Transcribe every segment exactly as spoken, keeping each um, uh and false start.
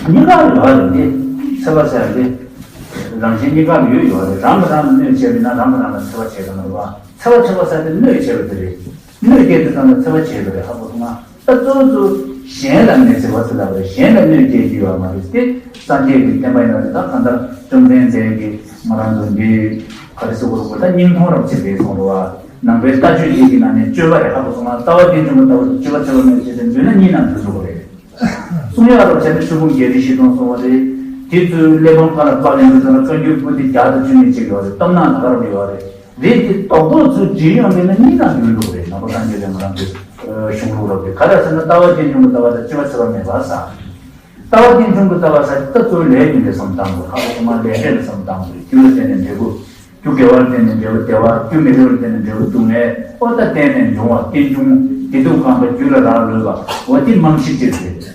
གཉིས་ཀ་ཡོད་རེད་དེ། འཚེ་བ་ཟེར་ཡ་དེ་རང་བཞིན་གཉིས་ཀ་ལ་ཡོད་ཡོད་རེད། རང་གིས་རང་ལ་གནོད་བྱས་པ་ཡིན་ན་རང་གིས་རང་ལ་འཚེ་བ་བྱས་པ་ཡིན་པ། འཚེ་བ་བྱས་པ་ཟེར་དེ་གནོད་བྱས་པ་དེ་རེད། གནོད་སྐྱེལ་དུས་ཙམ་ལ་འཚེ་བ་བྱས་པ་རེད། ཧ་གོ་སོང་ང་། ད་གཙོ་བོ་གཙོ་གཞན་ལ་མི་འཚེ་བ་ཟེར་ལབ་པ་རེད། གཞན་ལ་གནོད་སྐྱེལ་རྒྱུ་ཡོད་མ་རེད་དེ། སངས་རྒྱས་ཀྱི་བསྟན་པ་ཡིན་ན་རེད། ད་གང་ལྟར་བཅོམ་ལྡན་འདས་ཀྱིས་ང་རང་ཚོ་འདི་ག་རེ་ཟེར་དགོས་རེད། ད་སྙིང་ཐུང་རབ་ཆེ་རེད་གསུངས་རེད་བ། ནང་པའི་ལྟ་སྤྱོད་ཅིག་གི་ནང་ནས་སྤྱོད་པ་རེད། ཧ་གོ་སོང་ང་། ལྟ་བ་རྟེན་འབྱུང་གི་ལྟ་བ་དང་སྤྱོད་པ་འཚེ་བ་མེད་པ་བྱས་ཏེ་འདུས་ན་གཉིས་ནང་འདུས་འགྲོ་གི་རེད། གསུང་ཡག་རབ་བྱས་ན་ཆོས་ཕུང་བརྒྱད་ཁྲི་བཞི་སྟོང་གསུངས་པ་རེད། དེ་ཚོའི་གླེགས་བམ་ཁ་ལ་དཔག་ལེན་དུས་ཙམ་ལ་བཀའ་འགྱུར་པོ་ཏི་བརྒྱ་དང་བཅུ་གཉིས་གཅིག་ཡོད་རེད། གཏམ་ནག་ད་ག་རང་ཡོད་རེད། རེད་དེ་རྡོག་རྡོག་ཚོ་བྲིས་ཡོང་དེ་ན་གཉིས་ནང་འདུས་འགྲོ་གི་རེད། ནང་པ་སངས་རྒྱས་པའི་ང་རང་ཚོའི་གཞུང་ལུགས་རབ་དེ་ག་རེ་ཟེར་ན། ལྟ་བ་རྟེན་འབྱུང་གི་ལྟ་བ་དང་སྤྱོད་པ་འཚེ་བ་མེད་པ་ཟེར། ལྟ་བ་རྟེན་འབྱུང་གི་ལྟ་བ་ཟེར་ད་གཙོ་བོ་ལས་རྒྱུ་འབྲས་བསམ་བཏང་དགོས། ཧ་གོ་སོང་ང་། ལས་འབྲས་ལ་བསམ་བཏང་དགོས། རྒྱུ་ལ་བརྟེན་ནས་འབྲས་བུ། རྒྱུ་དགེ་བར་བརྟེན་ནས་འབྲས་བུ་བདེ་བ། རྒྱུ་མི་དགེ་བར་བརྟེན་ནས་འབྲས་བུ་སྡུག་བསྔལ། ཨོ་ད་བརྟེན་ནས་འབྱུང་བ་རྟེན་འབྱུང་། དེ་དུས་གང་པ་རྒྱུ་ལ་རག་ལུས་པ། འོ་དེ་རྨང་གཞི་གཅིག་རེད།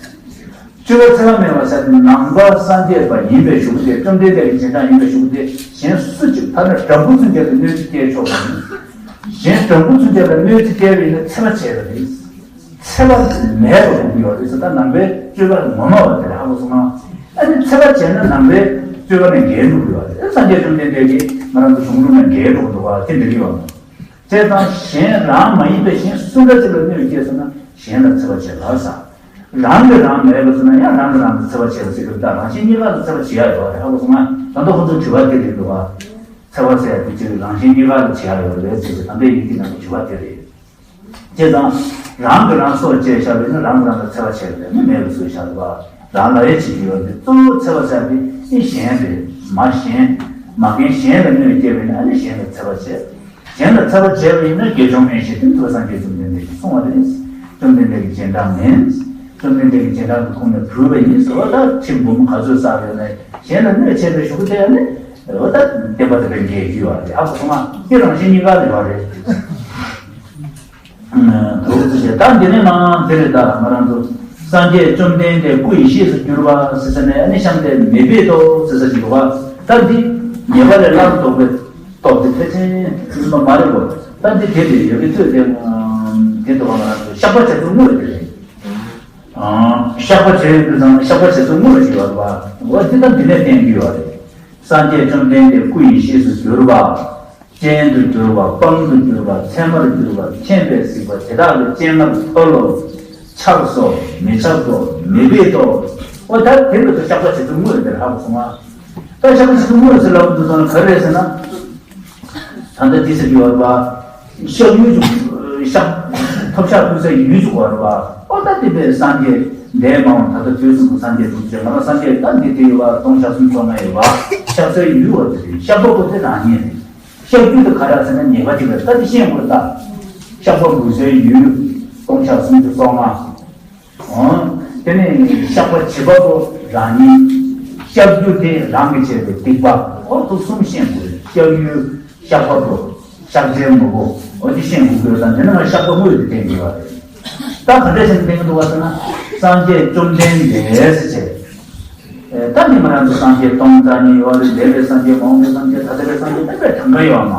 སྤྱོད་པ་འཚེ་བ་མེད་པ་ཟེར་དེ་ནང་པ་སངས་རྒྱས་པ་ཡིན་པའི་གཞུག་གུ་དེ། བཅོམ་ལྡན་འདས་ཀྱི་རྗེས་འབྲང་ཡིན་པའི་གཞུག་གུ་དེ། གཞན་སུ་གཅིག་ཐ་ན་དགྲ་བོ་ཚུན་ཆད་ལ་གནོད་འཚེ་སྐྱེལ་ཆོག་པ་ཡིན། གཞན་དགྲ་བོ་ཚུན་ཆད་ལ་གནོད་འཚེ་སྐྱེལ་བ་ཡིན་ན་འཚེ་བ་བྱས་པ་རེད། འཚེ་བ་མེད་པ་དགོས་ཀྱི་ཡོད་རེད་ཟེར། ད་ནང་པའི་སྤྱོད་པ་ངོ་མ་བ་དེ་རེད། ཧ་གོ་སོང་ང་། ཨ་ནི་འཚེ་བ་བྱས་ན་ནང་པའི་སྤྱོད་པ་ནས་འགལ་འགྲོ་གི་ཡོད་རེད། སངས་རྒྱས་བཅོམ་ལྡན་འདས་ཀྱིས་ང་རང་ཚོ་གཞུང་ལུགས་ནས་འགལ་འགྲོ་གི་འདུག་ག་དེ་འགྲིག་གི་ཡོད་མ་རེད། བྱས་ཙང་གཞན་རང་མ་ཡིན་པའི་གཞན་སུ་འདྲ་ཅིག་ལ་གནོད་སྐྱེལ་སོང་ན་གཞན་ལ་འཚེ་བ་བྱེད་ལ་ཟེར། རང་གིས་རང་མེད་པ་ཟེར་ན་ཡང་རང་གིས་རང་ལ་འཚེ་བ་བྱེད་པ་ཟེར་གི་རེད། ད་རང་གཞན་གཉིས་ཀ་ལ་འཚེ་བ་བྱེད་ཡ་ཡོད་རེད། ཧ་གོ་སོང་ང་། ད་ལྟ་ཁོ་ཚོའི་དྲི་བ་དེ་རེད་འདུག་ག་འཚེ་བ་ཟེར་ཡ་དེ་ཅིག་རང་གཞན་གཉིས་ཀ་ལ་བྱེད་ཡ་ཡོད་རེད་ཟེར་གི། ད་ལྟའི་ཡི་གེ་ནང་གི་དྲི་བ་དེ་རེད། བྱས་ཙང་རང་གིས་རང་སྲོག་བཅད་བཞག་པ་ཡིན་ན་རང་གིས་རང་ལ་འཚེ་བ་བྱས་པ་རེད། མི་མེད་པ་བཟོས་བཞག་རེད་པ། རང་ལ་ཡ་བྱེད་ཀྱི་ཡོད་རེད། གཙོ་བོ་འཚེ་བ་ཟེར་ཡ་དེ་ཨེ་གཞན་རེད། མ་གཞན། མ་རྒན་གཞན་ལ་གནོད་སྐྱེལ་བ་ཡིན་ན་ཨ་ནི་གཞན་ལ་འཚེ་བ་བྱས། གཞན་ལ་འཚེ་བ་བྱས་པ་ཡིན་ན་དགེ་སྦྱོང་མིན་ཞེས་དེ་ཐུབ་པ་སངས་རྒྱས་བཅོམ་ལྡན་འདས་ཀྱིས་གསུངས་པ་རེད། བཅོམ་ལྡན་འདས་ཀྱི་རྗེས་འབྲང་མིན། བཅོམ་ལྡན་འདས་ཀྱི་རྗེས་འབྲང་གི་ཁོངས་ནས་བུད་པ་ཡིན་ཟེར་བ། ད་ཁྲིམས་འབུམ་ག་ཚོད་བསགས་ཡོད་ན་གཞན་ལ་གནོད་བྱས་པའི་གཞུག་གུ་དེ་ནི་འོ་ད་བསྟན་པ་དེ་འདྲ་འགལ་གྱི་ཡོད་རེད། ཧ་གོ་སོང་ང་། དེ་རང་བཞིན་གཉིས་ཀ་ལ་ཡོད་རེད། དོགས་ཚུལ་བྱས། ད་འདི་ནས་མ་དེ་རེད། ད་ང་རང་ཚོ་སངས་རྒྱས་བཅོམ་ལྡན་འདས་སྐུ་ཡི་གཤེགས་སུ་གྱུར་པ་ཟེར་ས་ནས་ཨ་ནི་གཤམ་དེ་མི་བདེ་ཏོ་ཟེར་ས་ཞིག་འདུག་ག་ད་འདི་ཉེས་པ་ལས་སླར་ལྡོག་པའི་སྟོབས་དེ་ཕལ་ཆེར་ཡིན་པ་མ་རེད་གོ། ད་འདི་དེ་རེད། ཡོད་ཀྱི་ཚོད་དེ་དེ་འདུག་ག་ང་རང་ཚོ་བཤགས་པ་བྱེད་ཚུལ་དངོས་དེ་རེད། བཤགས་པ་བྱེད་དུས་ཙང་བཤགས་པ་བྱེད་ཚུལ་དངོས་ཞིག་ཡོད་པ། འོ་འདི་ད་འདི་ནས་བསྟན་གྱི་ཡོད་རེད། སངས་རྒྱས་བཅོམ་ལྡན་འདས་སྐུ་ཡི་གཤེགས་སུ་གྱུར་པ། སྤྱན་དུ་གྱུར་པ། དཔང་དུ་གྱུར་པ། མཚན་མར་གྱུར་པ། མཁྱེན་པས་གཟིགས་པ། དེ་དག་ལ་སྤྱན་སྔར་བསྟོད་ལོ། ཆགས་སོ། མི་ཆགས་སོ། མི་བདེ་ཏོ། འོ་ད་དེ་འདྲ་ཚོ་བཤགས་པ་བྱེད་ཚུལ་དངོས་དེར་ཧ་གོ་སོང་ང་། ད་བཤགས་པ་བྱེད་ཚུལ་དངོས་ཟེར་ལབ་དུས་ཙང་ག་རེ་རེད་ཟེར་ན། ད་ལྟ་འདི་ཟེར་གྱི་ཡོད་རེད་པ། བཤགས་ཡུལ་ཅིག་བཤགས། ཐབས་ཤེས་ཕུལ་སའི་ཡུལ་ཅིག་ཡོད་རེད་པ། ཨོ་ད་དེ་པའི་སངས་རྒྱས་འདས་མ་འོངས་ད་ལྟ་དུས་གསུམ་གྱི་སངས་རྒྱས་ཐམས་ཅད་ང་རང་སངས་རྒྱས་ད་འདི་དེ་ཡོད་པ། སྟོང་ཕྲག་སུམ་ཅུ་སོ་ལྔ་ཡོད་པ། བཤགས་སའི་ཡུལ་བ་དེ་རེད། བཤགས་པ་པོ་དེ་རང་ཉིད་རེད། བཤགས་རྒྱུ་དེ་ག་རེ་ཟེར་ན་ཉེས་པ་དེ་རེད། ད་དེ་ཤེས་དགོས་རེད་ད། བཤགས་པ་འབུལ་སའི་ཡུལ། སྟོང་ཕྲག་སུམ་ཅུ་སོ་ལྔ། འོ། དེ་ནས་བཤགས་པ་བྱེད་པ་པོ་རང་ཉིད། བཤགས་རྒྱུ་དེ་རང་གིས་བྱས་པའི་སྡིག་པ། འོ་དེ་གསུམ་ཤེས་དགོས་རེད། བཤགས་ཡུལ། བཤགས་པ་པོ། བཤགས་བྱའི་དངོས་པོ། འོ་དེ་ཤེས་དགོས་ཀྱི་ཡོད་ཙང་དེ་ནས་མར་བཤགས་པ་དངོས་དེ་བསྟན་གྱི་ཡོད་རེད། ད་ག་འདྲ་ཞིག་བསྟན་གྱི་འདུག་ག་ཟེར་ན། སངས་རྒྱས་བཅོམ་ལྡན་འདས་ཟེར་བྱས། ད་ནི་ང་རང་ཚོ་སངས་རྒྱས་སྟོང་རྩ་གཉིས་ཡོད་རེད། འདས་པའི་སངས་རྒྱས། མ་འོངས་པའི་སངས་རྒྱས། ད་ལྟ་བའི་སངས་རྒྱས། ད་བས་གྲངས་ཀ་ཡོད་མ།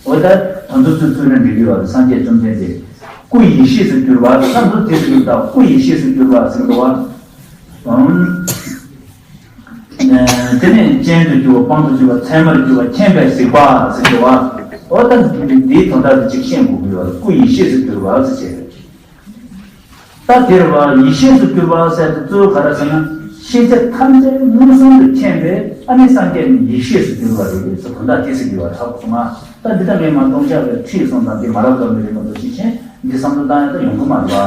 འོ་ད་ང་ཚོ་ཚུར་ཚུར་ནས་འགྲིག་གི་ཡོད་རེད། སངས་རྒྱས་བཅོམ་ལྡན་འདས་སྐུ་ཡི་གཤེགས་སུ་གྱུར་པ་ཟེར་ན་འདུག་དེ་ཟེར་གྱི་ད་སྐུ་ཡི་གཤེགས་སུ་གྱུར་པ་ཟེར་གྱི་འདུག་བ། ཨང་། དེ་ནས་སྤྱན་དུ་གྱུར་པ། དཔང་དུ་གྱུར་པ། མཚན་མར་གྱུར་པ། མཁྱེན་པས་གཟིགས་པ་ཟེར་གྱི་འདུག་བ། འོ་ད་འདིའི་དོན་དག་དེ་གཅིག་ཤེས་དགོས་ཀྱི་ཡོད་རེད། སྐུ་ཡི་གཤེགས་སུ་གྱུར་པ་ཟེར་བྱས། ད་དེར་བ་ཡེ་ཤེས་སུ་གྱུར་པ་ཟེར་དུས་གཙོ་བོ་ག་རེ་ཟེར་ན། ཤེས་བྱ་ཐམས་ཅད་མངོན་སུམ་དུ་མཁྱེན་པས་ཨ་ནི་སངས་རྒྱས་ནི་ཡེ་ཤེས་སུ་གྱུར་པ་རེད་ཟེར། དོན་དག་དེ་ཟེར་གྱི་བ་ཧ་གོ་སོང་ང་། ད་འདི་ལྟ་ངས་མ་སྟོང་ཆ་བའི་ཁྲིད་སོང་དང་འདི་མ་རབས་ཙམ་མི་རིགས་མ་གཏོགས་ཤེས་ཆེན་འདི་བསམ་བློ་བཏང་ཡ་ད་ཡོང་གི་མ་རེད་བ།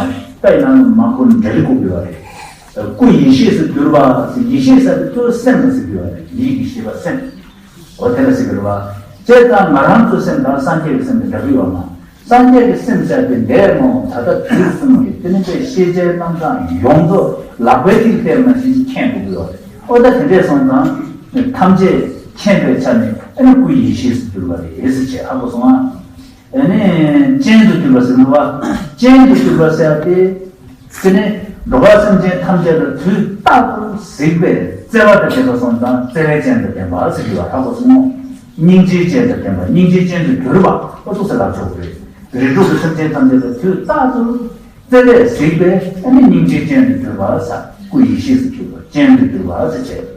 ད་ཡིན་ན་མ་ཁོ་འདྲ་རིགས་གོ་དགོས་བ་རེད། སྐུ་ཡེ་ཤེས་སུ་གྱུར་པ་ཟེར། ཡེ་ཤེས་ཟེར་དུས་གཙོ་བོ་སེམས་ལ་ཟེར་གྱི་བ་རེད། ཡིད་ཀྱི་ཤེས་པ་སེམས། འོ་དེ་ལ་ཟེར་གྱི་རེད་བ། བྱས་ཙང་ང་རང་ཚོའི་སེམས་དང་སངས་རྒྱས་ཀྱི་སེམས་དེ་འདྲ་གི་ཡོད་མ། སངས་རྒྱས་ཀྱི་སེམས་ཟེར་དེ་འདས་མ་འོངས་ད་ལྟ་དུས་གསུམ་གྱི་དེ་ནི་པའི་ཤེས་བྱའི་རྣམ་གྲངས་ཡོངས་རྫོགས་ལག་པའི་མཐིལ་གཏད་པ་ནང་བཞིན་མཁྱེན་དགོས་ཀྱི་ཡོད་རེད། འོ་ད་དེ་འདྲས་སོང་ཙང་ཐམས་ཅད་མཁྱེན་པའི་ཆ་ནས་ཨ་ནི་སྐུ་ཡི་ཡེ་ཤེས་སུ་གྱུར་པ་རེད་ཟེར་བྱས་ཧ་གོ་སོང་ང་། ཨ་ནི་སྤྱན་དུ་གྱུར་པ་ཟེར་གྱི་འདུག་བ། སྤྱན་དུ་གྱུར་པ་ཟེར་ཏེ། དེ་ནི་འགྲོ་བ་སེམས་ཅན་ཐམས་ཅད་ལ་དུས་རྟག་ཏུ་གཟིགས་པའི་བརྩེ་བ་དང་ལྡན་པ་སོང་ཙང་བརྩེ་བའི་སྤྱན་དང་ལྡན་པ་ཟེར་གྱི་བ་ཧ་གོ་སོང་ངོ་། སྙིང་རྗེའི་སྤྱན་དང་ལྡན་པ། སྙིང་རྗེའི་སྤྱན་དུ་གྱུར་པ་ཨོ་ཐུག་ཟེར་ལབ་ཆོག་གི་རེད། རིགས་དྲུག་གི་སེམས་ཅན་ཐམས་ཅད་ལ་དུས་རྟག་ཏུ་བརྩེ་བས་གཟིགས་པའི་ཨ་ནི་སྙིང་རྗེའི་སྤྱན་དུ་གྱུར་པ་ཟེར། སྐུ་ཡེ་ཤེས་སུ་གྱུར་པ་སྤྱན་དུ་གྱུར་པ་ཟེར་བྱས།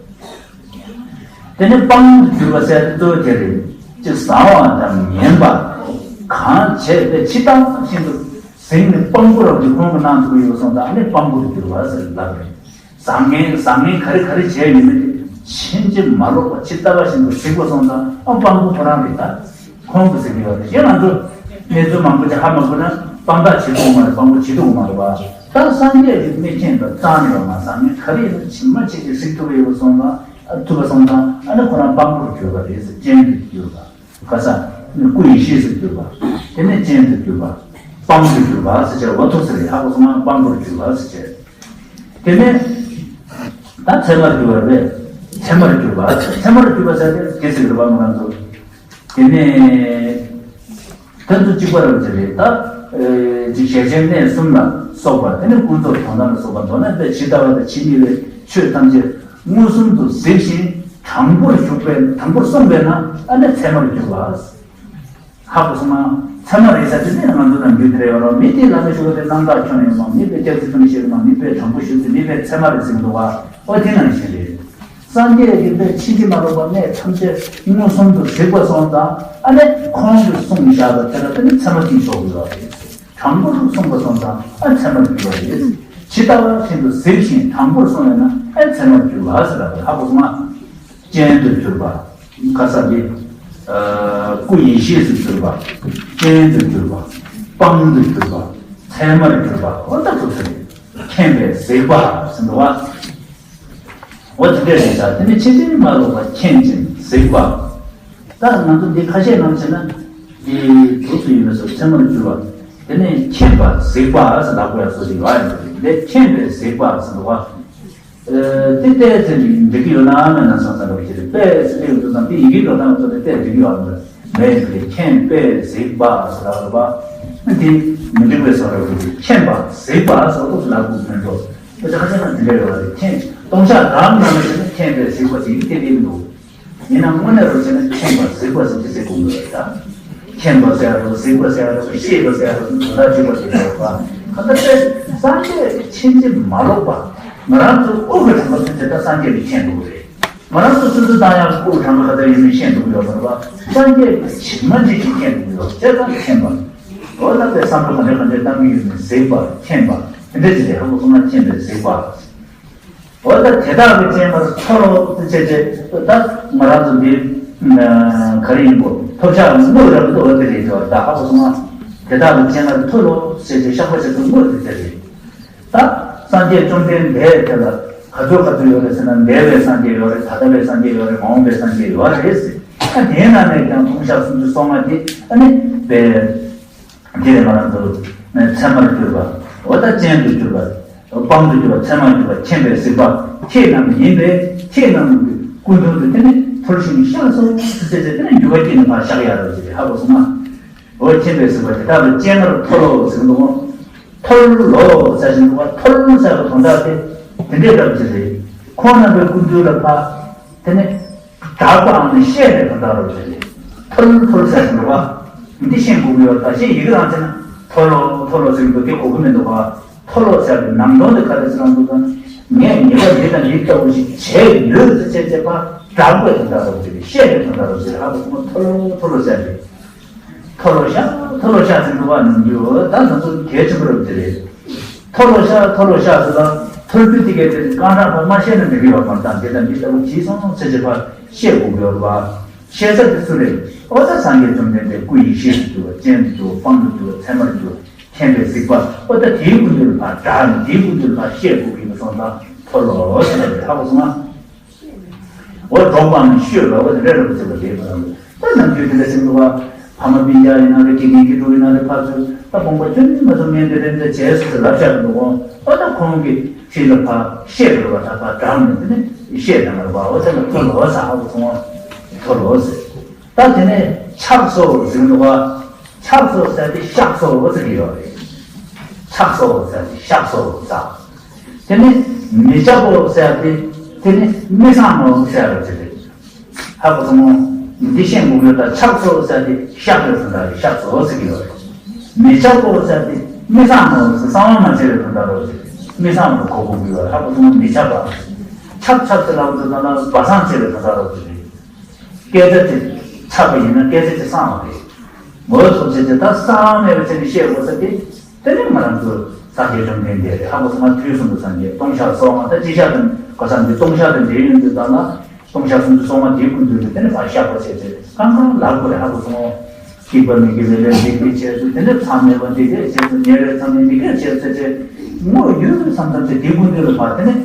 དེ་ནས་སྤང་དུ་གྱུར་པ་ཟེར་དེ་གཙོ་བོ་དེ་རེད། ཅིག་བཟང་བ་དང་ངན་པ་གང་བྱས་པའི་ཇི་ལྟ་བ་བཞིན་དུ་གཟིགས་ནས་སྤང་བོ་རབ་ཏུ་ཁོང་གི་སྣང་ཐུབ་ཡོད་སོང་ཙང་ཨ་ནི་སྤང་བོ་དུ་གྱུར་པ་ཟེར་ལབ་རེད། བཟང་ངན་བཟང་ངན་ག་རེ་ག་རེ་བྱས་ཡོད་མེད་དེ་ཕྱིན་ཅི་མ་ལོག་པ་ཇི་ལྟ་བ་བཞིན་དུ་གཟིགས་པ་སོང་ཙང་ཨ་སྤང་བོ་ཁོ་རང་རེད་ད། ཁོང་དུ་ཟེར་གྱི་ཡོད་རེད། གཞན་ང་ཚོ་གནས་ཚུལ་མང་པོ་ཅིག་ཧ་མ་གོ་ན་སྤང་ཐག་ཆོད་ཐུབ་མ་རེད། སྤང་བོ་བྱེད་ཐུབ་མ་རེད་པ། ད་སངས་རྒྱས་ཀྱི་གནས་ཆེན་དུ་རྩ་ནས་ཡོད་མ་རེད། ཟང་ངེ་ག་རེ་ཡིན་ན་ཇི་མ་ཇི་བཞིན་གཟིགས་ཐུབ་པ་ཡོད་པ་སོང་ཙང་ཨ་ཐུབ་པ་སོང་ཙང་ཨ་ནི་ཁོ་རང་སྤང་བོར་གྱུར་པ་རེད་ཟེར། སྤྱན་དུ་གྱུར་པ། ག་ས་ནི་སྐུ་ཡེ་ཤེས་སུ་གྱུར་པ། དེ་ནས་སྤྱན་དུ་གྱུར་པ། སྤང་དུ་གྱུར་པ་ཟེར་བྱས་འོ་ཐུག་ས་རེད། ཧ་གོ་སོང་ང་། སྤང་བོར་གྱུར་པ་ཟེར་བྱས། དེ་ནས་ད་ཚད་མར་གྱུར་པ་རེད། ཚད་མར་གྱུར་པ། ཚད་མར་གྱུར་པ་ཟེར་ཏེ་དེ་ཟེར་གྱི་རེད་པ་ང་རང་ཚོ། དེ་ནས་དོན་དུ་གཅིག་པ་རབ་ཅིག་རེད་ད། ཅིག་ཞལ་ཆེམས་གནས་གསུམ་ལ་སོགས་པ། དེ་ནས་ཀུན་རྫོབ་དོན་དམ་ལ་སོགས་པ་མདོར་ན་དཔེ་ཇི་ལྟ་བ་དང་ཇི་སྙེད་པའི་ཆོས་ཐམས་ཅད་མངོན་སུམ་དུ་གཟིགས་ཤིང་དྲང་པོར་ཞུགས་པའི་དྲང་པོར་གསུངས་པས་ན་ཨ་ནི་ཚད་མར་གྱུར་པ། ཧ་གོ་སོང་ང་། ཚད་མ་རེད་ཟེར་དུས་ནི་ང་ཚོ་ནམ་རྒྱུན་དེ་འདྲ་ཡོད་རེད། མི་དེ་བླ་མའི་ཞུ་བ་དེ་རྣམ་དག་ཁྱོན་ནས་ཡོང་བ། མི་དཔེ་སྐྱག་རྫུན་ཐུང་བཤད་མ། མི་དཔེ་དྲང་པོ་ཞུ་དུས་མི་དཔེ་ཚད་མ་རེད་ཟེར་གྱི་འདུག་བ། ཨོ་དེ་ནང་བཞིན་རེད། སངས་རྒྱས་ཀྱི་དཔེ་ཕྱིན་ཅི་མ་ལོག་པ་གནས་ཐམས་ཅད་མངོན་སུམ་དུ་གཟིགས་པ་སོང་ཙང་ཨ་ནི་ཁོང་གིས་གསུངས་བཞག་པ་དེ་ལ་དེ་ནི་ཚད་མ་གཅིག་ཆོག་གི་ཡོད་རེད། དྲང་པོར་གསུངས་པ་སོང་ཙང་ཨ་ཚད་མར་གྱུར་པ་རེད། ཇི་ལྟ་བ་བཞིན་དུ་གཟིགས་ཤིང་དྲང་པོར་གསུངས་པས་ན་ཨ་ཚད་མར་གྱུར་པ་ཟེར་བ་རེད། ཧ་གོ་སོང་ང་། སྤྱན་དུ་གྱུར་པ། ག་ས་དེ། སྐུ་ཡེ་ཤེས་སུ་གྱུར་པ། སྤྱན་དུ་གྱུར་པ། སྤང་དུ་གྱུར་པ། ཚད་མར་གྱུར་པ། འོ་ད་ཐུག་ས་རེད། མཁྱེན་པས་གཟིགས་པ་ཟེར་འདུག་བ། འོ་དེ་འདྲ་རེད་ད། དེ་ནི་ཕྱིན་ཅི་མ་ལོག་པ་མཁྱེན་ཅིང་གཟིགས་པ། ད་ང་ཚོ་འདི་ཁ་ཤས་ནང་བྱས་ན། འདི་འདུག་སུ་ཡིན་པའི་སོ་ཚད་མར་གྱུར་པ། དེ་ནས་མཁྱེན་པ་གཟིགས་པ་ཟེར་ལབ་དགོས་ཡ་སོ་ཞིག་ཡོད་ཡ་རེད། འདི་མཁྱེན་པས་གཟིགས་པ་ཟེར་འདུག་བ། ཨ་དེ་ཏོག་ཙམ་འགྲིག་གི་ཡོད་ན་མེད་ན་བསམ་བསམ་འདྲ་བོ་ཞིག་རེད། པས་ཟེར་ཡོང་དུས་ཙམ་དེ་ཡི་གེ་འགྲོ་སྟངས་ཐོག་ནས་ཏོག་ཙམ་འགྲིག་གི་ཡོད་མ་རེད། མེད་ཟེར་ཏེ་མཁྱེན་པས་གཟིགས་པ་ཟེར་ལབ་པ། དེ་མི་འགྲིག་པའི་བཟོ་འདྲ་བོ་ཞིག་མཁྱེན་པ་གཟིགས་པ་ཟེར་འདུག་སུ་ལབ་དགོས་མི་འགྲོ། དེ་ཁ་ཤས་ན་འདི་འདྲ་ཡོད་རེད། མཁྱེན་ལྟུང་བཤགས་གང་ནང་ལ་བྱས་ན་མཁྱེན་པས་གཟིགས་པ་ཟེར་གྱི་དེ་འདྲ་མི་འདུག་ཡིན་ནའང་དངོས་གནས་རུ་བྱས་ན་མཁྱེན་པ་གཟིགས་པ་ཟེར་གྱི་ཟེར་དགོས་མོད་ད། མཁྱེན་པ་ཟེར་ཡ་རུ་གཟིགས་པ་ཟེར་ཡ་རུ་ཤེས་པ་ཟེར་ཡ་རུ་དོན་དག་གཅིག་པ་ཟེར་ཡ་རུ་བ། གང་ལྟར་ཏེ་སངས་རྒྱས་ཀྱི་ཕྱིན་ཅི་མ་ལོག་པ་ང་རང་ཚོ་དབུ་གི་དྲངས་པ་ཚུན་ཆད་ད་སངས་རྒྱས་ཀྱིས་མཁྱེན་འདུག་རེད། ང་རང་ཚོ་ཚུར་ཚུར་བཏང་ཡང་དབུ་གི་དྲངས་པ་ག་ཚོད་ཡིན་མིན་ཤེས་འདུག་ཡོད་པ་རེད་བ། སངས་རྒྱས་ཀྱིས་ཇི་མ་ཇི་བཞིན་མཁྱེན་འདུག་ཡོད་བྱས་ཙང་མཁྱེན་པ། འོ་ན་པའི་བསམ་བློ་ག་འདྲ་ག་འདྲ་བཏང་གི་ཡོད་མེད་གཟིགས་པ་མཁྱེན་པ་དེ་འདྲ་ཅིག་རེད། ཧ་གོ་སོང་ན་མཁྱེན་པས་གཟིགས་པ། འོ་ད་དེ་དག་གི་སྤྱན་སྔར་མཐོལ་ལོ་ཟེར་བྱས་བྱས་ད་ང་རང་ཚོ་འདི་ག་རེ་ཡིན་གོ་ཐོབ་བྱ་དངོས་རབ་ཏུ་འོ་དེ་རེད་ཟེར་བ་ད་ཧ་གོ་སོང་ང་། དེ་དག་གི་སྤྱན་སྔར་མཐོལ་ལོ་ཟེར་བྱས་བཤགས་པ་བྱེད་ཚུལ་དངོས་དེ་དེ་རེད། ད་སངས་རྒྱས་བཅོམ་ལྡན་འདས་དེ་ལ་ག་ཚོད་ག་ཚོད་ཡོད་རེད་ཟེར་ན་འདས་པའི་སངས་རྒྱས་ཡོད་རེད། ད་ལྟ་བའི་སངས་རྒྱས་ཡོད་རེད། མ་འོངས་པའི་སངས་རྒྱས་ཡོད་རེད་ཟེར། ད་དེའི་ནང་ནས་ཀྱང་ལྟུང་བཤགས་སུམ་ཅུ་སོ་ལྔ་དེ་ཨ་ནི་དཔེ། འདིར་ང་རང་ཚོ་ཚད་མར་གྱུར་པ། འོ་ད་སྤྱན་དུ་གྱུར་པ། སྤང་དུ་གྱུར་པ། ཚད་མར་གྱུར་པ། མཁྱེན་པས་གཟིགས་པ། ཁྱེད་རྣམས་ཡིན་པས་ཁྱེད་རྣམས་ཀྱི་སྐུ་མདུན་དུ་དེ་ནི་མཐོལ་ཞིང་བཤགས་སོ་ཟེར་ཏེ་དེ་ནི་འགྱུར་བ་སྐྱེས་ནས་ཕར་བཤགས་ཡ་རེད་ཟེར་ཧ་གོ་སོང་ང་། འོ་མཁྱེན་པས་གཟིགས་པ་དེ་དག་ལ་སྤྱན་སྔར་མཐོལ་ལོ་ཟེར་གྱི་འདུག་གོ་མཐོལ་ལོ་ཟེར་བཞིན་འདུག་ག་མཐོལ་ཟེར་བའི་དོན་དག་དེ་དེ་འདྲའི་རབ་ཅིག་རེད། ཁོང་རྣམ་པའི་སྐུ་མདུན་ལ་ཕར་དེ་ནི། དྲག་པའམ་ནི་བཤད་པའི་དོན་དག་རེད་ཟེར་ཏེ། མཐོལ་མཐོལ་ཟེར་ཞིང་འགྲོ་བ། འདི་ཤེས་དགོས་ཀྱི་ཡོད་ད་ཞེས་ཡི་གེ་རང་བྱས་ན་མཐོལ་ལོ་མཐོལ་ལོ་ཟེར་གྱི་འདུག་དེ་གོ་གི་མི་འདུག་ག་མཐོལ་ལོ་ཟེར་བའི་ནང་དོན་དེ་ག་རེ་ཟེར་ན་འདུག་ད། ངས་ཉེས་པ་འདི་དང་འདི་ལྟ་བུ་ཞིག་བྱས་ཡོད་ཟེར་བྱས་བྱས་པ་དྲག་པའི་དོན་དག་རེད་ཟེར་ཏེ་བཤད་པའི་དོན་དག་རེད་ཟེར་ཧ་གོ་སོང་ན་མཐོལ་ལོ་མཐོལ་ལོ་ཟེར་ཏེ། མཐོལ་ལོ་བཤགས་མཐོལ་ལོ་བཤགས་ཟེར་འདུག་བ་ནང་རྒྱུ་ད་ང་ཚོ་གལ་ཆེན་པོ་རེད་ཟེར་རེད། མཐོལ་ལོ་བཤགས་མཐོལ་ལོ་བཤགས་ཟེར་ལ་མཐོལ་རྒྱུ་དེ་གའི་དེ་རྐང་གྲངས་ཕར་མ་བཤད་ན་མི་དགོས་པ་མ་གཏོགས་འདི་དང་འདི་ལྟ་བུ་གྱིས་སོང་ཟེར་བྱས་པ་བཤད་དགོས་ཀྱི་ཡོད་རེད་བ། བཤད་ས་དེ་སུ་རེད། འོ་ད་སངས་རྒྱས་བཅོམ་ལྡན་འདས་སྐུ་ཡེ་ཤེས་སུ་གྱུར་པ་སྤྱན་དུ་གྱུར་པ་སྤང་དུ་གྱུར་པ་ཚད་མར་གྱུར་པ་མཁྱེན་པས་གཟིགས་པ་འོ་ད་དེའི་སྐུ་མདུན་ལ་ཕར་བསྒྲགས་ནས་དེའི་སྐུ་མདུན་ལ་ཕར་བཤད་དགོས་ཀྱི་ཡོད་སོང་ཙང་མཐོལ་ལོ་ཟེར་བ་རེད་ཧ་གོ་སོང་ང་། འོ་འགྲོགས་པའམ་ཤོད་པ་འོ་དེ་འདྲ་རེད་པ་ཟེར་བ་དེ་ད་ནམ་རྒྱུན་དེ་འདྲ་ཟེར་འདུག་བ། ཕ་མ་སྤུན་ཀྱག་ཡིན་ན་རེད། དགེ་རྒན་དགེ་ཕྲུག་ཡིན་ན་རེད། ཕར་ཚུར་ད་དགོངས་པ་ཁྱོན་ནས་མ་ཚོམ་ངས་འདི་འདྲ་འདི་འདྲ་བྱས་སོང་ཟེར་ལབ་བཞག་གི་འདུག་གོ་ཨོ་ད་ཁོང་གི་ཁྲིད་ལ་ཕར་བཤད་དགོས་པ་ད་ཕར་བསྒྲགས་ནས་དེ་ནས་བཤད་དང་མ་རེད་པ། འོ་དེ་ལ་མཐོལ་ལོ་ཟེར་ཧ་གོ་སོང་བ། མཐོལ་ལོ་ཟེར། ད་དེ་ནས་འཆགས་སོ་ཟེར་གི་འདུག་ག་འཆགས་སོ་ཟེར་དེ་བཤགས་སོ་ཟེར་གི་ཡོད་རེད། འཆགས་སོ་ཟེར་དེ་བཤགས་སོ་ཟེར། དེ་ནས་མི་འཆབ་བོ་ཟེར་དེ་དེ་ནས་མི་གསང་ནོ་ཟེར་རོ་ཟེར་རེད། ཧ་གོ་སོང་ངོ་། འདི་ཤེས་དགོས་ཡོད་ད་འཆགས་སོ་ཟེར་དེ་བཤགས་ཡོད་ཟེར་ད་རེད་བཤགས་སོ་ཟེར་གི་ཡོད་རེད། མི་འཆབ་བོ་ཟེར་དེ་མི་གསང་ནོ་ཟེར་གསང་བ་མ་བྱས་པའི་དོན་དག་རོ་ཟེར། མི་གསང་བ་གོ་དགོས་ཀྱི་ཡོད། ཧ་གོ་སོང་མི་ཆགས་པ། ཆགས་ཆགས་ཟེར་ལབ་དུས་ད་ལྟ་སྦ་གསང་བྱས་པའི་ག་ས་རོ་དེ་རེད། སྐད་ཆ་དེ་ཆགས་པ་ཡིན་ན་སྐད་ཆ་དེ་གསང་བ་རེད། ངོ་ཐུག་ཚེ་དེ་ད་གསང་བ་མེད་པ་བྱས་ནས་བཤད་དགོས་ས་དེ། དེ་ནི་ང་རང་ཚོ་སངས་རྒྱས་བཅོམ་ལྡན་འདས་རེད། ཧ་གོ་སོང་ང་དུས་གསུམ་དུ་སངས་རྒྱས་ལྟུང་བཤགས་སོགས་ང་ད་སྤྱི་བཤགས་དང་གོ་ས་འདི་ལྟུང་བཤགས་དང་འབྲེལ་ཡོད་འདུག་ད་ལ། ལྟུང་བཤགས་སུམ་ཅུ་སོ་ལྔ་དེའི་ཀུན་འདུས་ལ་དེ་ནི་ཕར་བཤགས་པ་བྱས་ཚེ་གང་གང་ལགས་དགོས་རེད། ཧ་གོ་སོང་། སྡིག་པ་མི་དགེ་བའི་ལས་འདི་འདི་བྱས་སོ། དེ་ནས་མཚམས་མེད་པ་འདི་འདི་བྱས་སོ། ཉེ་བའི་མཚམས་ནས་འདི་འདི་བྱས་སོ་ཅེས་དངོས་ཡོད་བསམ་བསམ་བྱས་དེ་ཀུན་འདུས་ལ་ཕར་དེ་ནས་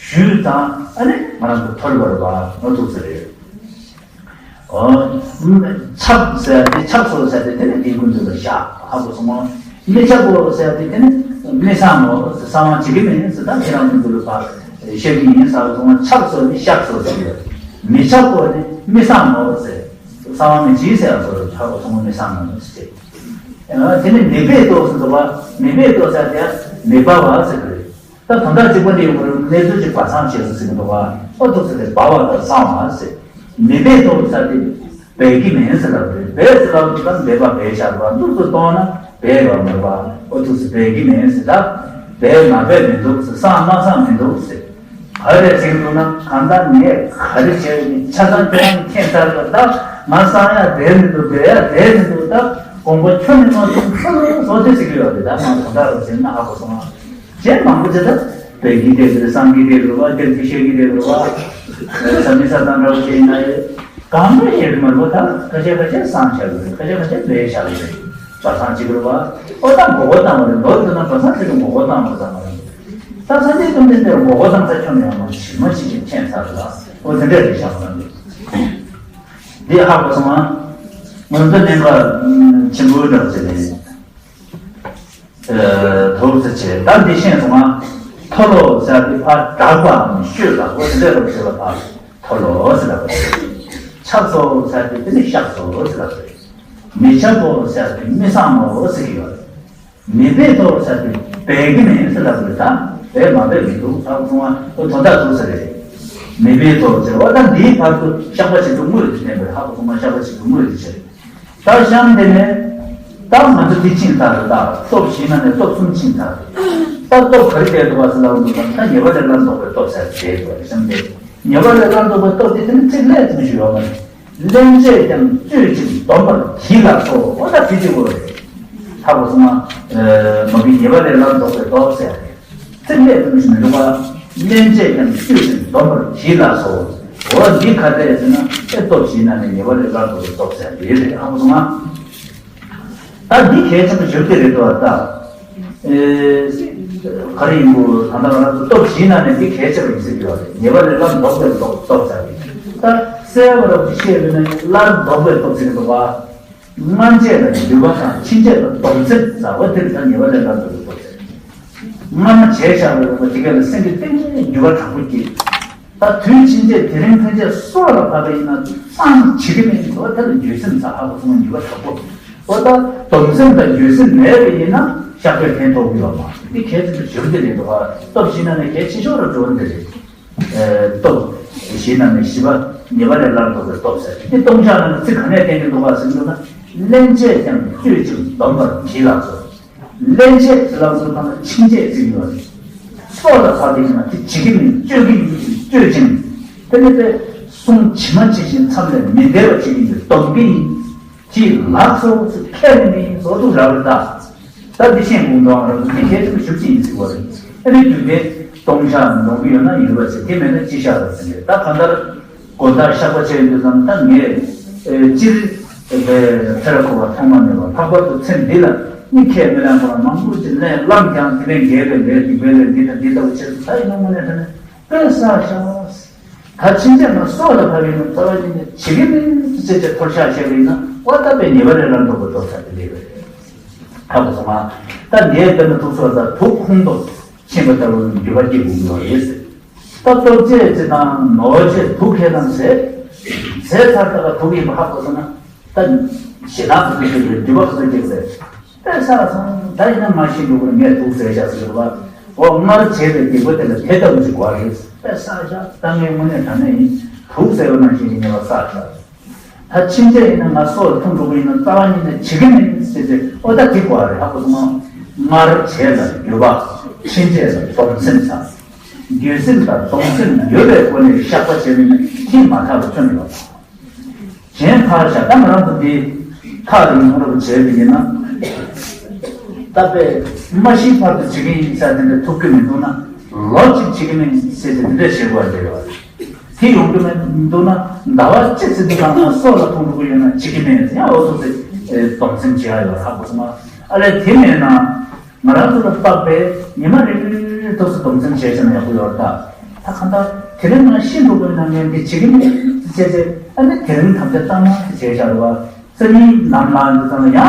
ཞུས་དང་ཨ་ནི་ང་རང་ཚོ་ཐོར་བར་བ་ང་ཐུག་ས་རེད། ཨོ། ཆགས་ཟེར་ཏེ་ཆགས་སོ་ཟེར་ཏེ་དེ་ནས་དེ་ཀུན་འདུས་ལ་བཞག་ཧ་གོ་སོང་ངོ་། མི་ཆགས་གོ་ཟེར་ཏེ་དེ་ནས་མི་གསང་ངོ་ཟེར། གསང་བ་བྱེད་ཀྱི་མིན་ཟེར། ད་ཁྱེད་རང་ཀུན་འདུས་ལ་ཕར་བཤད་ཀྱི་ཡིན་ཟེར་སོང་ངོ་། ཆགས་སོ་ནི་བཤགས་སོ་ཟེར་གྱི་ཡོད། མི་ཆགས་གོ་ནི་མི་གསང་ངོ་ཟེར། གསང་བ་མི་བྱེད་ཟེར་ཡང་ཟེར་རོ། ཧ་གོ་སོང་ངོ་། མི་གསང་ངོ་ཟེར། དེ་ནི་མེད་པའི་རྟོགས་སུ་འདུག་པ། མེད་པའི་རྟོགས་ཟེར་དེ་མེད་པ་བ་ཟེར་གི་རེད། ད་དོན་དག་གཅིག་པ་འདི་ཡོང་གི་རེད། གནས་ཚུལ་གཅིག་སྦ་གསང་བྱས་སོ་ཟེར་གི་འདུག་པ། ཨོ་ཐུག་ཟེར་དེ་སྦ་བ་དང་གསང་བ་ཟེར། མེད་པའི་རྟོགས་ཟེར་དེ་སྦས་ཀྱི་མིན་ཟེར་ལབ་རེད། སྦས་ཟེར་ལབ་དུས་ད་མེད་པ་སྦས་བཞག་པ་འདུག་ཏུ་གཏོང་ན་སྦས་ཡོད་མེད་པ། ཨོ་ཐུག་ཟེར་སྦས་ཀྱི་མིན་ཟེར། ད་སྦས་མ་སྦས་མི་འདུག་ཟེར། གསང་མ་གསང་མི་འདུག་ཟེར། ག་རེ་ཟེར་གྱི་འདུག་ན། གང་ལྟར་ངས་ག་རེ་བྱས་ནས་ཆ་ཚང་ཁྱོད་རང་མཁྱེན་ཚར་ལ། ད་ང་གསང་ཡ་བསྡད་མི་འདུག་སྦས་ཡ་བསྡད་མི་འདུག་ད་དགོངས་པ་ཁྱོན་ནས་མ་ཚོམ་ཁྱོད་རང་བཟོ་དེ་ཟེར་གྱི་ཡོད་རེད། ད་ང་གང་ལྟར་རོ་ཟེར་ན་ཧ་གོ་སོང་ང་། གཞན་མང་པོ་ཅིག་ད་སྦས་ཀྱི་བསྡད་ཀྱི་རེད། གསང་གི་བསྡད་ཀྱི་རེད་བ། སྟེར་གྱི་བཤད་ཀྱི་བསྡད་ཀྱི་རེད་བ། ས་མི་ས་དང་འདྲ་བོ་ཞིག་ཡིན་ན་ཡང་གང་མང་བཤད་ཀྱི་མ་རེད་བ། ད་ཁ་ཤས་ཁ་ཤས་གསང་བཞག་གི་རེད། ཁ་ཤས་ཁ་ཤས་སྦས་བཞག་གི་རེད། སྦ་གསང་བྱེད་ཀྱི་རེད་བ། ཨོ་ད་མགོ་སྐོར་བཏང་བ་རེད། མདོར་བསྡུས་ན་སྦ་གསང་བྱེད་ཀྱི་མགོ་སྐོར་བཏང་བ་རེད་ད་མ་རེད། ད་སངས་རྒྱས་བཅོམ་ལྡན་འདས་མགོ་སྐོར་བཏང་ས་ཁྱོན་ནས་ཡང་མ་ཇི་མ་ཇི་བཞིན་མཁྱེན་ཚར་རེད་ལ། ཨོ་དེ་འདྲ་རེད་བཞག་པ་རེད། འདི་ཧ་གོ་སོང་ང་། ང་ཚོ་གནད་འགག་ཆེན་པོ་འདྲ་བོ་ཅིག་རེད། ཨ་ཐོག་ཚེ་ཆེ་ད་འདི་ཤེས་སོང་ང་། མཐོལ་ལོ་ཟེར་དེ་ཕར་དྲག་པའམ་ཤོས་ལ་འོ་དེ་འདྲ་རོ་ཟེར་བ་ཕར་མཐོལ་ལོ་ཟེར་ལ་བ་རེད། ཆགས་སོ་ཟེར་དེ་དེ་ནི་བཤགས་སོ་ཟེར་ལ་བ་རེད། མི་ཆགས་སོ་ཟེར་དེ་མི་གསང་ངོ་ཟེར་གྱི་ཡོད་རེད། མེད་པའི་ཐོག་ཟེར་དེ་སྦས་ཀྱི་མིན་ཟེར་ལ་བ་རེད། ད་སྦས་མ་སྦས་མི་འདུག་ད་སོང་ང་འོ་དོན་དག་འདུག་ཟེར་རེད། མེད་པའི་ཐོག་ཟེར་བ་ད་འདིའི་བར་དུ་བཤགས་པ་བྱེད་དུ་དངོས་དེ་བསྟན་པ་རེད། ཧ་གོ་སོང་ང་། བཤགས་པ་བྱེད་དུ་དངོས་དེ་བྱེད་རེད། ད་གཤམ་དེ་ནས་ད་ང་ཚོ་འདི་ཕྱིན་ཚར་རེད། ད་སྟོབས་བཞི་ནང་ནས་སྟོབས་གསུམ་ཕྱིན་ཚར་རེད། ད་སྟོབས་ག་རེ་བསྟན་འདུག་བ་ཟེར་ལབ་འདུག་ན། ད་ཉེས་པ་ལས་སླར་ལྡོག་པའི་སྟོབས་ཟེར་དེ་དགོས་རེད། གཤམ་དེ་ཉེས་པ་ལས་སླར་ལྡོག་པའི་སྟོབས་དེ་དེ་ནི་ཚིག་ལས་ཙམ་ཞིག་ཡོད་མ་རེད། སླན་ཆད་ཀྱང་བཅོས་ཤིང་སྡོམ་པར་གྱིས་ལགས་སོ། འོ་ད་དེ་གཅིག་པོ་རེད། ཧ་གོ་སོང་ང་། མ་གི་ཉེས་པ་ལས་སླར་ལྡོག་པའི་སྟོབས་ཟེར་རེད། ཚིག་ལས་ཙམ་ཞིག་མི་འདུག་པ། སླན་ཆད་ཀྱང་བཅོས་ཤིང་སྡོམ་པར་གྱིས་ལགས་སོ། འོ་འདི་ག་འདྲས་ཟེར་ན་ཨེ་སྟོབས་བཞིའི་ནང་ནས་ཉེས་པ་ལས་སླར་ལྡོག་པའི་སྟོབས་ཟེར་འདི་རེད། ཧ་གོ་སོང་ང་། ད་འདི་གལ་ཆེན་པོ་ཞེ་པོ་ཅིག་རེད་འདུག་བ། ད་ཨེ་ག་རེ་ཡིན་དགོས། ད་ལྟ་ང་རང་ཚོ་སྟོབས་བཞིའི་ནང་ནས་འདི་གལ་ཆེ་བ་ཡིན་ཟེར་གྱི་ཡོད་རེད། ཉེས་པ་ལས་སླར་ལྡོག་པའི་སྟོབས་སྟོབས་ཟེར་གྱི། ད་གསལ་བ་རབ་ཏུ་བཤད་པ་ན་སླར་ལྡོག་པའི་སྟོབས་ཟེར་གྱི་འདུག་བ། སྔ་རྗེས་ལ་འགྱུར་བ་དང་ཕྱིན་ཆད་ལ་སྡོམ་ཚིག་ཟེར་བ་དེར་ད་ཉེས་པ་ལས་སླར་ལྡོག་པའི་སྟོབས་ཟེར། སྔ་མ་བྱས་བཞག་པའི་རིགས་པ་དེ་ག་ལ་སེམས་ཀྱི་གཏིང་ནས་འགྱུར་བ་དྲག་པོ་སྐྱེས། ད་དུས་ཕྱིན་ཆད་དེ་རིང་ཕན་ཆད་སྲོག་ལ་བབས་པ་ཡིན་ན་གཙང་བྱེད་ཀྱི་མིན་འགྲོ། དེ་ལ་འགྱོད་སེམས་ཟ་ཧ་གོ་སོང་། འགྱུར་བ་དྲག་པོ། འོ་ད་སྡོམ་སེམས་དང་འགྱོད་སེམས་མེད་པ་ཡིན་ན་བཤགས་པའི་ཕན་ཐོགས་ཀྱི་ཡོད་མ་རེད། འདི་གལ་ཆེན་པོ་ཞེ་པོ་ཅིག་རེད་འདུག་ག། སྟོབས་བཞི་ནང་ནས་གལ་ཆེ་ཤོས་ར་འགྲོ་འདི་རེད། སྟོབས་བཞི་ནང་ནས་བཞི་པ་ཉེས་པ་ལས་སླར་ལྡོག་པའི་སྟོབས་ཟེར། འདི་ལྟུང་བཤགས་ནང་གི་ཚིག་ག་ནས་བསྟན་གྱི་འདུག་ག་ཟེར་འདུག་ན། སླན་ཆད་ཀྱང་བཅོས་ཤིང་སྡོམ་པར་གྱིས་ལགས་སོ། སླན་ཆད་ཟེར་ལབ་སོང་ཙང་ཕྱིན་ཆད་ཟེར་གྱི་ཡོད་རེད། སྲོག་ལ་བབས་པ་ཡིན་ན་དེ་བྱེད་ཀྱི་མིན། བཅོས་ཀྱི་ཡིན་ཟེར་བཅོས་ཅིང་། དེ་ནི་དེ་བསྲུང་ཇི་མ་ཇི་བཞིན་མཚམས་ལས་མི་འདས་པ་བྱེད་ཀྱི་ཡིན་ཟེར་སྡོམ་གྱི་ཡིན། གྱིས་ལགས་སོ་ཟེར་ཁས་ལེན་གྱི་ཡིན་ཟེར་འདུག་ར་བ་རེད་ད། ད་འདི་ཤེས་དགོས་འདུག་ཨང་། ར་བ་འདི་གལ་ཆེན་པོ་ཞེ་པོ་ཅིག་ཡིན་ཟེར་བ་རེད། ཨ་ནི་རྒྱུ་དེ་ལྟུང་བཤགས་འདོན་གྱི་ཡོད་ན་ཡོད་པ་ཟེར། དེ་མེད་ན་སྤྱི་བཤགས་རེད་ཟེར་ནས། ད་གང་ལྟར་དགོན་བདག་བཤགས་པ་བྱས་ཡོད་དུས་ཙམ་ད་ངས་སྤྱིར་ཚེ་རབས་འཁོར་བ་ཐོག་མ་མེད་པ་ལྷག་པར་དུ་ཚེ་འདི་ལ་ནི་ཁས་མི་ལེན་པ་མང་པོ་ཅིག་ལེན་བླངས་ཀྱང་དེ་ལས་འགལ་བའི་ལས་སྡིག་པའི་ལས་འདི་དང་འདི་ལྟ་བུ་བྱས་སོང་། ད་ཡིན་ན་དངོས་གནས་དྲང་གནས་དཔེ་བསགས་ཤག། ད་ཕྱིན་ཆད་ང་སྲོག་ལ་བབས་པ་ཡིན་ན་རྩ་བ་ཉིད་ནས་བྱེད་ཀྱི་མིན་ཟེར་བྱས་མཐོལ་བཤགས་བྱས་པ་ཡིན་ན་འོ་ད་དཔེ་ཉེས་པ་ལས་སླར་ལྡོག་པའི་སྟོབས་ཟེར་དེ་འདྲ་ཡོད་རེད། ཧ་གོ་སོང་ང་། ད་འདིའི་དཔེར་ན་ཐུགས་སྲོག་དང་དུག་ཁོང་དུ་ཕྱིན་པ་ལྟ་བུའི་འགྱུར་བ་སྐྱེ་དགོས་ཀྱི་ཡོད་རེད་ཟེར། ད་སྟོབས་ཆེ་ཅིག་དང་ནོར་ཆེ་དུག་ཁྱེར་དང་ཟས། ཟས་ཚར་ད་ག་དུག་ཡིན་པ་ཧ་གོ་སོང་ན། ད་ཞེ་སྡང་དུ་འགྱུར་བའི་འགྱུར་བ་ག་ཚོད་སྐྱེ་དགོས་རེད། དཔེ་བསགས་སོང་། ད་ཡིན་ན་མ་ཤི་འགྲོ་གི་རེད། ངས་དུག་ཟས་བཞག་ཟེར་བ། འོ་སྔར་བྱས་པའི་སྡིག་པ་དེ་ལ་དེ་ལྟ་བུ་ཞིག་དགོས་རེད། དཔེ་བསགས་བཞག། ད་ངས་དངོས་གནས་དྲང་གནས་ཡིན། དུག་ཟས་པ་ནང་བཞིན་གྱི་ཉེས་པ་བསགས་བཞག། ད་ཕྱིན་ཆད་ཡིན་ན་ང་སྲོག་ལ་ཐུག་འགྲོ་གི་ཡིན་ན་རྩ་བ་ཉིད་ནས་བྱེད་ཀྱི་མིན་ཟེར་ཏེ་འོ་ད་དེ་དགོས་རེད། ཧ་གོ་སོང་ང་། སྔར་བྱས་ལ་འགྱོད་པ། ཕྱིན་ཆད་ལ་སྡོམ་སེམས་དང་། འགྱོད་སེམས་དང་སྡོམ་སེམས་ཡོད་པའི་སྒོ་ནས་བཤགས་པ་བྱས་ནས་ནི་ཁྱིམ་མ་ཐག་ཏུ་བྱོན་ཡོད། གཞན་ཕར་བཞག་ད་ང་རང་ཚོ་འདི་ཐག་རིང་པོ་རུ་བྱས་པ་ཡིན་ན། ད་དཔེ་མ་ཤི་བར་དུ་བྱེད་ཀྱི་ཡིན་ས་དེ་འདྲ་ཐུབ་ཀྱི་མི་འདུག་ན། ལོ་གཅིག་བྱེད་ཀྱི་མིན་ཟེར་ཏེ་དེ་འདྲ་བྱེད་དགོས་འདྲ་ཡོད། དེ་ཡོང་གི་མི་འདུག་ན། ཟླ་བ་གཅིག་ཙམ་དུ་གང་ན་སྲོག་ལ་ཐུག་འགྲོ་གི་ཡོད་ན་བྱེད་ཀྱི་མིན་ཡང་འོ་ཐུག་ཚེ་སྡོམ་སེམས་བྱེད་ཡ་ཡོད་ཧ་གོ་སོང་ང་། ཨ་ལས་དེ་མེད་ན། ང་རང་ཚོ་ལ་དཔག་པའི་ཉི་མ་རེ་རེ་རེ་ཐོག་སུ་སྡོམ་སེམས་བྱས་ཙང་ཡག་པོ་ཡོད་ད། ད་གང་ལྟར་དེ་རིང་ང་ཤི་འགྲོ་དགོས་ན་ངས་འདི་བྱེད་ཀྱི་མེད་ཅེས་བྱས་ཏེ། ཨ་ནི་དེ་རིང་དམ་བཅའ་གཏང་མ་ཞེས་བྱས་བཞག་རེད་བ། སང་ཉིན་ནམ་ལངས་དུས་ཙམ་ལ་ཡང་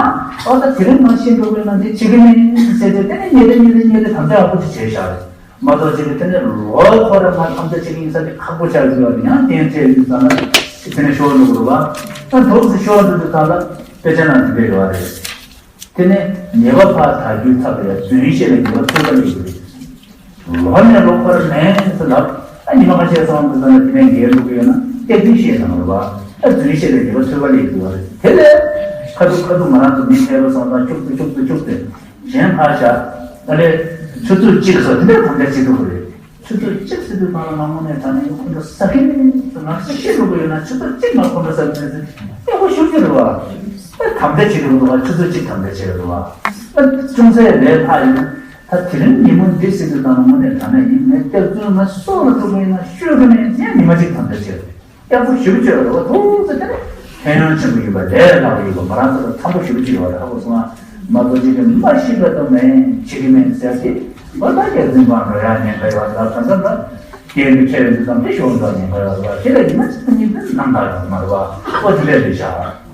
ཨོ་ད་དེ་རིང་ང་ཤི་འགྲོ་དགོས་ན་འདི་བྱེད་ཀྱི་མེད་ཅེས་བྱས་ཏེ། དེ་ནས་ཉིན་རེ་ཉིན་རེ་ཉིན་རེ་དམ་བཅའ་ཡག་པོ་ཅིག་བྱས་བཞག་རེད། མ་གཏོགས་ཅིག་གིས་དེ་ནས་ལོ་འཁོར་རེ་ང་དམ་བཅའ་བྱེད་ཀྱི་ཡིན་ས་དེ་ཁག་པོ་ཆགས་ཀྱི་ཡོད་རེད། ཡང་གཏན་བཅས་ཡིན་ཙང་ལ་དེ་ནས་ཤོར་འགྲོ་གི་རེད་བ། ད་དུས་སུ་ཤོར་འགྲོ་དུས་ཙམ་ལ་དཔེ་ཆ་ནང་དེ་འདྲ་ཡོད་རེད། དེ་ནས་ཉེས་པ་ཕར་དག་རྒྱུའི་ཚབ་ལ་ཡང་རྫུན་བཤད་ལ་ཉེས་པ་ཚོད་ཀ་ལས་ཀྱི་རེད། ལོ་ནས་ལོ་འཁོར་མེད་ཟེར་ལབ། ཨ་ཉི་མ་ཁ་ཤས་སོང་དུས་ཙམ་ལ་དེ་ནས་འགལ་འགྲོ་གི་ཡོད་ན་སྐད་འདོན་བཤད་དང་རེད་བ། ཨ་རྫུན་བཤད་ལ་ཉེས་པ་ཚོད་ཀ་ལས་ཀྱི་བ་རེད། དེ་ལས་ཁ་ཐུག་ཁ་ཐུག་ང་རང་ཚོ་མི་ཕལ་པ་སོང་ཙང་ཁྱུག་ཏུ་ཁྱུག་ཏུ་ཁྱུག་ཏུ་གཞན་ཕར་བཞག་ཨ་ལས་ཆུ་ཚོད་གཅིག་སོགས་དེ་འདྲ་དམ་བཅའ་བྱེད་ཐུབ་ཀྱི་རེད། ཆུ་ཚོད་གཅིག་ཟེར་དུས་ཙམ་ལ་ང་དངོས་གནས་དྲང་གནས་ཁོང་ཚོ་ཟ་གི་མིན་ཟེར། ང་ཚོ་ཤི་འགྲོ་གི་ཡོད་ན་ཆུ་ཚོད་གཅིག་ནང་ཁོང་ཚོ་ཟ་གི་མིན་ཟེར་ཡག་པོ་ཞུ་རྒྱུ་རེད་བ། ཨ་དམ་བཅའ་བྱེད་དགོས་འདུག་བ། ཆུ་ཚོད་གཅིག་དམ་བཅའ་བྱེད་དགོས་འདུག་བ། ཨ་ཅུང་ཟད་ལས་ལྷག་ཡིན་ན་ད་དེ་རིང་ཉིན་མོ་འདི་ཟེར་དུས་ཙམ་ལ་དངོས་གནས་དྲང་གནས་ཡིན་ནའི་སྐྱག་རྫུན་ང་སྲོག་ལ་ཐུག་པ་ཡིན་ན་ཤོད་གི་མིན་ཟེར་ཉི་མ་གཅིག་དམ་བཅའ་བྱེད་དགོས། ཡག་པོ་ཞེ་པོ་ཅིག་ཡོད་རེད་བ། ཐུགས་རྗེ་ཆེ། ཕན་ཡོན་ཆེན་པོ་ཡོད་པ་ལས་སླ་པོ་ཡོད་པ། ང་རང་ཚོ་ལ་འཚམ་པོ་ཞེ་པོ་ཅིག་ཡོད་རེད། ཧ་གོ་སོང་ང་། མ་གཏོགས་ཅིག་གིས་མ་ཤི་བ་དང་མེད་བྱེད་ཀྱི་མེད་ཟེར་ཏེ། འོ་ད་རྒྱལ་འཛིན་པ་འགྲོ་ཡ་ཉེན་ཁ་ཡོད་རེད། ད་ད་ད་ད་རྒྱལ་གྱི་ཁྲལ་ཡོད་དུས་ཙམ་དེ་ཤོར་འགྲོ་ཉེན་ཁ་ཡོད་རེད་བ། དེ་ལ་ཡིན་ན་ཅི་ལྟར་ཉིན་དེ་ནམ་ཟླ་ཡོད་མ་རེད་བ། ཨོ་དེ་འདྲས་རེད་ཤག་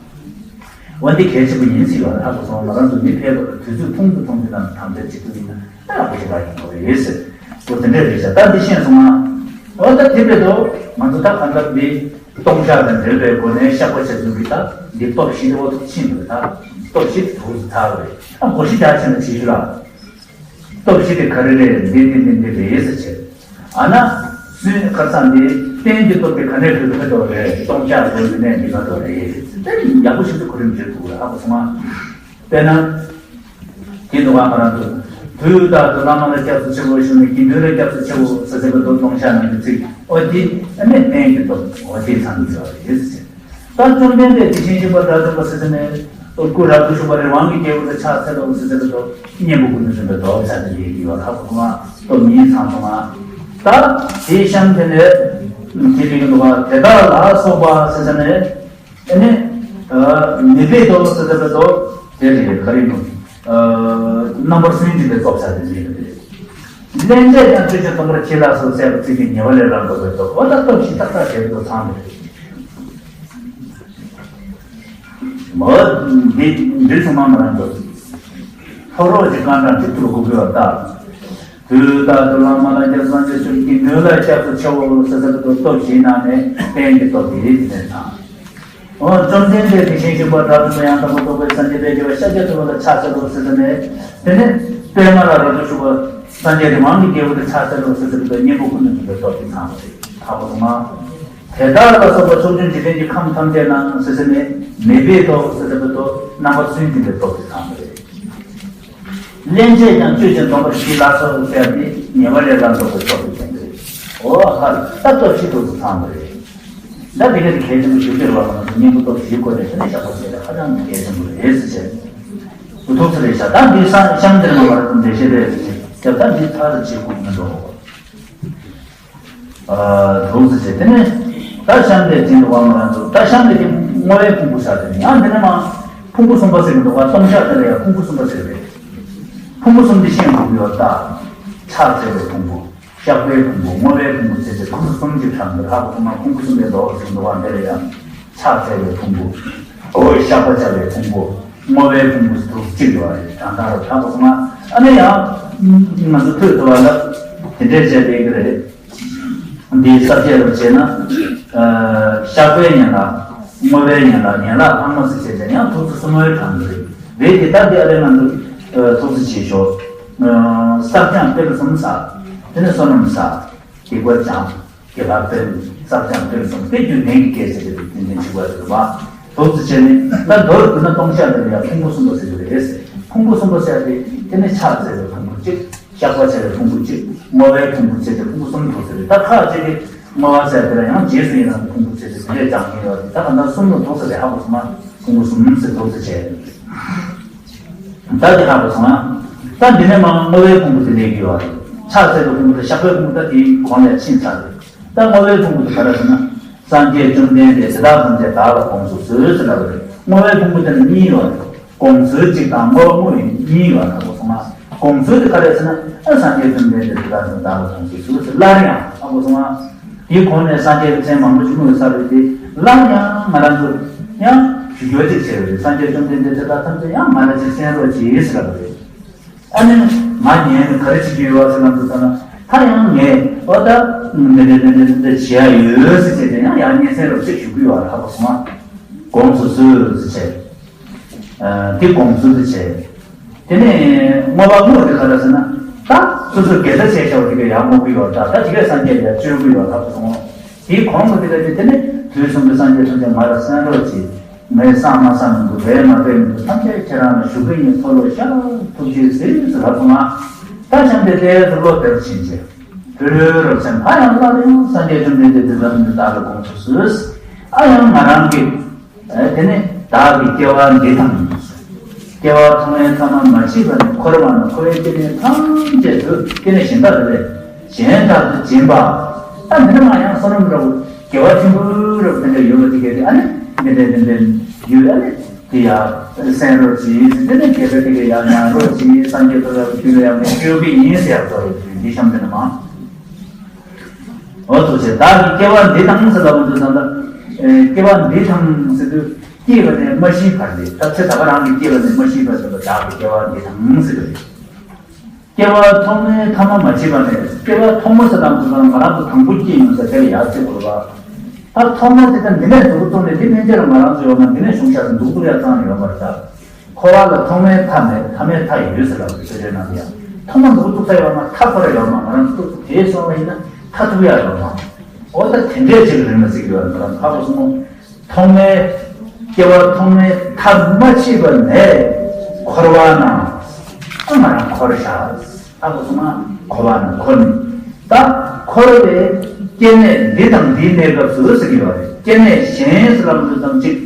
འོ་འདི་གལ་ཆེན་པོ་ཡིན་སྲིད་པ་རེད། ཧ་གོ་སོང་། ང་རང་ཚོ་མི་ཕལ་པ་དང་དུས་ཚོད་ཐུང་དུ་ཐུང་དུ་ནང་དམ་བཅའ་བྱེད་ཐུབ་ཡིན་ན་ད་ཡག་པོ་ཞིག་ལ་ཡིན་དགོས་རེད་ཟེར། ཨོ་དེ་འདྲས་རེད་ཤག་ད་འདི་ཤེས་སོང་ང་། ཨོ་ད་དེ་འདྲས་དོ། ང་ཚོ་ད་གང་ལྟར་འདི། ལྟུང་བཤགས་དང་འབྲེལ་བའི་སྒོ་ནས་བཤགས་པ་བྱ་ཚུལ་གྱི་ད་འདི་སྟོབས་བཞི་དེ་འོ་ཐུག་ཕྱིན་པ་རེད། ད་སྟོབས་བཞི་དེ་ཐུགས་སུ་ཚར་བ་རེད། ད་སྒོ་བཞི་རྒྱག་ཕྱིན་ན་ཇི་ཞུ་ལ། སྟོབས་བཞི་དེ་ག་རེ་རེད། འདི་འདི་འདི་འདི་རེད་ཟེར་བྱས། ཨ་ན། སུའི་ཁ་སང་འདི་རྟེན་གྱི་སྟོབས་དེ་ག་ནས་ཐོན་ཐོན་འགྲོ་རེད། ལྟུང་བཤགས་སྒོ་ནས་འདི་ག་འགྲོ་རེད། དེ་ཡག་པོ་ཞིག་ཏུ་གོ་རིམ་བརྗོད་ཐུབ་རེད། ཧ་གོ་སོང་ང་། དཔེར་ན། དེ་འདུག་ག་ང་རང་ཚོ། དུས་རྟག་ཏུ་བླ་མ་ལ་སྐྱབས་སུ་མཆིའོ་ཞུ་ནས་དགེ་འདུན་ལ་སྐྱབས་སུ་མཆིའོ་ཟེར་ཟེར་བའི་མདོ་ལྟུང་བཤགས་ནང་གི་ཚིག་འོ་དེ་ཨ་ནི་རྟེན་གྱི་སྟོབས་འོ་དེ་ཚང་གི་ཡོད་རེད་ཟེར། ད་བཅོམ་ལྡན་འདས་དེ་བཞིན་གཤེགས་པ་དགྲ་བཅོམ་པ་ཟེར་ཟེར་ནས་སྐུ་རབ་ཏུ་བཞུགས་པ་རི་དབང་གི་རྒྱལ་པོ་ལ་ཕྱག་འཚལ་ལོ་ཟེར་ཟེར་བའི་མདོ་གཉན་པོ་ཀུན་ཏུ་སྟོན་པའི་མདོ་ཚར་དེ་ཡིན་གྱི་ཡོད་ཧ་གོ་སོང་ང་། སྟོབས་གཉིས་ཚང་སོང་ང་། ད་དེའི་གཤམ་དེ་ནས་དེ་ལས་འདུག་ག་དེ་དག་ལ་སོགས་པ་ཟེར་ཟེར་ནས། དེ་ནས། མི་འབད་དོ་ཟེར་ཏེ་འབད་དོ། དེ་རེད་ག་རེ་ཡིན་ནོ། རྣམ་པར་སུན་འབྱིན་པའི་སྟོབས་ས་དེ་རེད། སླན་ཆད་ཀྱང་ཆོས་ཅན་སྡོམ་པར་གྱིས་ལ་སོགས་བསལ་བ་ཚིག་གི་ཉེ་བ་ལས་རབ་འགྲོ་བའི་སྟོབས། འོ་ད་སྟོབས་བཞི་ཏག་ཏག་བྱེད་དུ་ཚང་རེད། མོ། འདི་འདི་ཚང་མ་མ་རང་འགྲོ། ལྷོ་རོགས་ཀྱི་རྐང་གྲངས་ཀྱི་ཐུར་དགུ་དགོས་པ་ལྟ། དུས་རྟག་ཏུ་བླ་མ་ལ་སྐྱབས་སུ་མཆིའོ། དགེ་འདུན་ལ་སྐྱབས་སུ་མཆིའོ་ཟེར་ཟེར་བའི་སྟོབས་བཞིའི་ནང་ནས་རྟེན་གྱི་སྟོབས་དེ་རེད་དེ་ནས་དང་། འོ་བཅོམ་ལྡན་འདས་དེ་བཞིན་གཤེགས་པ་དགྲ་བཅོམ་པ་ཡང་དག་པར་རྫོགས་པའི་སངས་རྒྱས་དཔལ་གྱུར་པ་ཤཱཀྱ་ཐུབ་པ་ལ་ཕྱག་འཚལ་ལོ་ཟེར་ཟེར་ནས། དེ་ནས་པདྨ་ལ་རབ་ཏུ་བཞུགས་པ་སངས་རྒྱས་རི་དབང་གི་རྒྱལ་པོ་ལ་ཕྱག་འཚལ་ལོ་ཟེར་ཟེར་བའི་གཉན་པོ་ཀུན་ཏུ་སྟོན་པའི་སྟོབས་ཀྱིས་ཚང་བ་རེད། ཧ་གོ་སོང་ང་། དེ་དག་ལ་སོགས་པ་ཕྱོགས་བཅུའི་འཇིག་རྟེན་གྱི་ཁམས་ཐམས་ཅད་ན་ཟེར་ཟེར་ནས་མི་འབད་དོ་ཟེར་ཟེར་བའི་སྟོབས་རྣམ་པར་སུན་འབྱིན་པའི་སྟོབས་ཀྱིས་ཚང་བ་རེད། སླན་ཆད་ཀྱང་ཆོས་ཅན་སྡོམ་པར་གྱིས་ལ་སོགས་ཟེར་ཏེ་ཉེ་བ་ལས་རབ་འགྲོ་བའི་སྟོབས་ཀྱིས་ཚང་བ་རེད། འོ་ཧ་ལ་ད་སྟོབས་བཞི་སྟོབས་སུ་ཚང་བ་རེད། ད་འདི་ག་དེ་གལ་ཆེན་པོ་ཞིག་སྟེར་བ་མ་ཟད་གཉན་པོ་སྟོབས་བཞིའི་སྒོ་ནས་དེ་ནས་བཤགས་པ་བྱས་ཏེ་ཧ་ཅང་གི་གལ་ཆེན་པོ་རེད་ཟེར་བྱས། འུ་ཐུག་ཚེ་རེད་ཤག་ད་འདི་ས་གཤམ་འདིར་མ་བར་དུ་འགྲེལ་བཤད་རེད་ཟེར་བྱས། ད་འདི་མཐའ་རུ་བྱེད་དགོས་མི་འགྲོ། ཨ་འདུག་ཟེར་བྱས། དེ་ནས་ད་གཤམ་འདིར་དེ་འདུག་ག་ང་རང་ཚོ་ད་གཤམ་འདིར་དེ་བསྔོ་བའི་ཕུང་པོ་ཟེར་དེ་ཡང་དེ་ནས་མ་ཕུང་པོ་གསུམ་པ་ཟེར་གི་འདུག་ག་ལྟུང་བཤགས་དེ་ལ་ཡང་ཕུང་པོ་གསུམ་པ་ཟེར་རེད། ཕུང་པོ་གསུམ་འདི་ཤེས་དགོས་ཀྱི་ཡོད་ད། ཕྱག་འཚལ་བའི་ཕུང་པོ། བཤགས་པའི་ཕུང་པོ། བསྔོ་བའི་ཕུང་པོ་ཟེར་ཏེ་ཕུང་པོ་གསུམ་གྱི་གྲངས་འདིར་ཧ་གོ་སོང་ང་། ཕུང་པོ་གསུམ་པའི་མདོ་ཟེར་འདུག་ག་འདི་ལ་ཡང་། ཕྱག་འཚལ་བའི་ཕུང་པོ། ཨོ་བཤགས་པ་བྱ་བའི་ཕུང་པོ། བསྔོ་བའི་ཕུང་པོ་ཟེར་དུས་གཅིག་ཡོད་རེད། གྲངས་ཐང་རུ་ཧ་གོ་སོང་ང་། ཨ་ནི་ཡང་ང་ཚོ་ཐོས་ཐུབ་པ་ལ་དེ་འདྲས་བྱས་པའི་གི་རེད། འདིའི་ས་བཅད་རུ་བྱས་ན། ཨ་བཤགས་པའི་ཡན་ལག་བསྔོ་བའི་ཡན་ལག་ཡན་ལག་ལྷག་མ་ཟེར་བྱས་ཙང་ཡང་ཐུགས་སུ་སུ་མོའི་གྲངས་འདི་རེད། རེད་དེ་ད་འདི་ཨ་རེ་ང་ཚོ་ཐུགས་སུ་བྱེད་ཤོག་བསགས་སྦྱང་སྤེལ་གསུམ་བསགས། དེ་ནས་བསོད་ནམས་བསགས། སྡིག་པ་སྦྱང་། དགེ་ལ་སྤེལ། བསགས་སྦྱང་སྤེལ་གསུམ་དེ་རྒྱུན་ལྡན་གྱི་སྐད་ཆ་རེད། རྒྱུན་ལྡན་གཅིག་པ་རེད་བ། ཐུགས་སུ་བྱས་ནས་ད་མདོར་བསྡུ་ན་ལྟུང་བཤགས་འདི་ལ་ཡང་ཕུང་པོ་གསུམ་པ་ཟེར་གྱི་རེད། ཕུང་པོ་གསུམ་པ་ཟེར་ཏེ་དེ་ནས་ཕྱག་འཚལ་བའི་ཕུང་པོ་གཅིག་བཤགས་པ་བྱས་པའི་ཕུང་པོ་གཅིག་བསྔོ་བའི་ཕུང་པོ་བྱས་ཏེ་ཕུང་པོ་གསུམ་འདུག་ཟེར་ཏེ། ད་ཁ་ཅིག་གིས་བསྔོ་བ་ཟེར་དེ་ལ་ཡང་རྗེས་སུ་ཡི་རང་གི་ཕུང་པོ་བྱས་ཏེ་དེ་འདྲས་ཀྱང་ཡིན་ཡོད་དེ། ད་ག་འདྲ་གསུམ་ལ་འདུག་ཟེར་ཏེ་ཧ་གོ་སོང་ན་ཕུང་པོ་གསུམ་ཟེར་འདུག་ཟེར་བྱས། ད་དེ་ཧ་གོ་སོང་ང་། ད་འདི་ནས་མར་བསྔོ་བའི་ཕུང་པོ་དེ་སླེབས་ཀྱི་ཡོད་རེད། ཕྱག་འཚལ་བའི་ཕུང་པོ་དང་བཤགས་པའི་ཕུང་པོ་ད་དེའི་གོང་ལ་ཕྱིན་ཚར་རེད། ད་བསྔོ་བའི་ཕུང་པོ་དེ་ག་རེ་ཟེར་ན། སངས་རྒྱས་བཅོམ་ལྡན་འདས་དེ་དག་ཐམས་ཅད་བདག་ལ་དགོངས་སུ་གསོལ་ཟེར་ལབ་པ་རེད། བསྔོ་བའི་ཕུང་པོ་དེ་ནི་གཉིས་ཡོད་རེད། དགོངས་གསོལ་གཅིག་དང་བསྔོ་བ་བསྔོ་བ་གཉིས་ཡོད་རེད། ཧ་གོ་སོང་ང་། དགོངས་གསོལ་དེ་ག་རེ་ཟེར་ན། ཨ་སངས་རྒྱས་བཅོམ་ལྡན་འདས་དེ་དག་ཐམས་ཅད་བདག་ལ་དགོངས་སུ་གསོལ་ཟེར་སླར་ཡང་། ཧ་གོ་སོང་ང་། དེའི་གོང་ནས་སངས་རྒྱས་ཀྱི་མཚན་མང་པོ་ཞིག་བསྔོས་ཚར་བའི་དེ་སླར་ཡང་ང་རང་ཚོ་ཡང་ཞུ་རྒྱུ་གཅིག་བྱས་པ་རེད། སངས་རྒྱས་བཅོམ་ལྡན་འདས་དེ་དག་ཐམས་ཅད་ཡང་ང་ལ་ཅིག་གསན་རོགས་གྱིས་ཟེར་ལབ་པ་རེད། ཨ་ནི་ང་ཉན་ནས་ག་རེ་བྱེད་ཀྱི་ཡོད་ཟེར་ལབ་དུས་ཙམ་ན། ད་ཡང་ངས་ཨོ་ད་འདི་འདྲ་འདི་འདྲ་འདི་འདྲ་བྱེད་ཡ་ཡོད་ཟེར་བྱས་ཏེ་ཡང་ཡང་སྙན་སེང་རོབ་ཅིག་ཞུ་གི་ཡོད་རེད། ཧ་གོ་སོང་ང་། དགོངས་སུ་གསོལ་ཟེར་བྱས། ཨ་དེ་དགོངས་སུ་དེ་བྱས། དེ་ནས་བསྔོ་བ་བསྔོ་དེ་ག་རེ་ཟེར་ན། ད་སོ་སོ་དགེ་རྩ་བྱས་བྱ་བ་དེ་ག་ཡག་མོ་གི་ཡོད་རེད། ད་ད་དེ་ག་སངས་རྒྱས་ལ་སྤྱོད་གི་ཡོད་རེད། ཧ་གོ་སོང་ང་། དེའི་གོང་གི་དེ་ག་དེ་དེ་ནས་དུས་གསུམ་གྱི་སངས་རྒྱས་ཐམས་ཅད་ང་ལ་གསན་རོགས་གྱིས། ངས་བསམ་མ་བསམ་མི་འདུག་འབད་མ་འབད་མི་འདུག་ཐམས་ཅད་ཁྱེད་རང་ལ་ཞུ་གི་ཡིན། ཕོ་ལོ་ཤ་ཐུགས་རྗེས་གཟིགས་ཟེར་ལབ་སོང་ང་། ད་གཤམ་དེ་ལྟའི་ཚུལ་ལོ་དེར་ཕྱིན་ཆད་ཕུལ་རོགས་ཟེར། ད་ཡང་སླར་ཡང་སངས་རྒྱས་བཅོམ་ལྡན་འདས་དེ་ཙམ་དུ་བདག་ལ་དགོངས་སུ་གསོལ། ཨ་ཡང་ང་རང་གིས་ཨ་དེ་ནས་བདག་གི་སྐྱེ་བ་འདི་དང་། སྐྱེ་བ་ཐོག་མའི་ཐ་མ་མ་མཆིས་པ་ནས་འཁོར་བ་ན་འཁོར་བའི་སྐྱེ་གནས་ཐམས་ཅད་དུ་སྐྱེ་གནས་གཞན་དག་དེ་ལས་གཞན་དག་ཏུ་སྦྱིན་པ། ད་འདི་ནས་མར་ཡང་བསོད་ནམས་རབ་དགེ་བ་ཆེན་པོ་རབ་དེ་འདྲ་ཡོད་པ་དེ་གས་དེ་ཨ་ནི་འདི་འདྲ་འདི་འདྲ་ཡོད། ཨ་ནི་དེ་ཡང་གསན་རོགས་གྱིས། འདི་ནས་དགེ་བའི་དེ་གས་ཡང་ཉན་རོགས་གྱིས། སངས་རྒྱས་ཐོབ་ཡག་གི་རྒྱུ་ལ་ཡང་ངས་སྤྱོད་ཀྱི་ཡིན་ཟེར་ཡག་ཚོ་རེད། འདི་གཤམ་འདི་ནས་མར། འོ་ཐུགས་རྗེ་ཆེ། བདག་གི་སྐྱེ་བ་འདི་དང་ཟེར་ལབ་དུས་ཙམ་ལ། ཨེ་སྐྱེ་བ་འདི་དང་ཟེར་དུས་སྐྱེས་པ་ནས་མ་ཤི་བར་དེ། ད་ཚེ་ད་ག་རང་གི་སྐྱེས་པ་ནས་མ་ཤི་བར་དེ་ལ་བདག་གི་སྐྱེ་བ་འདི་དང་ཟེར་དུས། སྐྱེ་བ་ཐོག་མའི་ཐ་མ་མ་མཆིས་པ་ནས། སྐྱེ་བ་ཐོག་མ་ཟེར་ལབ་དུས་ཙམ་ལ་ང་རང་ཚོ་དང་པོ་སྐྱེས་ཡོང་ས་དེ་ལ་ཡར་བརྩི་དགོས་པ། ད་ཐོག་མ་དེ་ད་འདི་ནས་འདུག་བཙུགས་ནས་འདི་མན་ཆད་ལ་ང་རང་ཚོ་ཡོད་ན་འདི་ནས་བྱུང་ཤག་ཟེར་འདུག་བཙུགས་ཡ་རྩ་ནས་ཡོད་མ་རེད་ད། འཁོར་བ་ལ་ཐོག་མའི་མཐའ་མེད། ཐ་མའི་མཐའ་ཡོད་ཟེར་ལབ་པའི་ཆོས་འབྲེལ་ནང་ལ་ཡང་ཐོག་མ་འདུག་བཙུགས་ས་ཡོད་མ། མཐའ་ཁོ་ར་ཡོད་མ། ང་རང་ཚོ་དེ་སོང་བ་ཡིན་ན་མཐའ་ཐུག་ཡ་ཡོད་མ། འོ་ད་དེ་འདྲས་ཅིག་རིང་ལ་བརྩི་གི་ཡོད་ང་རང་ཧ་གོ་སོང་། ཐོག་མའི་སྐྱེ་བ་ཐོག་མའི་མཐའ་མ་མཆིས་པ་ནས་འཁོར་བ་ན་ཨ་ང་རང་འཁོར་ཤག་ཧ་གོ་སོང་ང་། འཁོར་བ་ན་འཁོར་ནས་ད་འཁོར་བའི་སྐྱེ་གནས་འདི་དང་འདིའི་གནས་སྐབས་སུ་ཟེར་གི་ཡོད་རེད། སྐྱེ་གནས་གཞན་ཟེར་ལབ་དུས་ཙམ་ཅིག་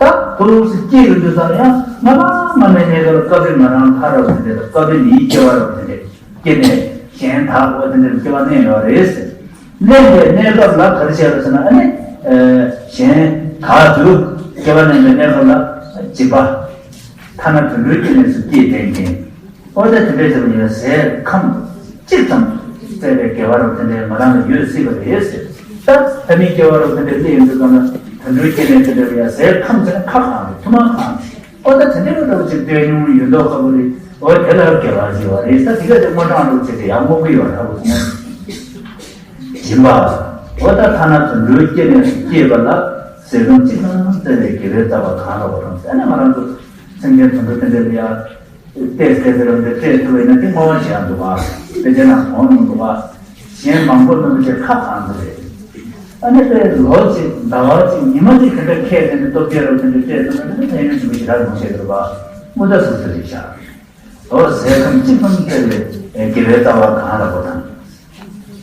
ད་དུས་སུ་སྐྱེས་ཡོང་དུས་ཙམ་ཡང་སྔ་མ་སྔ་མའི་གནས་སྐབས་ལ་སྐབས་རེ་ང་རང་ཕ་རབ་དེ་འདྲ་སྐབས་རེ་མིའི་སྐྱེ་བ་རབ་དེ་འདྲ་སྐྱེ་གནས་གཞན་དག་པོ་དེ་འདྲ་སྐྱེ་བ་གནས་ཡོད་རེད་ཟེར། གནས་པའི་གནས་སྐབས་ལ་ག་རེ་བྱས་རེད་ཟེར་ན། ཨ་ནི་གཞན་དག་ཏུ་སྐྱེ་བ་གནས་པའི་གནས་སྐབས་ལ་སྦྱིན་པ། ཐ་ན་དུད་འགྲོའི་སྐྱེ་གནས་སུ་སྐྱེས་བསྡད་མཁན། ཨོ་ད་དེ་འདྲའི་ཚེ་ལ་ཡང་ཟས་ཁམ་གཅིག་ཙམ་བཙལ་བའི་དགེ་བ་རབ་དེ་འདྲའི་ང་རང་ལ་ཡོད་སྲིད་པ་རེད་ཟེར། ད་ད་མིའི་སྐྱེ་བ་རབ་དེ་འདྲའི་སླེབས་ཡོང་དུས་ཙམ་ལ་དུད་འགྲོའི་སྐྱེ་གནས་དེ་འདྲ་ལ་ཡང་ཟས་ཁམ་ཟེར་ན་ཁ་གང་རེད། ཐུར་མ་གང་རེད། ཨོ་ད་དེ་འདྲའི་རབ་ཅིག་བསྟན་མྱོང་ཡོད་མདོག་ཁ་པོ་རེད། ཨོ་དེ་ལ་དགེ་བ་ཞེས་པ་རེད། ད་དེ་ག་དེ་དངོས་གྲངས་རབ་བྱས་ཏེ་ཡག་མོ་གི་ཡོད་ར་བོ་སོང་། སྦྱིན་པ། ཨོ་ད་ཐ་ན་དུད་འགྲོའི་སྐྱེ་གནས་སུ་སྐྱེས་པ་ལ་ཟས་ཁམ་གཅིག་ཙམ་བཙལ་བའི་དགེ་བའི་རྩ་བ་གང་ལ་བ་དང་ཟེར་ན། ང་རང་ཚོ་སེམས་ཅན་དུད་འགྲོ་དེ་འདྲ་ལ་ཡང་། ཏེ་ཟེར་ཟེར་རམ་དེ་སྤྲད་ཐུབ་པ་ཡིན་ན་དེ་བསྔོ་བ་བྱེད་ཡག་འདུག་ག་དཔེ་ཆ་ནང་གོང་ནང་འདུག་ག་གཞན་མང་པོ་རྣམས་ཀྱི་ཁ་གང་དུ་རེད། ཨ་ནི་དཔེ་ལོ་གཅིག་ཟླ་བ་གཅིག་ཉི་མ་གཅིག་དེ་འདྲ་ཁྱེད་དེ་ནི་སྟོབས་རྒྱལ་རབ་དེ་འདྲ་སྤྲད་ཐུབ་ན་དེ་ནི་ཕན་ཡོན་ཆེན་པོ་ཞེ་དྲག་ཡོང་བཤད་འདུག་ག་དངུལ་རྟ་ཟུར་ཟུར་རེད་ཤག་ཨོ་ཟས་ཁམ་གཅིག་ཙམ་སྤྲད་པའི་དགེ་བའི་རྩ་བ་གང་ལ་གོ་དང་།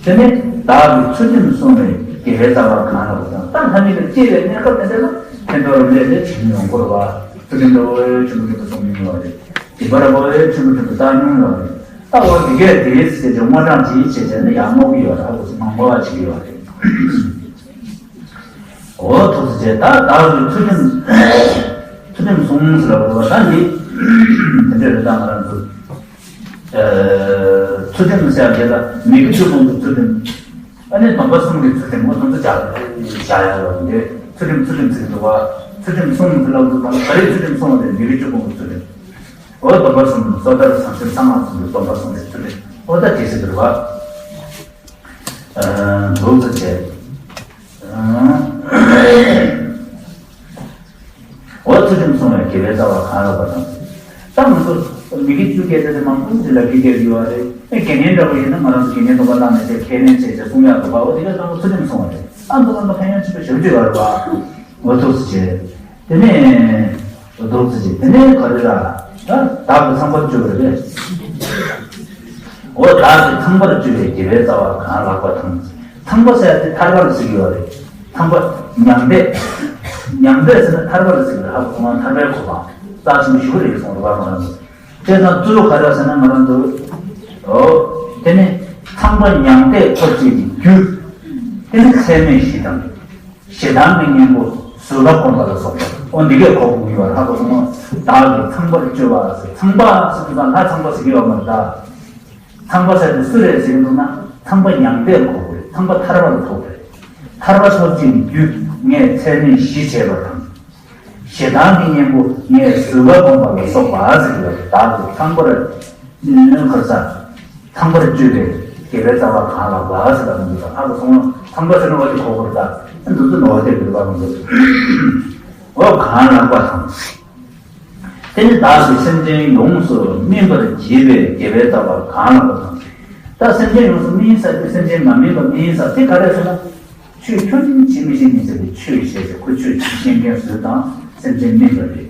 དེ་ནས་བདག་གིས་ཚུལ་ཁྲིམས་བསྲུང་བའི་དགེ་བའི་རྩ་བ་གང་ལ་གོ་དང་། ད་ལྷ་མི་ལ་སྐྱེ་བའི་གནས་སྐབས་དེ་འདྲ་ལ་ཕན་ཐོགས་རབ་ལས་དེ་བྱིན་མྱོང་གོ་ར་བ། ཚུལ་ཁྲིམས་འདྲ་བོ་ཆེན་པོ་ཆེན་པོ་བསྲུང་མྱོང་ཡོད་རེད། སྦྱིན་པ་འདྲ་བོ་ཆེན་པོ་ཆེན་པོ་བཏང་མྱོང་ཡོད་རེད། ད་འོ་དེ་གས་དེའི་ཟེར་ཏེ་དངོས་གྲངས་ཅིག་བྱས་བྱས་ནས་ཡག་མོ་གི་ཡོད་ར་བོ་ཟེར་མང་པོ་བ་བྱེད་ཀྱི་ཡོད་རེད། འོ་ཐུགས་རྗེ་ཆེ། ད་བདག་གིས་ཚུལ་ཁྲིམས་ཚུལ་ཁྲིམས་བསྲུང་ཟེར་བ་ད་འདི་དེ་འདྲ་རེད། ད་ང་རང་ཚོ་ཚུལ་ཁྲིམས་ཟེར་བ་དེ་ལ་མི་དགེ་བཅུ་སྤོང་གི་ཚུལ་ཁྲིམས། ཨ་ནི་སྡོམ་པ་གསུམ་གྱི་ཚུལ་ཁྲིམས། འོ་དེ་ཚོ་བཞག་བཞག་ཡ་ལ་འདི་ཚུལ་ཁྲིམས་ཚུལ་ཁྲིམས་ཟེར་གྱི་འདུག་བ། ཚུལ་ཁྲིམས་བསྲུང་ཟེར་ལབ་འདུག་ད་ལ་ག་རེ་ཚུལ་ཁྲིམས་བསྲུང་བ་དེ་མི་དགེ་བཅུ་སྤོང་གི་ཚུལ་ཁྲིམས། འོ་སྡོམ་པ་གསུམ། སོ་ཐར་བྱང་སེམས་གསང་སྔགས་གསུམ་གྱི་སྡོམ་པ་གསུམ་གྱི་ཚུལ་ཁྲིམས། འོ་ད་དེ་ཟེར་གྱི་འདུག་བ། འདུག་ཚུལ་བྱེད། འོ་ཚུལ་ཁྲིམས་བསྲུང་བའི་དགེ་བའི་རྩ་བ་གང་ལ་བ་དང་། ད་ང་ཚོ་མི་དགེ་བཅུ་སྐྱེ་ཚེ་དེ་མང་པོ་ཞིག་ལ་དགེ་སྐྱེ་ཡོད་རེད། ཨེ་དགེ་བསྙེན་འདྲ་བོ་ཡིན་ན་ང་རང་ཚོ་དགེ་བསྙེན་སྡོམ་པ་བླངས་ནས་དེ་ཁས་ལེན་བྱས་ཏེ་བསྲུང་ཡག་འདུག་ག་འོ་དེ་ག་ཚང་མ་ཚུལ་ཁྲིམས་བསྲུང་བ་རེད། ཨ་མདོ་ལ་མདོ་ཕན་ཡོན་ཆེན་པོ་ཞེ་པོ་ཅིག་ཡོད་རེད་བ། འོ་ཐུགས་སུ་ཆེ། དེ་ནས་འདུག་ཚུལ་བྱེད། དེ་ནས་ག་རེ་ལ་ད་བདག་གི་ཚངས་པར་སྤྱོད་པ་རེད། འོ་བདག་གིས་ཚངས་པར་སྤྱོད་པའི་དགེ་བའི་རྩ་བ་གང་ལགས་པ་དང་། ཚངས་པ་ཟེར་ཡ་དེ་ཐར་པ་ལ་ཟེར་གྱི་ཡོད་རེད། ཚངས་པ་མྱང་འདས། མྱང་འདས་ཟེར་ན་ཐར་པ་ལ་ཟེར་གྱི་རེད། ཧ་གོ་སོང་ང་། ཐར་པའི་གོ་འཕང་རྩ་ཆེན་པོ་ཞིག་རེད་གསུངས་རེད་པ། ང་རང་ཚོ་བྱས་ཙང་གཙོ་བོ་ག་རེ་ཟེར་ན། ང་རང་ཚོ་འོ་དེ་ནི་ཚངས་པ་མྱང་འདས་ཐོབ་བྱེད་ཀྱི་རྒྱུ། དེ་ནི་ཚད་མེད་བཞི་དང་། ཞེ་སྡང་གི་གཉེན་པོ་བཟོད་པ་སྒོམ་པ་ལ་སོགས་པ། འོ་འདི་གས་གོ་དགོས་ཀྱི་ཡོད་རེད། ཧ་གོ་སོང་ངོ་། བདག་གིས་ཚངས་པར་སྤྱོད་པ་ཟེར། ཚངས་པ་ཟེར་དུས་ཙང་ལྷ་ཚངས་པ་ཟེར་གྱི་ཡོད་མ་རེད་ད། ཚངས་པ་ཟེར་དེ་སུ་རེད་ཟེར་གྱི་འདུག་ན། ཚངས་པ་མྱང་འདས་ལ་གོ་དགོས་རེད། ཚངས་པ་ཐར་པ་ལ་གོ་དགོས་རེད། ཐར་པ་ཐོབ་བྱེད་ཀྱི་རྒྱུ་ངས་ཚད་མེད་བཞི་བྱས་པ་དང་། ཞེ་སྡང་གི་གཉེན་པོ་ངས་བཟོད་པ་སྒོམ་པ་ལ་སོགས་པ་ཟེར་གྱི་ཡོད་རེད། བདག་གིས་ཚངས་པར། གནོན་ཁར་ས། ཚངས་པར་སྤྱོད་པའི་དགེ་བའི་རྩ་བ་གང་ལགས་པ་ཟེར་བ་འདི་དང་། ཧ་གོ་སོང་ངོ་། ཚངས་པ་ཟེར་ན་འོ་དེ་གོ་དགོས་རེད་ད། འདི་ཚོ་ནོར་དེ་འདུག་པ་མི་འདུག་འོ་གང་ལགས་པ་དང་། དེ་ནི་བདག་གིས་སེམས་ཅན་ཡོངས་སུ་སྨིན་པར་བགྱིས་པའི་དགེ་བའི་རྩ་བ་གང་ལགས་པ་དང་། ད་སེམས་ཅན་ཡོངས་སུ་སྨིན་ས་དེ། སེམས་ཅན་མ་སྨིན་པ་སྨིན་ས་དེ་ག་རེ་ཟེར་ན། ཆོས་ཁྱོན་ནས་བྱེད་མི་ཤེས་མི་ཟེར་བའི་ཆོས་བྱས་ཏེ། ཁོ་ཆོས་བྱེད་ཤེས་མཁན་བཟོས་དང་སེམས་ཅན་སྨིན་པ་རེད།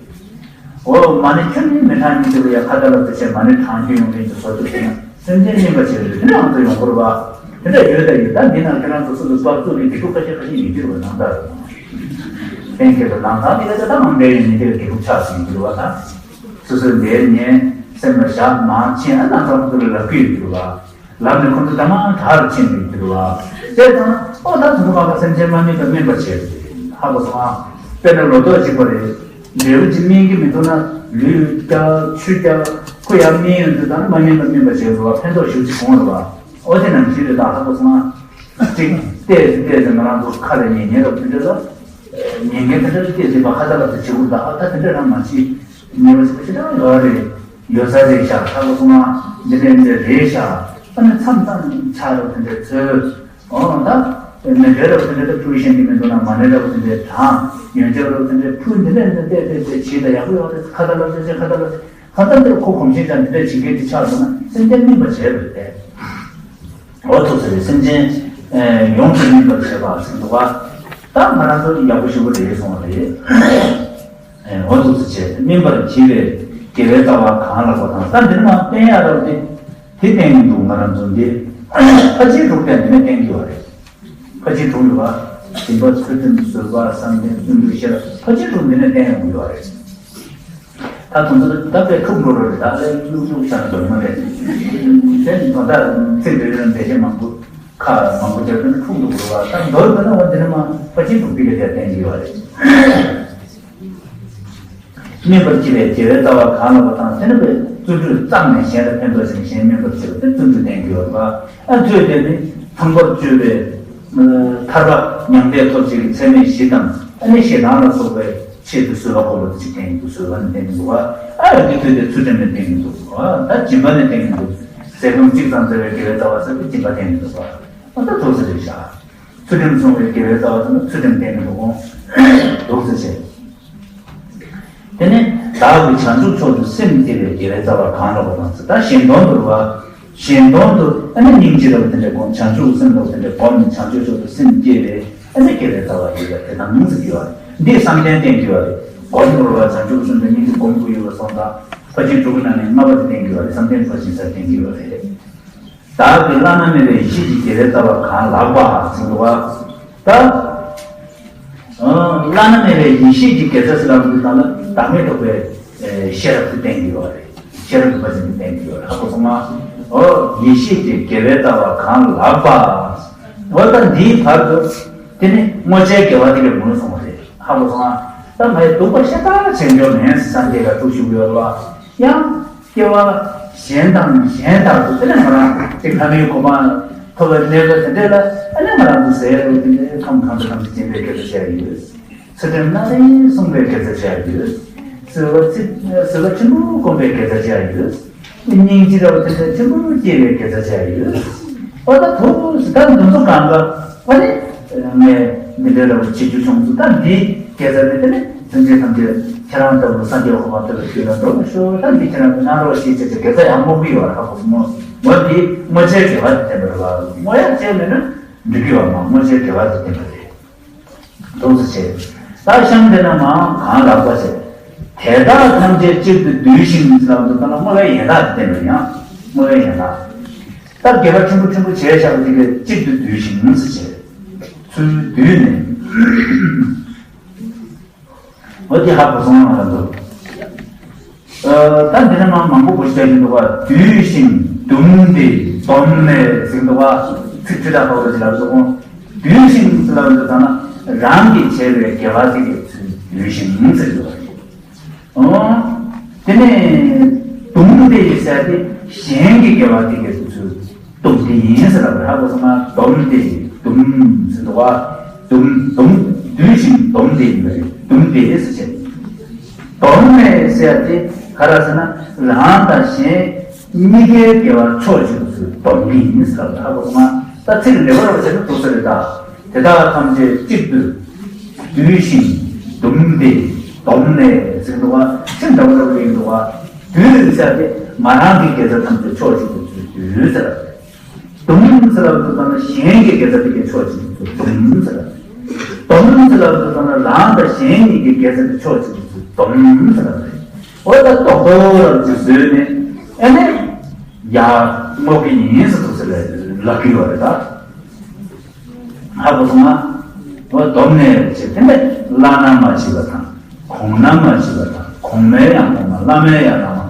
འོ་མ་ཎི་ཁྱོན་ནས་མི་བགྲང་མི་ཟེར་བའི་ཡ་ཁ་ཏ་ལ་དུ་བྱས་མ་ཎི་བགྲང་རྒྱུ་ཡོང་མཁན་གྱི་བཟོ་ཐུབ་ཟེར་ན་སེམས་ཅན་སྨིན་པ་བྱས་རེད། དེ་འདྲ་ང་ཚོ་ཡོང་དགོས་རེད་པ། དེ་འདྲ་ཡོད་ད་ཡོད། ད་འདི་ནང་ཁྱེད་རང་ཚོ་སོ་སོ་དཔག་ཚོད་ཀྱི་སྡིག་སྒྲུབ་ཁ་ཤས་ཁ་ཤས་ཡིན་རྒྱུ་རེད་པ། ནང་ལྟར་གཏན་འཁེལ་བ་ནང་ཚང་དེ་ག་ཚོད་ད་མང་འདྲ་ཡོད་མི་འདྲ་བའི་སྡིག་སྒྲུབ་ཆགས་སུ་ཡིན་རྒྱུ་རེད་པ། ད་སོ་སོའི་འདིར་ཉན་སེམས་ལ་བཞག་མ་ཕྱིན་ཨ་ནང་ཚང་ཁོ་ཚོ་ལ་ལབ་ཀྱི་ཡོད་རྒྱུ་རེད་པ། ལམ་ནས་ཁོ་ཚོ་དམ་དྲག་ཏུ་ཕྱིན་པའི་འགྱུར་བ། དེ་དང་ཨོ་ད་དུང་ཁ་ཁ་སེམས་ཅན་མ་སྨིན་པ་སྨིན་པར་བྱེད། ཧ་གོ་སོང་ཨ། དཔེར་ན་ལོ་ཏོག་གཅིག་པ་རེད། འབྲས་བུ་གཅིག་སྨིན་གྱི་མི་འདུག་ན་ལུས་རྒྱག་ཆུ་རྒྱག་ཁོ་ཡང་སྨིན་ཡོང་དུས་ད་ནི་མ་སྨིན་པ་སྨིན་པར་བྱེད་དགོས་པ། ཕན་ཐོགས་ཞེ་པོ་ཅིག་འོང་རེད་པ། ཨོ་དེ་ནང་བཞིན་རེད་ད། ཧ་གོ་སོང་ཨ། གཅིག་བལྟས་ཏེ་བལྟས་ཏེ་ང་རང་ཚོ་ཁ་ལ་ཉན་ཉན་རབས་དེ་འདྲ་ལ། ཉན་མཁན་དེ་འདྲ་ལ་བལྟས་ཏེ་ཕར་ཁ་ཏ་ལ་དེ་བྱེད་དགོས་ད། ཨ་ད་དེ་འདྲ་རང་མ་བྱེད། ཉེས་པ་ཞིག་ཞེ་དྲག་ཡོད་རེད། ཡོད་ས་རེད་ཤག་ཧ་གོ་སོང་ང་། འདི་འདྲ་འདི་འདྲ་རེད་ཤག་ཨ་ནི་མཚམས་མཚམས་ཆ་རབས་དེ་འདྲ་ཚོལ། འོ་ད་མི་འདྲ་རབས་དེ་འདྲ་ད་ཕུལ་ཤེས་ཀྱི་མི་འདུག་ན་མ་ཎི་རབས་དེ་འདྲ་བགྲང་། ཡོན་ཆབ་རབས་དེ་འདྲ་ཕུལ། འདི་འདྲ་འདི་འདྲ་བལྟས་བལྟས་བལྟས་བྱེད་ད་ཡག་པོ་ཡོད་རེད། ཁ་ཏ་ལ་ཚོད་ཅེས་ཁ་ཏ་ལ་ཚོད་ཁ་ཏ་འདིར་ཁོ་གོམས་གཤིས་ཀྱང་འདི་འདྲ་བྱེད་མཁན་དེ་ཆགས་སོང་ན་སེམས་ཅན་སྨིན་པར་བྱས་པ་རེད་དེ། འོ་ཐུགས་ཟེར་རེད། སེམས་ཅན་ཡོངས་སུ་སྨིན་པར་བྱེད་པ་ཟེར་འདུག་པ། ད་ང་རང་ཚོ་ཡག་པོ་ཞེ་པོ་རེད་གསུངས་པ་རེད། འོ་ཐུགས་སུ་ཆེ་སྨིན་པར་བགྱིས་པའི་དགེ་བའི་རྩ་བ་གང་ལགས་པ་དང་། ད་འདིར་མ་བསྟན་ཡ་རབས་དེ་དེ་བསྟན་གྱི་འདུག་ང་རང་ཚོ་འདི་ཕལ་ཆེར་དྲུག་དེ་འདི་ནས་བསྟན་གྱི་ཡོད་རེད། ཕལ་ཆེར་དྲུག་ཡོད་པ། སྦྱིན་པ་ཚུལ་ཁྲིམས་བཟོད་པ་བསམ་གཏན་བརྩོན་འགྲུས་ཤེས་རབ། ཕལ་ཆེར་དྲུག་འདི་ནས་བསྟན་ཡོང་གི་ཡོད་རེད། ད་དུང་ཚོ་ད་དཔེ་འཁྲུག་འགྲོ་རེད། ད་ལས་ལུག་ལུག་བྱ་ན་འདོད་མ་རེད། དེ་ནི་ད་ཚིག་རེ་རེ་ལ་འདས་ཤེས་མང་པོ་ཁ་མང་པོ་རྒྱབ་ན་འཁྲུག་འགྲོ་དགོས་པ། ད་འདོད་པ་ན་འོ་འདི་ནས་མ་ཕལ་ཆེར་དྲུག་པའི་ལས་དེ་བསྟན་གྱི་ཡོད་རེད། སྨིན་པར་བགྱི་བའི་དགེ་བའི་རྩ་བ་གང་ལགས་པ་དང་། དེ་ནི་བརྩོན་འགྲུས་བརྩམས་ནས་གཞན་ལ་ཕན་ཐོགས་ཤིང་གཞན་སྨིན་པར་བྱེད་པ་དེ་བརྩོན་འགྲུས་བསྟན་གྱི་ཡོད་པ། ཨ་ཚོད་དེ་ནི་ཚངས་པར་སྤྱོད་པའི་ཐར་པ་མྱང་འདས་ཐོབ་བྱེད་ཀྱི་ཚད་མེད་བཞི་དང་། ཨ་ནི་ཞེ་སྡང་ལ་སོགས་པའི་ཆེད་དུ་བཟོད་པ་སྒོམ་པ་དེ་གཅིག་བསྟན་གྱི་འདུག་བཟོད་པ་ནི་བསྟན་གྱི་འདུག་པ། ཨ་ཡོད་དེ་ཐོས་ཏེ་ཚུལ་ཁྲིམས་ནི་བསྟན་གྱི་འདུག་པ། ད་སྦྱིན་པ་ནི་བསྟན་གྱི་འདུག་ཟས་སྐོམ་གཅིག་ཙམ་བཟའ་བའི་དགེ་བའི་རྩ་བ་ཟེར་ཏེ་སྦྱིན་པ་བསྟན་གྱི་འདུག་པ། ཨ་ད་ཐུགས་སུ་རེད་བཞག་ཚུལ་ཁྲིམས་སྲུང་བའི་དགེ་བའི་རྩ་བ་ཟེར་ན་ཚུལ་ཁྲིམས་བསྟན་གྱི་འདུག་གོ། འདུག་ཟེར་བྱས། དེ་ནས་བདག་གིས་བྱང་ཆུབ་མཆོག་ཏུ་སེམས་བསྐྱེད་པའི་དགེ་བའི་རྩ་བ་གང་ལགས་པ་དང་ཟེར། ད་གཞན་དོན་དུ་རེད་པ། གཞན་དོན་དུ་ཨ་ནི་སྙིང་རྗེ་ལ་དེ་འདྲ་སྒོམ། བྱང་ཆུབ་སེམས་ལ་དེ་འདྲ་སྒོམ་ནས་བྱང་ཆུབ་མཆོག་ཏུ་སེམས་བསྐྱེད་པའི་ཨ་ནི་དགེ་བའི་རྩ་བ་ཡོད་པ་དེ་དང་མིང་ཚིག་ཡོད་པ། འདིས་བསམ་གཏན་བསྟན་གྱི་ཡོད་རེད། སྒོམ་དགོས་པ། བྱང་ཆུབ་སེམས་དང་སྙིང་རྗེ་སྒོམ་དགོས་ཡོད་པ་སོགས་དང་ཕར་ཕྱིན་དྲུག་གི་ནང་ནས་ལྔ་པ་དེ་བསྟན་གྱི་ཡོད་རེད། བསམ་གཏན་ཕར་ཕྱིན་ས་བསྟན་གྱི་ཡོད་རེད། བདག་གི་བླ་ན་མེད་པའི་ཡེ་ཤེས་ཀྱི་དགེ་བའི་རྩ་བ་གང་ལགས་པ་ཟེར་འདུག་པ། ད་བླ་ན་མེད་པའི་ཡེ་ཤེས་ཀྱི་དགེ་རྩ་ཟེར་ལབ་དུས་ཙམ་ལ་བདག་མེད་རྟོགས་པའི་ཤེས་རབ་དེ་བསྟན་གྱི་ཡོད་རེད། ཤེས་རབ་ཀྱི་ཕར་ཕྱིན་དེ་བསྟན་གྱི་ཡོད་རེད། ཧ་གོ་སོང་ང་། འོ་ཡེ་ཤེས་ཀྱི་དགེ་བའི་རྩ་བ་གང་ལགས་པ། འོ་ད་འདིའི་བར་དུ་དེ་ནི་བསྔོ་བྱའི་དགེ་བ་དེ་གས་མུ་ནུ་སོང་བ་རེད། ཧ་གོ་སོང་ང་། ད་ང་ཡི་སྡུག་པ་ཤ་སྟག་བྱེད་འཇོག་མེད་སངས་རྒྱས་ལ་ཐུགས་ཞུགས་ཡོད་ལ། ཡང་སྐྱེ་བ་གཞན་དང་གཞན་དག་ཏུ་དེ་ནས་ང་རང་དེ་ཕ་མའི་གོ་འཕང་ཐོབ་པའི་གནས་སྐབས་དེ་འདྲ་ལ་ཨ་ནི་ང་རང་ཚོ་ཟས་རོ་དེ་འདྲའི་ཁམས་གང་དུ་གང་དུ་སྦྱིན་པའི་དགེ་རྩ་བྱས་ཡོད། ཚུལ་ཁྲིམས་རྣམ་པར་སྲུང་བའི་དགེ་རྩ་བྱས་ཡོད། བཟོད་པ་ཚིག་བཟོད་པ་ཆེན་པོ་སྒོམ་པའི་དགེ་རྩ་བྱས་ཡོད། སྙིང་རྗེ་ར་བ་དེ་འདྲ་ཆེན་པོ་སྐྱེ་བའི་དགེ་རྩ་བྱས་ཡོད། ཨོ་ད་ཐུགས་ད་འདི་ཚོ་གང་ག་ཨ་ནི། ངས་འདི་འདྲའི་ར་བ་བྱེད་རྒྱུ་བྱུང་སོང་། ད་འདི་དགེ་རྩ་དེ་དེ་ནི་སེམས་ཅན་ཐམས་ཅད་ཁྱེད་རང་ལྟ་བུ་སངས་རྒྱས་གོ་འཕང་ཐོབ་པའི་རྒྱུ་ལ་འགྲོ་མི་ཤོག་ད་འདི་ཁྱེད་རང་ཚོ་གནང་རོགས་ཞེས་བྱས་ཏེ་དགེ་རྩ་ཡང་སྨོན་གྱི་ཡོད་ར། ཧ་གོ་སོང་ངོ་། འདི་བསྔོ་བྱའི་དགེ་བ་དེ་བསྟན་པ་རེད་བ། བསྔོ་ཡ་བྱས་མེད་ན་འགྲིག་གི་ཡོད་མ། བསྔོ་བྱའི་དགེ་བ་དེ་བསྟན་པ་རེད། འདུག་སེ་བྱས། ད་གཤམ་དེ་ན་མ་གང་ལགས་པ་ཟེར། དེ་དག་ཐམས་ཅད་གཅིག་ཏུ་བསྡུས་ཤིང་ཟེར་ལབ་འདུག་ད་ལ་བསྔོ་བའི་ཡན་ལག་དེ་བསྟན་པ་ཡང་བསྔོ་བའི་ཡན་ལག་ད་དགེ་བ་ཕྲན་བུ་ཕྲན་བུ་བྱས་བཞག་པ་དེ་གས་གཅིག་ཏུ་བསྡུས་ཤིང་ཟེར་བྱས། ཚུལ་བསྡུས་ནས། འོ་དེ་ཧ་གོ་སོང་ང་རང་ཚོ། ཨ། ད་འདི་ནས་མ་མང་པོ་པོ་ཞིག་བཤད་ཀྱི་འདུག་བ། བསྡུས་ཤིང་བཟླུམས་ཏེ་བསྡོམས་ནས་ཟེར་གྱི་འདུག་བ། ཚིག་ཁྲི་ཕྲག་ཁ་བ་ཞིག་ལབ་སོང་། བསྡུས་ཤིང་ཟེར་ལབ་འདུག་ད་ན་རང་གིས་བྱས་པའི་དགེ་བ་དེ་གས་ཚུལ་བསྡུས་ཤིང་ཟེར་གྱི་འདུག་བ། ཨོ། དེ་ནས་བཟླུམས་ཏེ་ཟེར་ཏེ་གཞན་གྱི་དགེ་བ་དེ་གས་ཚུལ་བསྡོམས་ཏེ་ཡིན་ཟེར་ལབ་པ་ཧ་གོ་སོང་ང་། བསྡོམས་ཏེ་བསྡུམས་ཟེར་འདུག་བ། བསྡུམས་བསྡུམས་བསྡུས་ཤིང་བསྡོམས་ཏེ་ཡིན་པ་རེད། བསྡུམས་ཏེ་ཟེར་བྱས། བསྡོམས་ནས་ཟེར་ཏེ་ག་རེ་ཟེར་ན། རང་དང་གཞན་གཉིས་ཀའི་དགེ་བ་ཕྱོགས་གཅིག་ཏུ་བསྡོམས་ཏེ་ཡིན་ཟེར་ལབ་པ་ཧ་གོ་སོང་ང་། ད་ཚིག་འགྲེལ་པ་རེ་བྱས་ན་འདུག་ས་རེད་ད། དེ་དག་ཐམས་ཅད་གཅིག་ཏུ་བསྡུས་ཤིང་བསྡོམས་ཏེ་བསྡོམས་ནས་ཟེར་འདུག་བ། ཚིག་འདྲ་བོ་འདྲ་བོ་ཡིན་འདུག་བ། བསྡུས་ཟེར་ཏེ་ང་རང་གི་དགེ་རྩ་ཐམས་ཅད་ཕྱོགས་གཅིག་ཏུ་བསྡུས་ཟེར། བསྡོམས་ཟེར་ལབ་དུས་ཙམ་ན་གཞན་གྱི་དགེ་རྩ་དེ་གའི་ཕྱོགས་གཅིག་ཏུ་བསྡོམས་ཟེར། བསྡོམས་ཟེར་ལབ་དུས་ཙམ་ན་རང་དང་གཞན་གཉིས་ཀྱི་དགེ་རྩ་དེ་ཕྱོགས་གཅིག་ཏུ་བསྡོམས་ཟེར། འོ་ད་རྡོག་རྡོག་རང་གཅིག་བཟོས་ནས་ཨ་ནི་ཡར་བསྔོག་གི་ཡིན་ཟེར་འདུག་ཟེར་ལབ་ཀྱི་ཡོད་རེད་ད། ཧ་གོ་སོང་ང་། འོ་བསྡོམས་ནས་བྱས། དེ་ནས་བླ་ན་མ་མཆིས་པ་དང་། གོང་ན་མ་མཆིས་པ་དང་། གོང་མའི་ཡང་གོང་མ། བླ་མའི་ཡང་བླ་མ།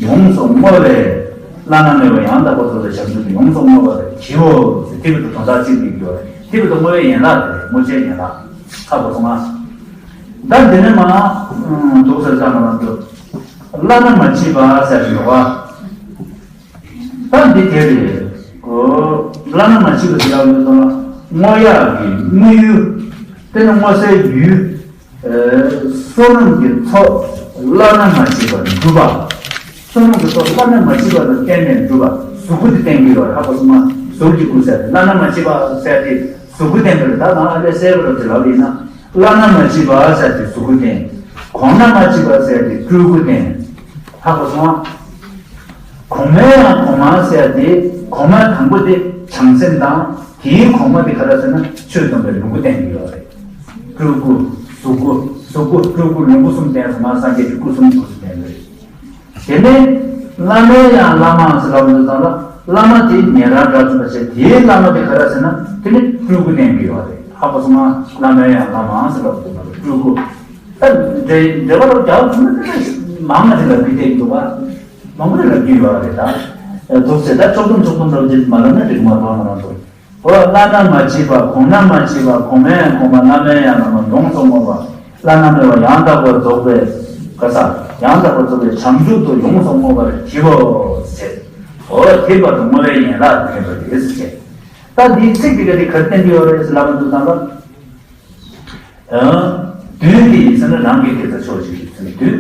ཡོངས་སུ་བསྔོ་བས། བླ་ན་མེད་པ་ཡང་དག་པར་རྫོགས་པའི་བྱང་ཆུབ་ཏུ་ཡོངས་སུ་བསྔོ་བར་བགྱིའོ་ཟེར། དེ་བར་དུ་དོན་དག་གཅིག་སྟེ་འགྱུར་བ་རེད། དེ་བར་དུ་བསྔོ་བའི་ཡན་ལག་དེ་རེད། བསྔོ་བྱའི་ཡན་ལག་ཧ་གོ་སོང་ང་། ད་འདི་ནས་མ་འདུག་ཟེར་ཙམ་མ་རང་དུ། བླ་ན་མ་མཆིས་པ་ཟེར་ཡོད་པ། ད་འདི་དེ་རེད། ཨོ། བླ་ན་མ་མཆིས་པ་ཟེར་ཡག་ཡོད་དང་། བསྔོ་ཡག་གི་དམིགས་ཡུལ། དེ་ནི་བསྔོ་སའི་ཡུལ། ཨེ། བསོད་ནམས་ཀྱི་ཚོགས་བླ་ན་མ་མཆིས་པ་འགྲུབ་པ། བསོད་ནམས་ཀྱི་ཚོགས་བླ་ན་མ་མཆིས་པ་ལ་བརྟེན་ནས་འགྲུབ་པ། གཟུགས་སྐུ་དེ་བསྟན་གྱི་ཡོད་རེད། ཧ་གོ་སོང་ང་། གཟུགས་ཀྱི་སྐུ་ཟེར་ཏེ། བླ་ན་མ་མཆིས་པ་ཟེར་ཏེ་གཟུགས་སྐུ་བསྟན་པ་རེད། ད་ང་ཨ་ལས་གསལ་པོ་རེད་ལབ་ཡིན་ན། བླ་ན་མ་མཆིས་པ་ཟེར་ཏེ་གཟུགས་སྐུ་བསྟན། གོང་ན་མ་མཆིས་པ་ཟེར་ཏེ་སྤྲུལ་སྐུ་བསྟན། ཧ་གོ་སོང་ང་། གོང་མའི་ཡང་གོང་མ་ཟེར་ཏེ་གོང་མ་དང་པོ་དེ་བྱང་སེམས་དང་། དེའི་གོང་མ་དེ་ག་རེ་ཟེར་ན་ཆོས་སྟོན་པའི་ལོངས་སྐུ་བསྟན་གྱི་ཡོད་རེད། སྤྲུལ་སྐུ། གཟུགས་སྐུ། གཟུགས་སྐུ། སྤྲུལ་སྐུ། ལོངས་སྐུ་གསུམ་བསྟན་སོང་ང་། སངས་རྒྱས་ཀྱི་སྐུ་གསུམ་འདུག་སེ་བསྟན་པ་རེད། དེ་ནས་བླ་མའི་ཡང་བླ་མ་ཟེར་ལབ་དུས་ཙམ་ལ། བླ་མ་དེ་ཉན་རང་དགྲ་བཅོམ་པ་བྱས། དེའི་བླ་མ་དེ་ག་རེ་ཟེར་ན་དེ་ནི་སྤྲུལ་སྐུ་བསྟན་གྱི་ཡོད་རེད། ཧ་གོ་སོང་ང་། བླ་མའི་ཡང་བླ་མ་ཟེར་ལབ་དུས་ཙམ་ལ་སྤྲུལ་སྐུ། ད་འགྲེལ་འགྲེལ་པ་ལ་རྒྱག་ཐུབ་ན་དེ་མང་ང་དེ་ལ་བསྡད་ཀྱི་འདུག་པ། མང་པོ་དེ་ལ་བསྡད་ཡོད་རེད་ད། འདུག་ཟེར། ད་ཕྱོགས་སྡོམ་ཕྱོགས་སྡོམ་ལ་བསྡད་མ་ལབ་ན་འགྲིག་མ་གཏོགས་ང་རང་ཚོ། འོ། བླ་ན་མ་མཆིས་པ། གོང་ན་མ་མཆིས་པ། གོང་མའི་གོང་མ། བླ་མའི་ཡང་བླ་མ། ཡོངས་སུ་བསྔོ་བ། བླ་ན་མེད་པ་ཡང་དག་པར་རྫོགས་པའི་ག་ས། ཡང་དག་པར་རྫོགས་པའི་བྱང་ཆུབ་ཏུ་ཡོངས་སུ་བསྔོ་བར་བགྱིའོ་ཟེར། འོ། དེ་བར་དུ་བསྔོ་བའི་ཡན་ལག་དེ་ཡིན་པ་རེད་ཟེར། ད་འདིའི་ཚིག་འདི་ག་དེ་ག་རེ་བསྟན་གྱི་ཡོད་རེད་ཟེར་ལབ་དུས་ཙམ་ལ། ཨ། བསྡུས་ཏེ་ཟེར་ན་རང་གི་དགེ་རྩ་ཕྱོགས་གཅིག་ཏུ་བསྡུས།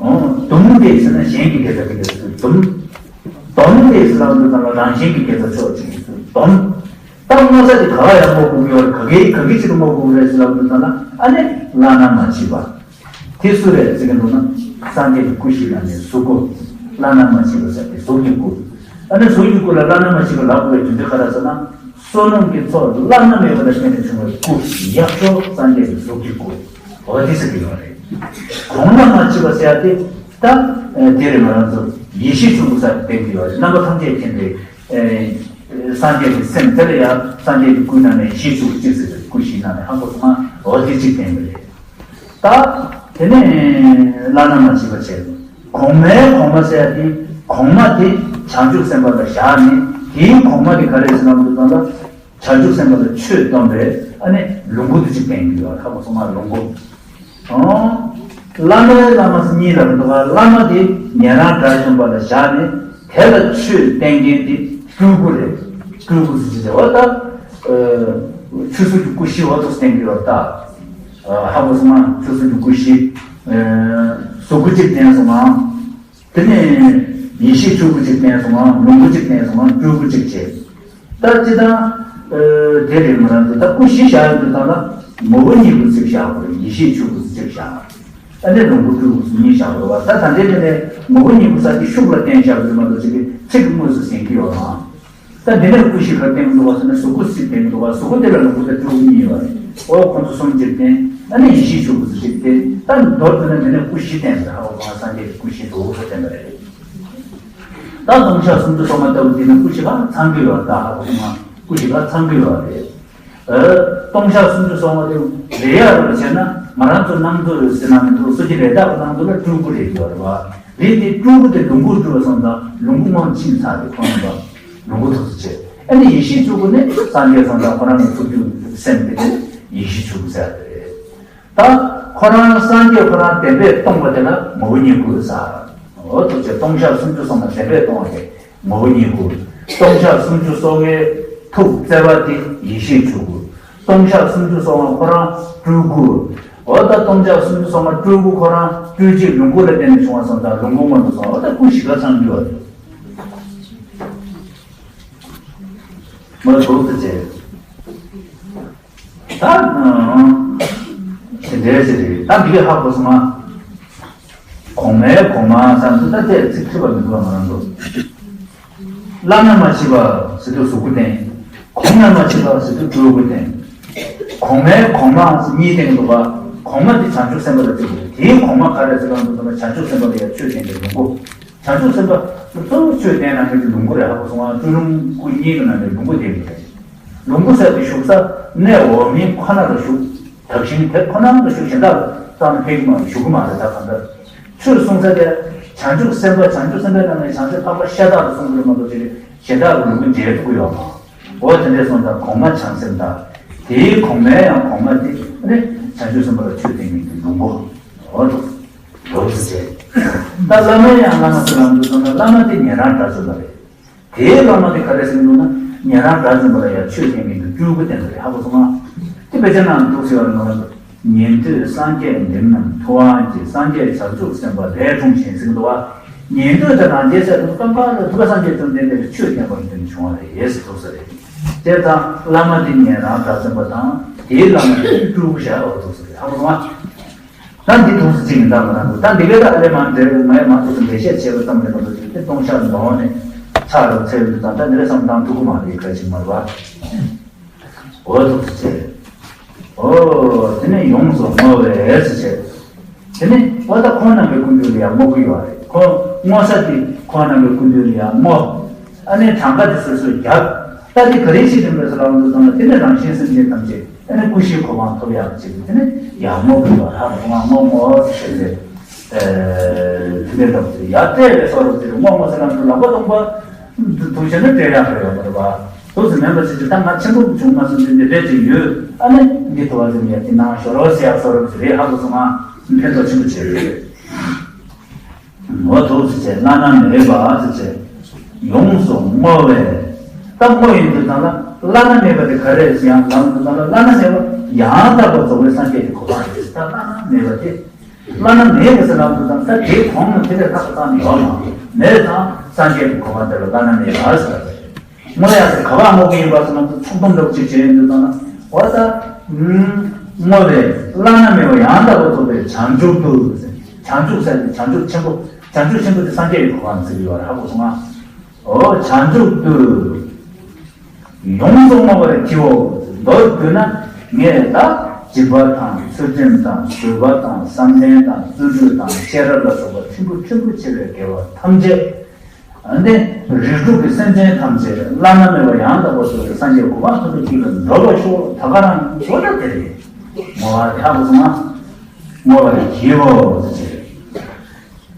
ཨོ། བསྡོམས་ཏེ་ཟེར་ན་གཞན་གྱི་དགེ་རྩ་དེ་ག་ཚོད་བསྡོམས། བསྡོམས་ཏེ་ཟེར་ལབ་དུས་ཙམ་ལ་རང་གཞན་གྱི་དགེ་རྩ་ཕྱོགས་གཅིག་ཏུ་བསྡོམས། ད་བསྔོ་ས་དེ་ག་ག་ཡག་པོ་དགོས་ཀྱི་ཡོད་རེད། ག་གེ་ག་གེ་ཆེད་དུ་བསྔོ་དགོས་ཀྱི་རེད་ཟེར་ལབ་དུས་ཙམ་ལ། ཨ་ནི་བླ་ན་མ་མཆིས་པ། དེ་སུ་རེད་ཟེར་གྱི་འདུག་ན། སངས་རྒྱས་ཀྱི་སྐུ་ཞིག་ལ་ནི་གཟུགས་སྐུ། བླ་ན་མ་མཆིས་པ་ཟེར་ཏེ་གཟུགས་ཀྱི་སྐུ། ཨ་ནི་གཟུགས་ཀྱི་སྐུ་ལ་བླ་ན་མ་མཆིས་པ་ལབ་དགོས་པའི་དོན་དེ་ག་རེ་ཟེར་ན། བསོད་ནམས་ཀྱི་ཚོགས་བླ་ན་མེད་པ་ལ་བརྟེན་ནས་བྱུང་བའི་སྐུ། ཡག་ཤོས་སངས་རྒྱས་ཀྱི་གཟུགས་ཀྱི་སྐུ། འོ་དེ་ཟེར་གྱི་ཡོད་རེད། གོང་ན་མ་མཆིས་པ་ཟེར་ཡ་དེ། ད་དེ་རེད། ང་རང་ཚོ་ཡེ་ཤེས་ཆོས་སྐུ་ཟེར་བསྟན་གྱི་ཡོད་རེད། རྣམ་པ་ཐམས་ཅད་མཁྱེན་པའི་སངས་རྒྱས་ཀྱི་སེམས་དེ་ལ་ཡང་སངས་རྒྱས་ཀྱི་སྐུའི་ནང་ནས་ཡེ་ཤེས་ཆོས་སྐུ་གཅིག་ཟེར་བའི་སྐུ་བཞིའི་ནང་ནས་ཧ་གོ་སོང་ང་། འོ་དེ་གཅིག་བསྟན་པ་རེད། ད་དེ་ནས་བླ་ན་མ་མཆིས་པ་བྱས། གོང་མའི་གོང་མ་ཟེར་ཡ་དེ། གོང་མ་དེ་བྱང་ཆུབ་སེམས་དཔའ་ལ་བཞག་ནས། དེའི་གོང་མ་དེ་ག་རེ་ཟེར་ན་འདུག་ཙམ་ལ། བྱང་ཆུབ་སེམས་དཔའ་ལ་ཆོས་སྟོན་པའི་ཨ་ནི་ལོངས་སྐུ་དེ་གཅིག་བསྟན་གྱི་ཡོད། ཧ་གོ་སོང་ང་། ལོངས་སྐུ། ཨོ། བླ་མའི་བླ་མ་ཟེར་གཉིས་ལ་མི་འདུག་ག་བླ་མ་དེ་ཉན་རང་དགྲ་བཅོམ་པ་ལ་བཞག་ནས། དེ་ལ་ཆོས་བསྟན་མཁན་དེ་སྤྲུལ་སྐུ་རེད། སྤྲུལ་སྐུ་ཟེར་གྱི་རེད། འོ་ད། ཨ། ཆོས་གཟུགས་ཀྱི་སྐུ་བཞི་འོ་དེ་བསྟན་གྱི་ཡོད་ད། ཨ། ཧ་གོ་སོང་ང་། ཆོས་གཟུགས་ཀྱི་སྐུ་བཞི། ཨ། གཟུགས་སྐུ་གཅིག་བསྟན་སོང་ང་། དེ་ནས་ཡེ་ཤེས་ཆོས་སྐུ་གཅིག་བསྟན་སོང་ང་། ལོངས་སྐུ་གཅིག་བསྟན་སོང་ང་། སྤྲུལ་སྐུ་གཅིག་བྱས། ད་སྤྱིར་བཏང་། ཨ། དེ་རེད། མ་རང་ཚོ་ད་སྐུ་བཞི་བཞག་ཡོང་དུས་ཙམ་ལ་ངོ་བོ་ཉིད་སྐུ་གཅིག་བཞག་དགོས་རེད། ཡེ་ཤེས་ཆོས་སྐུ་གཅིག་བཞག་ཨ་ནི་ལོངས་སྐུ་སྤྲུལ་སྐུ་གཉིས་བཞག་དགོས་རེད་བ། ད་ད་ལྟའི་དེ་ནས་ངོ་བོ་ཉིད་སྐུ་ཟེར་དེ་ཤུགས་ལ་བསྟན་བཞག་གི་རེད་མ་གཏོགས་ཅིག་གི་ཚིག་གི་དངོས་སུ་ཟིན་གྱི་ཡོད་རེད། ད་འདི་ནས་སྐུ་བཞི་ག་རེ་བསྟན་གྱི་འདུག་བ་ཟེར་ན། གཟུགས་སྐུ་གཅིག་བསྟན་གྱི་འདུག་བ། གཟུགས་སྐུ་དེ་ལ་ལོངས་སྐུ་དང་སྤྲུལ་སྐུ་གཉིས་ཡོད་རེད། འོ་ཁོང་ཚོ་གསུམ་གཅིག་བསྟན། ཨ་ནི་ཡེ་ཤེས་ཆོས་སྐུ་གཅིག་བསྟན། ད་མདོར་བསྡུ་ན་འདི་ནས་སྐུ་བཞི་བསྟན་པ་རེད། ཧ་གོ་སོང་ང་། སངས་རྒྱས་ཀྱི་སྐུ་བཞི་འདུག་ཟེར་བསྟན་པ་རེད། ད་ལྟུང་བཤགས་སུམ་ཅུ་སོ་ལྔ་ལྟ་བུ་དེ་ནི་སྐུ་ཞིག་ལ་ཚང་གི་ཡོད་ད་ཧ་གོ་སོང་ང་། སྐུ་ཞིག་ལ་ཚང་གི་ཡོད་རེད། ཨ། ལྟུང་བཤགས་སུམ་ཅུ་སོ་ལྔ་དེ་རེད་ཡ་རེད་བྱས་ན་ང་རང་ཚོ་ནང་དུ་ཟེར་ན་མི་འདུག་སོ་སྐྱེ་རེ་དག་གི་ནང་དུ་ལ་སྤྲུལ་སྐུ་རེད་ཡོད་རེད་བ། རེད་དེ་སྤྲུལ་སྐུ་དེ་ལོངས་སྐུ་སྤྲུལ་བ་སོང་ཙང་ལོངས་སྐུ་སྔོན་ཕྱིན་ཚར་ཏེ་ཁོང་རྣམ་པ་ལོངས་སྐུ་ཐུགས་སུ་ཆེ། ཨ་ནི་ཡེ་ཤེས་ཆོས་སྐུ་ནི་སངས་རྒྱས་སོང་ཙང་ཁོ་རང་གི་ཐུགས་རྒྱུད་སེམས་དེ་ནི་ཡེ་ཤེས་ཆོས་སྐུ་ཟེར་ཏེ་རེད། ད་ཁོ་རང་སངས་རྒྱས་ཁོ་རང་བདེན་པས་སྟོང་པ་དེ་ལ་ངོ་བོ་ཉིད་སྐུ་ཟེར། འོ་ཐུགས་རྗེ་ལྟུང་བཤགས་སུམ་ཅུ་སོ་ལྔ་བདེན་པས་སྟོང་བ་དེ་ངོ་བོ་ཉིད་སྐུ། ལྟུང་བཤགས་སུམ་ཅུ་སོ་ལྔའི་ཐུགས་བརྩེ་བ་དེ་ཡེ་ཤེས་ཆོས་སྐུ། ལྟུང་བཤགས་སུམ་ཅུ་སོ་ལྔ་ཁོ་རང་སྤྲུལ་སྐུ། འོ་ད་ལྟུང་བཤགས་སུམ་ཅུ་སོ་ལྔ་སྤྲུལ་སྐུ་ཁོ་རང་སྤྲུལ་བྱེད་ལོངས་སྐུ་ལ་བརྟེན་ནས་བྱུང་བ་སོང་ཙང་ལོངས་སྐུ་མངོན་དུ་སོང་། འོ་ད་སྐུ་བཞི་ཀ་ཚང་འདུས་པ་དེ་མ་ཐུགས་རྗེ་ཆེ། ད་དེ་འདྲའི་ཞིག་རེད། ད་འདི་གས་ཧ་གོ་སོང་ང་། གོང་མའི་གོང་མ་བསམ་ཚུལ་ད་ལྟའི་ཚིག་ཐུབ་པ་མི་འདུག་ང་རང་ཚོ། བླ་ན་མ་མཆིས་པ་ཟེར་དུས་གཟུགས་སྐུ་བསྟན། གོང་ན་མ་མཆིས་པ་ཟེར་དུས་སྤྲུལ་སྐུ་བསྟན། གོང་མའི་གོང་མ་ཟེར་གཉིས་བསྟན་འདུག་པ། གོང་མ་དེ་བྱང་ཆུབ་སེམས་དཔའ་ལ་བརྩི་དགོས། དེའི་གོང་མ་ག་རེ་ཟེར་གང་འདུག་ཟེར་ན་བྱང་ཆུབ་སེམས་དཔའ་ལ་ཡང་ཆོས་བསྟན་པའི་ལོངས་སྐུ། བྱང་ཆུབ་སེམས་དཔའ་གཙོ་བོ་ཆོས་བསྟན་གནང་མཁན་གྱི་ལོངས་སྐུ་རེད། ཧ་གོ་སོང་ང་། སྤྲུལ་ལོངས་སྐུ་གཉིས་ཀྱི་ནང་ནས་ལོངས་སྐུ་དེ་རེད། ལོངས་སྐུ་ཟེར་དེ་བཞུགས་ས་གནས་འོག་མིན་ཁོ་ན་ལ་བཞུགས། དག་ཞིང་དེ་ཁོ་ན་ལ་བཞུགས། གཞན་དག་ལ་བཏང་ནས་ཕེབས་ཀྱི་མ་རེད། བཞུགས་ཀྱི་མ་རེད། ད་གང་ལྟར་ཆོས་གསུང་ས་དེ་བྱང་ཆུབ་སེམས་དཔའ། བྱང་ཆུབ་སེམས་དཔའི་ནང་ནས་བྱང་ཆུབ་འཕགས་པ་ཤ་སྟག་ཏུ་གསུང་གི་རེད་མ་གཏོགས་ཅི་རེད། གཞན་དག་གི་ལོངས་སྐུ་མཇལ་ཐུབ་ཀྱི་ཡོད་མ། འོ་དེ་འདྲས་སོང་ཙང་གོང་མ་བྱང་སེམས་དང་། དེའི་གོང་མའི་ཡང་གོང་མ་དེ་ནི་བྱང་ཆུབ་སེམས་དཔའ་ལ་ཆོས་བསྟན་མཁན་གྱི་ལོངས་སྐུ། འོ་དེ་འདྲས་བྱས། ད་བླ་མའི་ཡང་བླ་མ་ཟེར་ལབ་འདུག་ཟེར་ན་བླ་མ་དེ་ཉན་རང་དགྲ་བཅོམ་པ་རེད། དེའི་བླ་མ་དེ་ག་རེ་ཟེར་འདུག་ན་ཉན་རང་དགྲ་བཅོམ་པ་ལ་ཡང་ཆོས་བསྟན་མཁན་གྱི་སྤྲུལ་སྐུ་བསྟན་པ་རེད། ཧ་གོ་སོང་ང་། དེ་དཔེ་ཆ་ནང་འདུག་ཟེར་བ་ནོར། ཉན་ཐོས་སངས་རྒྱས་འདི་རྣམས་ཐུབ་དབང་གིས། སངས་རྒྱས་བྱང་ཆུབ་སེམས་དཔའ་ལས་འཁྲུངས་ཤིང་ཟེར་གྱི་འདུག་བ། ཉན་ཐོས་དེ་རང་རྒྱལ་སྲས་དང་ཀམ་པ་ལ་ཐུབ་པ་སངས་རྒྱས་བཅོམ་ལྡན་འདས་ཀྱིས་ཆོས་བསྟན་པ་ལ་བརྟེན་ནས་བྱུང་བ་རེད་ཟེར་འདུག་ས་རེད། དེ་ཙང་བླ་མ་དེ་ཉན་རང་དགྲ་བཅོམ་པ་དང་དེའི་བླ་མ་དེ་སྤྲུལ་སྐུ་བཞག་པ་འདུག་ས་རེད། ཧ་གོ་སོང་ང་། ད་འདི་ཐུགས་སུ་ཅི་ཡིན་ད་མ་རང་དུ། ད་འདི་གའི་ད་ཨ་ལས་མ་འདྲེ་ངས་མ་ཐུགས་སུ་འགྲེལ་བཤད་བྱས་པ་ཙམ་རེད་མ་གཏོགས་ཅིག་དེ་ལྟུང་བཤགས་འདོན་ནས་ཕྱག་རུ་འཚལ་དུས་ཙམ་ད་འདི་རེ་བསམ་བཏང་ཐུབ་ཀྱི་མ་རེད། ག་ཅིག་མ་རེད་བ། འོ་ཐུགས་སུ་ཆེ། འོ་དེ་ནས་ཡོངས་སུ་བསྔོ་བས་ཟེར་བྱས། དེ་ནས་འོ་ད་ཁོང་རྣམ་པའི་སྐུ་མདུན་ལ་ཡང་བསྔོ་གི་ཡོད་རེད། ཁོང་བསྔོ་ས་དེ་ཁོང་རྣམ་པའི་སྐུ་མདུན་ལ་ཡང་བསྔོ། ཨ་ནི་གྲངས་ཀ་དེ་སོ་སོས་རྒྱབ། ད་དེ་ག་རེ་བྱེད་དགོས་རེད་ཟེར་ལབ་འདུག་ཙང་ན་དེ་ནི་རང་གཞན་སེམས་ཅན་ཐམས་ཅད་ཨ་ནི་སྐུ་བཞིའི་གོ་འཕང་ཐོབ་ཡག་ཅིག་དེ་ནི་ཡར་བསྔོ་དགོས་པ། ཧ་གོ་སོང་ང་། བསྔོ་བསྔོ་ཟེར་ཏེ་དེ་འདྲ་འདྲ་པོ་ཡར་སྤྲད་པའི་བཟོ་འདྲ་ཅིག་རེད། བསྔོ་བསྔོ་ཟེར་ལབ་འདུག་ལག་པ་སྟོང་པ་འདུག་བྱས་ན་སྤྲད་ཡག་ག་ཡོད་མ་རེད་པ། འདུག་ཟེར་མིན་པ་ཟེར་གྱི་ད་ང་ཆེན་པོ་བྱུང་མ་སོང་ཙང་འདི་འདྲ་ཅིག་ཡོད། ཨ་ནི་འདི་ཐོག་ལ་ཟེར་ཡག་དེ་ནང་ཞོར་ཟེར་ཡག་བཟོ་འདྲ་ཅིག་རེད། ཧ་གོ་སོང་ང་། ཕན་ཐོགས་ཆེན་པོ་བྱེད་རེད། འོ་ཐུགས་སུ་ཆེ། བླ་ན་མེད་པ་ཟེར་བྱས། ཡོངས་སུ་བསྔོ་བས། ད་བསྔོ་ཡོང་དུས་ཙམ་ལ་བླ་ན་མེད་པ་དེ་ག་རེ་ཟེར་ཡང་ལབ་དུས་ཙམ་ལ་བླ་ན་མེད་པ་ཡང་དག་པར་རྫོགས་པའི་སངས་རྒྱས་ཀྱི་གོ་འཕང་རེད། ད་བླ་ན་མེད་པ་དེ། བླ་ན་མེད་པ་ཟེར་ལབ་དུས་ཙམ་ད་དེའི་གོང་ན་དེ་ལས་ལྷག་པ་ཙམ་ཡོད་མ་རེད། མེད་ཙང་སངས་རྒྱས་ཀྱི་གོ་འཕང་དེ་ལ་བླ་ན་མེད་པ་ཟེར་བ་རེད། བསྔོ་ཡག་དེ་ག་པར་བསྔོ་གི་ཡིན་པ་ཟེར་ན་ཚོགས་སྡོམ་འདྲ་པོ་ཅིག་བྱས་ཡོང་དུས་ཙམ་ན་འོ་ད། བསྔོ་བས་བླ་ན་མེད་པ་ཡང་དག་པར་རྫོགས་པའི་བྱང་ཆུབ་ཏུ། བྱང་ཆུབ་ཟེར་དེ་བྱང་ཆུབ་ཆེན་པོ། བྱང་ཆུབ་ཆེན་པོ་དེ་སངས་རྒྱས་ཀྱི་གོ་འཕང་ཟེར་གྱི་ཡོད་རེད། ཧ་གོ་སོང་ང་། འོ་བྱང་ཆུབ་ཏུ། ཡོངས་སུ་བསྔོ་བར་བགྱིའོ། མདོར་བསྡུས་ན་ངས་ད་སྦྱིན་པ་དང་ཚུལ་ཁྲིམས་དང་བཟོད་པ་དང་བསམ་གཏན་དང་བརྩོན་འགྲུས་དང་ཤེས་རབ་ལ་སོགས་པ་ཕྲན་བུ་ཕྲན་བུ་ཆེ་བའི་དགེ་བ་ཐམས་ཅད། འདི་རིགས་དྲུག་གི་སེམས་ཅན་ཐམས་ཅད་བླ་ན་མེད་པ་ཡང་དག་པར་རྫོགས་པའི་སངས་རྒྱས་གོ་འཕང་ཐོབ་པའི་དཀྱིལ་ལ་འགྲོ་བར་ཤོག་ད་ག་རང་འགྲོ་ན་དེ་རེད། བསྔོ་བ་དེ་ཧ་གོ་སོང་ང་། བསྔོ་བར་བགྱིའོ་ཟེར།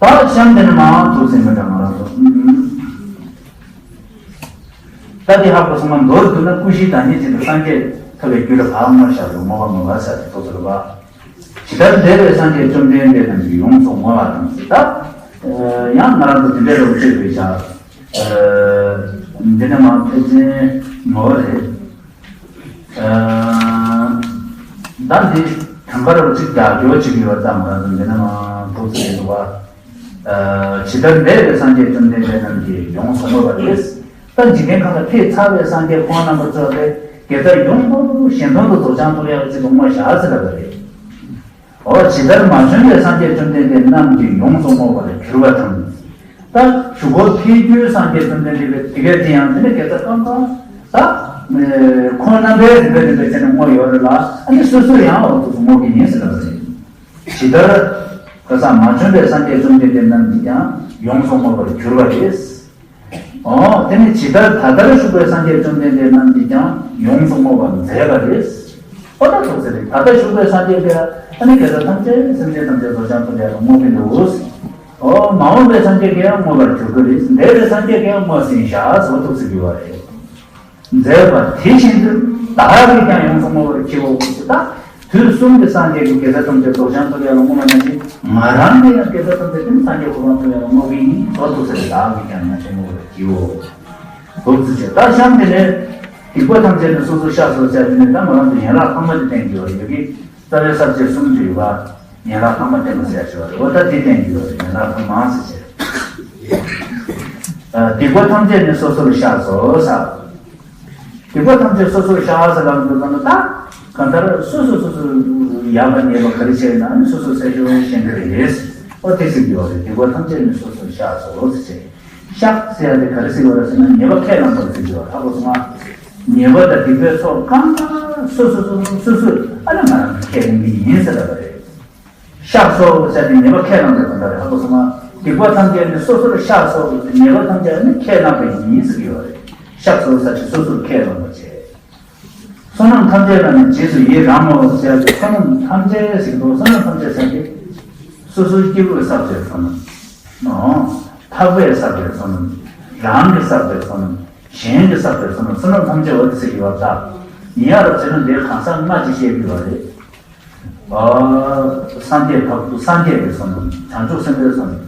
ད་གཤམ་དེ་ནས་མར་ཐུགས་སེམས་མི་འདྲ་མ་རང་སོ། ད་དེ་ཧ་གོ་སོང་ང་། མདོར་བསྡུ་ན་སྐུ་བཞིའི་བདག་ཉིད་ཅན་དུ་སངས་རྒྱས་ཐོབ་པའི་རྒྱུ་ལ་བག་བསྔོ་བཤགས་པའི་བསྔོ་བ་བསྔོ་བ་ཟེར་ཏེ་ཐོགས་སོ་ལ་བ། ཇི་ལྟར་འདས་པའི་སངས་རྒྱས་བཅོམ་ལྡན་འདས་རྣམས་ཀྱིས་ཡོངས་སུ་བསྔོ་བ་དང་ཟེར། ད་ཡང་ང་རང་ཚོ་དེ་འདྲའི་རོབ་ཅིག་རེད་བཞག་འདི་ནས་མར་ཕལ་ཆེར་ངོ་བོ་རེད། ད་འདི་དང་པ་རོབ་ཅིག་རྒྱག་རྒྱུ་ཅིག་ཡོད་ཙང་ང་རང་ཚོ་འདི་ནས་མར་འདུག་ཟེར་འདུག་བ། ཇི་ལྟར་འདས་པའི་སངས་རྒྱས་བཅོམ་ལྡན་འདས་རྣམས་ཀྱིས་ཡོངས་སུ་བསྔོས་པ་རེད། ད་འཇིག་རྟེན་ཁམས་ལ་ཕེབས་ཚར་བའི་སངས་རྒྱས་ཁོང་རྣམ་པ་ཚོ་དེ་དགེ་རྩ་ཡོངས་སུ་གཞན་དོན་དུ་རྫོགས་བྱང་ཐོབ་ཡག་ཅིག་ལ་བསྔོ་བཞག་ཟེར་ལབ་པ་རེད། འོ་ཇི་ལྟར་མ་བྱོན་པའི་སངས་རྒྱས་བཅོམ་ལྡན་འདས་རྣམས་ཀྱིས་ཡོངས་སུ་བསྔོས་པར་གྱུར་པ་དང་། ད་གཞུག་གུ་ཕེབས་རྒྱུའི་སངས་རྒྱས་བཅོམ་ལྡན་འདས་དེ་གས་དེ་ཡང་དེ་ནས་དགེ་རྩ་གང་གང་ད་ཁོང་རྣམ་པའི་རིམ་པས་རིམ་པས་བྱས་ནས་བསྔོ་ཡོད་རེད་ལ། ཨ་ནི་སོ་སོས་ཡང་འོ་ཐུགས་སུ་བསྔོ་གི་ཡིན་ཟེར་ལབ་པ་རེད། ཇི་ལྟར་ཁ་སང་མ་བྱོན་པའི་སངས་རྒྱས་བཅོམ་ལྡན་འདས་རྣམས་ཀྱིས་ཀྱང་ཡོངས་སུ་བསྔོས་པར་གྱུར་པ་རེད། འོ་དེ་ནི་ཇི་ལྟར་ད་ལྟར་བཞུགས་པའི་སངས་རྒྱས་བཅོམ་ལྡན་འདས་རྣམས་ཀྱིས་ཀྱང་ཡོངས་སུ་བསྔོ་བར་མཛད་པ་རེད། འོ་ད་ཐུགས་ཟེར་རེད། ད་ལྟ་བཞུགས་པའི་སངས་རྒྱས་དེ་ཨ་ནི་དགེ་རྩ་ཐམས་ཅད་སེམས་ཅན་ཐམས་ཅད་རྫོགས་བྱང་ཐོབ་ཡག་ལ་བསྔོ་གི་འདུག་འོ་མ་འོངས་པའི་སངས་རྒྱས་ཀྱང་བསྔོ་བར་འགྱུར་གྱི་རེད། འདས་པའི་སངས་རྒྱས་ཀྱང་བསྔོ་ཟིན་བཞག་ཟེར་བ་ཐུགས་ཟེར་གྱི་བ་རེད། མཛད་པ་དེ་བཞིན་དུ་བདག་གིས་ཀྱང་ཡོངས་སུ་བསྔོ་བར་བགྱིའོ་ཞེས། ད་དུས་གསུམ་གྱི་སངས་རྒྱས་ཀྱི་དགེ་རྩ་ཐམས་ཅད་རྫོགས་བྱང་ཐོབ་ཡག་ལ་བསྔོ་བ་ནང་བཞིན་ང་རང་གིས་ཡང་དགེ་རྩ་ཐམས་ཅད་དེ་ནི་སངས་རྒྱས་གོ་འཕང་ཐོབ་ཡག་ལ་བསྔོ་གི་ཡིན་ཟེར་བ་ཐུགས་ཟེར་རེད། བདག་གིས་ཀྱང་ཡོངས་སུ་བསྔོ་བར་བགྱིའོ། འདུག་ཚུལ་བྱས། ད་གཤམ་དེ་ནས་སྡིག་པ་ཐམས་ཅད་ནི་སོ་སོར་བཤགས་སོ་ཟེར་དེ་ནས་ད་ང་རང་ཚོ་ཡན་ལག་ལྷག་མ་དེ་བསྟན་གྱི་ཡོད་རེད། ཡ་གི་རྩ་བའི་ས་བཅད་གསུམ་དུ་ཡོད་པ་ཡན་ལག་ལྷག་མ་བསྟན་པ་ཟེར་ཡག་ཞིག་ཡོད་རེད། འོ་ད་དེ་བསྟན་གྱི་ཡོད་རེད། ཡན་ལག་ལྷག་མ་ཟེར་བྱས། ཨ། སྡིག་པ་ཐམས་ཅད་ནི་སོ་སོར་བཤགས་སོ་ཟེར། སྡིག་པ་ཐམས་ཅད་སོ་སོར་བཤགས་ཟེར་ལབ་དུས་ཙམ་ན་ད་གང་ལྟར་སོ་སོ་སོ་སོ་ཡག་པ་ཉེས་པ་ག་རེ་བྱས་ན་ནི་སོ་སོ་གསལ་ཤོས་ཤེས་ཀྱི་རེད། འོ་དེ་ཟེར་གྱི་ཡོད་རེད། སྡིག་པ་ཐམས་ཅད་ནི་སོ་སོར་བཤགས་སོ་ཟེར་བྱས། བཤགས་ཟེར་ཡག་དེ་ག་རེ་ཟེར་གྱི་ཡོད་རེད་ཟེར་ན་ཉེས་པ་ཁས་བླངས་པ་ཟེར་གྱི་ཡོད་རེད། ཧ་གོ་སོང་ང་། ཉེས་པ་དང་སྡིག་པའི་ཚོགས་གང་ག་སོ་སོ་སོ་སོ་སོ་སོས་ཨ་ནི་ང་རང་གིས་ཁས་ལེན་གྱི་ཡིན་ཟེར་ལབ་པ་རེད། བཤགས་སོ་ཟེར་དེ་ཉེས་པ་ཁས་བླངས་པའི་དོན་དག་རེད། ཧ་གོ་སོང་ང་། སྡིག་པ་ཐམས་ཅད་ནི་སོ་སོར་བཤགས་སོ། ཉེས་པ་ཐམས་ཅད་ནི་ཁས་བླངས་པ་ཡིན་ཟེར་གྱི་ཡོད་རེད། བཤགས་སོ་ཟེར་དེ་སོ་སོར་ཁས་བླངས་པ་བྱས། བསོད་ནམས་ཐམས་ཅད་ལ་ནི་རྗེས་སུ་ཡི་རང་ངོ་ཟེར་ཏེ་བསོད་ནམས་ཐམས་ཅད་ཟེར་གྱི་འདུག་བསོད་ནམས་ཐམས་ཅད་ཟེར་ཏེ། སོ་སོའི་སྐྱེ་བོས་བསགས་པའི་བསོད་ནམས། འོ། འཕགས་པས་བསགས་པའི་བསོད་ནམས། རང་གིས་བསགས་པའི་བསོད་ནམས། གཞན་གྱིས་བསགས་པའི་བསོད་ནམས། བསོད་ནམས་ཐམས་ཅད་འོ་དེ་ཟེར་གྱི་ཡོད་ད། ཡིན་ཡག་རབ་བྱས་ན་འདིར་གང་ཟག་ལྔ་ཅིག་བཤད་ཀྱི་ཡོད་རེད། ཨ། སངས་རྒྱས་ཕ་བུ་སངས་རྒྱས་ཀྱི་བསོད་ནམས། བྱང་ཆུབ་སེམས་དཔའི་བསོད་ནམས།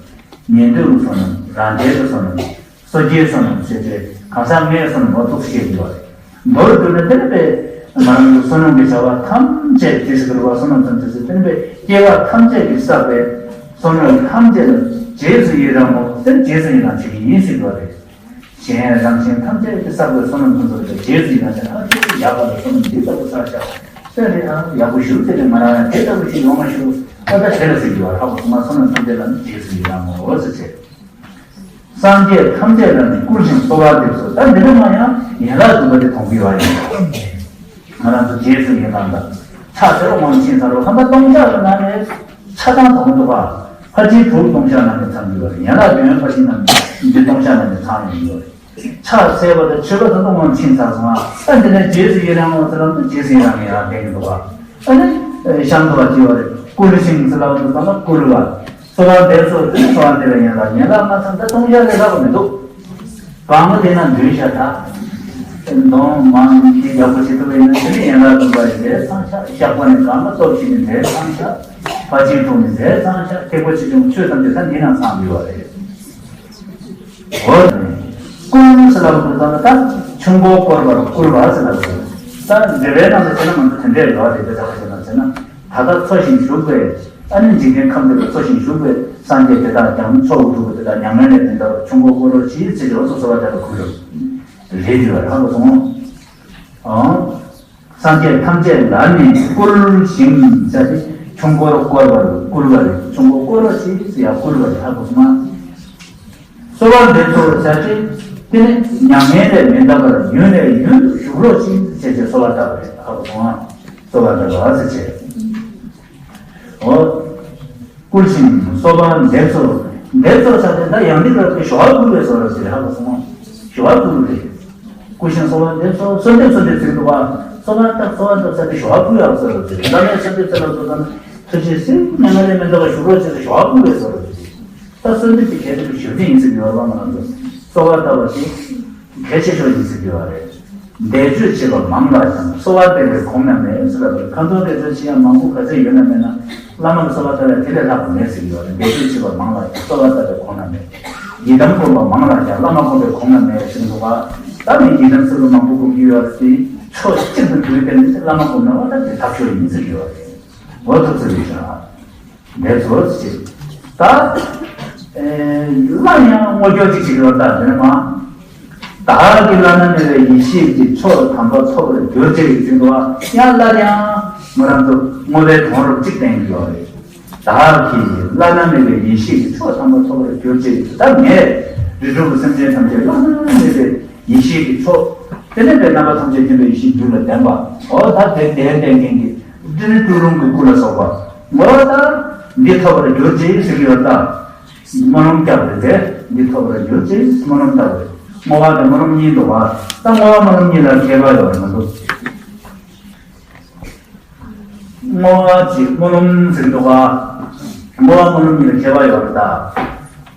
ཉན་ཐོས་ཀྱི་བསོད་ནམས། རང་རྒྱལ་གྱི་བསོད་ནམས། སོ་སྐྱེའི་བསོད་ནམས་ཞེས་བྱས་གང་ཟག་ལྔའི་བསོད་ནམས་འོ་ཐུགས་སུ་བཤད་ཀྱི་ཡོད་རེད། མདོར་བསྡུས་ན་དེ་ནི་པས་ང་རང་གི་བསོད་ནམས་ཀྱི་བྱ་བ་ཐམས་ཅད་ཀྱི་ཟེར་གྱི་རེད་བ། བསོད་ནམས་ཐམས་ཅད་ཟེར་དེ་ནི་པས་སྐྱེ་བ་ཐམས་ཅད་ཀྱི་བསགས་པའི་བསོད་ནམས་ཐམས་ཅད་ལ་རྗེས་སུ་ཡི་རང་ངོ་། དེ་རྗེས་སུ་ཡི་རང་བྱེད་ཀྱི་ཡིན་ཟེར་གྱི་ཡོད་རེད། གཞན་རང་གཞན་ཐམས་ཅད་ཀྱི་བསགས་པའི་བསོད་ནམས་ཐམས་ཅད་ལ་རྗེས་སུ་ཡི་རང་བྱས་ན། ཨ་ཙི་ཡག་པ་ལ་བསོད་ནམས་འདི་ལྟ་བུ་བསགས་ཤག་དེ་ནི་ཨ་ཡག་པོ་ཞིག་དེ་ནི་ང་རང་ཡང་དེ་ལྟ་བུ་ཞིག་ཡོང་མ་ཤོག་ཨ་ད་དེ་ལ་ཟེར་གྱི་ཡོད། ཧ་གོ་སོང་ང་། བསོད་ནམས་ཐམས་ཅད་ལ་ནི་རྗེས་སུ་ཡི་རང་ངོ་ཟེར་བྱས། སངས་རྒྱས་ཐམས་ཅད་ལ་ནི་བསྐུལ་ཞིང་གསོལ་བ་འདེབས་སོ། ད་འདི་ནས་མ་ཡང་ཡན་ལག་བདུན་པ་དེ་མཐོང་གི་ཡོད་ཡིན། ང་རང་ཚོ་རྗེས་སུ་ཡི་རང་དང་། ཕྱག་འཚལ་བ་སྔོན་ཕྱིན་ཚར་བ་ཁམས་པ་སྟོང་ཕྲག་གི་ནང་ནས་ཆ་ཚང་མཐོང་གི་འདུག་ག་ཕར་ཕྱིན་དྲུག་སྟོང་ཕྲག་ནང་ནས་ཚང་གི་ཡོད་རེད། ཡན་ལག་བདུན་ཕར་ཕྱིན་ནང་འདི་སྟོང་ཕྲག་ནང་ནས་ཚང་ཡོང་གི་ཡོད་རེད། ཕྱག་འཚལ་བ་དང་མཆོད་པ་དང་སྔོན་ཕྱིན་ཚར་སོང་ང་། ཨ་འདི་ནས་རྗེས་སུ་ཡི་རང་ངོ་ཟེར་ལབ་དུས་རྗེས་སུ་ཡི་རང་ཡི་རང་བསྟན་གྱི་འདུག་ག་ཨ་ནི་གཤམ་དུ་བ་ཅི་བ་རེད། བསྐུལ་ཞིང་ཟེར་ལབ་དུས་ཙམ་ལ་བསྐུལ་བ། གསོལ་བ་འདེབས་སོ་ཟེར། གསོལ་བ་འདེབས་པའི་ཡན་ལག་ཡན་ལག་ལྔ་ཚང་ད་སྟོང་ཆ་ལས་ལྷག་པ་མི་འདུག་གང་ག་དེ་ན་འདུས་བྱ་ད། མདོང་མང་གི་ཡག་པོ་བྱེད་ཐུབ་པ་ཡིན་ན་དེ་ནི་ཡན་ལག་བདུན་པ་ཡི་འདས་ཚང་ཤག་བཤགས་པ་ནི་གང་ག་སྟོབས་བཞི་ནི་འདས་ཚང་ཤག་ཕར་ཕྱིན་དྲུག་ནི་འདས་ཚང་ཤག་ཐེག་པ་ཆེ་ཆུང་ཆོས་ཐམས་ཅད་ད་འདི་ན་ཚང་ཡོད་རེད། འོ། བསྐུལ་ཟེར་ལབ་དུས་ཙམ་ལ་ད་ཆུ་མགོ་བསྐོར་བར་བསྐུལ་བ་ཟེར་ལབ་དུས། ད་འགྲེལ་པའི་ནང་དུ་བྱས་ན་ང་ཚོ་དེ་འདྲས་ཡོད་རེད། དེ་ལྟ་བ་བྱས་ན་བྱས་ན་ད་ལྟ་འཚོ་ཞིང་བཞུགས་པའི་ཨ་ནི་འཇིག་རྟེན་ཁམས་འདི་ལ་འཚོ་ཞིང་བཞུགས་པའི་སངས་རྒྱས་དེ་དག་ཀྱང་མཆོག་ཏུ་གྲུབ་པ་དེ་དག་མྱ་ངན་ལས་མི་འདའ་བར་ཆུ་མགོ་བསྐོར་རོ་ཞེས་ཚིག་འོ་སོ་སོ་བ་དེ་ལ་བསྐུལ་རོ། རེད་འདུག་བ་ཧ་གོ་སོང་ཨང་། སངས་རྒྱས་ཐམས་ཅད་ལ་ནི་བསྐུལ་ཞིང་ཟེར་ཏེ་ཆུ་མགོར་བསྐོར་བར་བསྐུལ་བ་རེད། ཆུ་མགོར་བསྐོར་རོ་ཞེས་ཡང་བསྐུལ་བ་རེད། ཧ་གོ་སོང་ང་། གསོལ་བ་འདེབས་སོ་ཟེར་ཏེ་དེ་ནི་མྱ་ངན་ལས་མི་འདའ་བར་ཡུན་ནས་ཡུན་དུ་བཞུགས་རོགས་ཞེས་ཟེར་ཏེ་གསོལ་བ་བཏབ་པ་རེད། ཧ་གོ་སོང་ང་། གསོལ་བ་འདེབས་པ་ཟེར་བྱས། འོ། བསྐུལ་ཞིང་གསོལ་བ་འདེབས་སོ། འདེབས་སོ་ཟེར་ཏེ་ད་ཡང་འདི་ལ་ཞུ་བ་ཕུལ་བའི་བཟོ་འདྲ་ཞིག་རེད། ཧ་གོ་སོང་ངམ། ཞུ་བ་ཕུལ་བ་རེད། བསྐུལ་ཞིང་གསོལ་བ་འདེབས་སོ། གསོལ་འདེབས་གསོལ་འདེབས་ཟེར་འདུག་ག་གསོལ་བ་བཏབ་གསོལ་བ་འདེབས་ཟེར་ཏེ་ཞུ་བ་ཕུལ་བའི་བཟོ་འདྲ་ཞིག་རེད། བླ་མས་གསོལ་འདེབས་ཟེར་ལ་བཟོ་ཙམ་ཐུགས་རྗེས་གཟིགས། མྱ་ངན་ལས་མི་འདའ་བར་བཞུགས་རོགས་ཞེས་ཞུ་བ་ཕུལ་བའི་བཟོ་འདྲ་ཞིག་རེད། ད་གསོལ་འདེབས་ཀྱི་གལ་ཆེ་བའི་ཞབས་འདེགས་ཡིན་ཟེར་གྱི་ཡོད་རེད་པ། ང་རང་ཚོ་གསོལ་བ་བཏབ་པ་དེ་གལ་ཆེ་ཤོས་ཡིན་ཟེར་གྱི་ཡོད་རེད། འདས་མཆོད་བྱེད་པ་མང་ལགས་ཀྱང་། གསོལ་བ་འདེབས་པའི་གོང་ན་མེད་ཟེར་ལབ་པ་རེད། ཁ་འདོན་འདས་མཆོད་བྱེད་ཡག་མང་པོ་ག་ཚད་ཡོད་ན་མེད་ན་བླ་མ་ལ་གསོལ་བ་བཏབ་ཡག་དེ་ལས་ལྷག་པ་མེད་ཟེར་གྱི་ཡོད་རེད། འདས་མཆོད་བྱེད་པ་མང་ལགས་ཀྱང་། གསོལ་བ་བཏབ་པའི་གོང་ན་མེད། ཡི་དམ་བསྒོམ་པ་མང་ལགས་ཀྱང་། བླ་མ་བསྒོམ་པའི་གོང་ན་མེད་ཟེར་འདུག་ག་ད་ནི་ཡི་དམ་སེམས་ལ་མང་པོ་བསྒོམ་གྱི་ཡོད་རེད་དེ། ཕྱོགས་གཅིག་ཏུ་འདུས་ཏེ་ནི་བླ་མ་བསྒོམ་ན་བ་ད་དེ་ཐག་ཆོད་ཡིན་ཟེར་གྱི་ཡོད་རེད། འོ་ཐུགས་ཚེ་རིང་ཤག་འདས་སོ་ཅེས། ད། ཨེ། སླར་ཡང་བསྔོ་སྐྱོར་ཅིག་བྱེད་ཀྱི་ཡོད་ད་དེ་ནས་མ། བདག་གིས་བླ་ན་མེད་པའི་ཡེ་ཤེས་ཀྱི་མཆོག་དམ་པ་ཐོབ་པར་གྱུར་ཅིག་ཟེར་འདུག་བ། ཡང་སླར་ཡང་ང་རང་ཚོ་བསྔོ་བའི་གདུང་རབས་གཅིག་བསྟན་གྱི་ཡོད་རེད། བདག་གིས་བླ་ན་མེད་པའི་ཡེ་ཤེས་ཀྱི་མཆོག་དམ་པ་ཐོབ་པར་གྱུར་ཅིག་ད་ངས་རིགས་དྲུག་གི་སེམས་ཅན་ཐམས་ཅད་བླ་ན་མེད་པའི་ཡེ་ཤེས་ཀྱི་མཆོག་དེ་ནས་པའི་རྣམ་པ་ཐམས་ཅད་མཁྱེན་པའི་ཡེ་ཤེས་རྒྱུད་ལ་ལྡན་པ། འོ་ད་དེ་དེ་བསྟན་མཁན་གྱི་དེ་ནི་སྤྲུལ་རུང་གི་སྐུ་ལ་སོགས་པ། འོ་ད་འདི་ཐོབ་པར་གྱུར་ཅིག་ཟེར་གྱི་ཡོད་ད། སྨོན་ལམ་བརྒྱབ་པ་རེད་དེ། འདི་ཐོབ་པར་གྱུར་ཅིག་སྨོན་ལམ་བཏབ་པ་རེད། བསྔོ་བ་དང་སྨོན་ལམ་གཉིས་འདུག་བ། ད་བསྔོ་བ་སྨོན་ལམ་གཉིས་ལ་ཁྱད་པར་ཡོད་མི་འདུག་བསྔོ་བ་གཅིག་སྨོན་ལམ་ཟེར་འདུག་བ། བསྔོ་བ་སྨོན་ལམ་གཉིས་ལ་ཁྱད་པར་ཡོད་རེད་ད།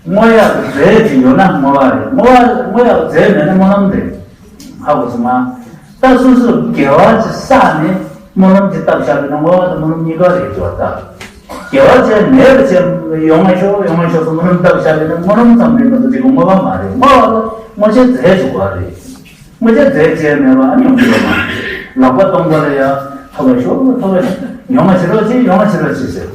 བསྔོ་ཡག་གི་རྫས་ཅིག་ཡོད་ན་བསྔོ་བ་རེད། བསྔོ་བ་བསྔོ་ཡག་གི་རྫས་མེད་ན་སྨོན་ལམ་རེད། ཧ་གོ་སོང་ང་། ད་སོ་སོས་དགེ་བ་ཅིག་བསགས་ནས་སྨོན་ལམ་ཅིག་བཏབ་བཞག་པ་ཡིན་ན་བསྔོ་བ་དང་སྨོན་ལམ་གཉིས་ཀ་རེད་ཅེས་པ་ལྟར། དགེ་བ་ཅིག་མེད་པ་ཅིག་ཡོང་ང་ཤོག་ཡོང་ང་ཤོག་སོགས་སྨོན་ལམ་བཏབ་བཞག་པ་ཡིན་ན་སྨོན་ལམ་ཙམ་རེད་མ་གཏོགས་དེ་ག་བསྔོ་བ་མ་རེད། བསྔོ་བ་ལ་བསྔོ་བྱའི་རྫས་ཅིག་དགོས་རེད། བསྔོ་བྱའི་རྫས་ཅིག་མེད་པ་ཨ་ནི་ཡོང་གི་ཡོད་མ་རེད། ལག་པ་སྟོང་པ་ལ་ཡ་ཐོབ་པ་ཤོག་ཐོབ་པ་ཡོང་ང་བྱེད་རོགས་བྱེད་ཡོང་ང་བྱེད་རོགས་བྱེད་ཟེར།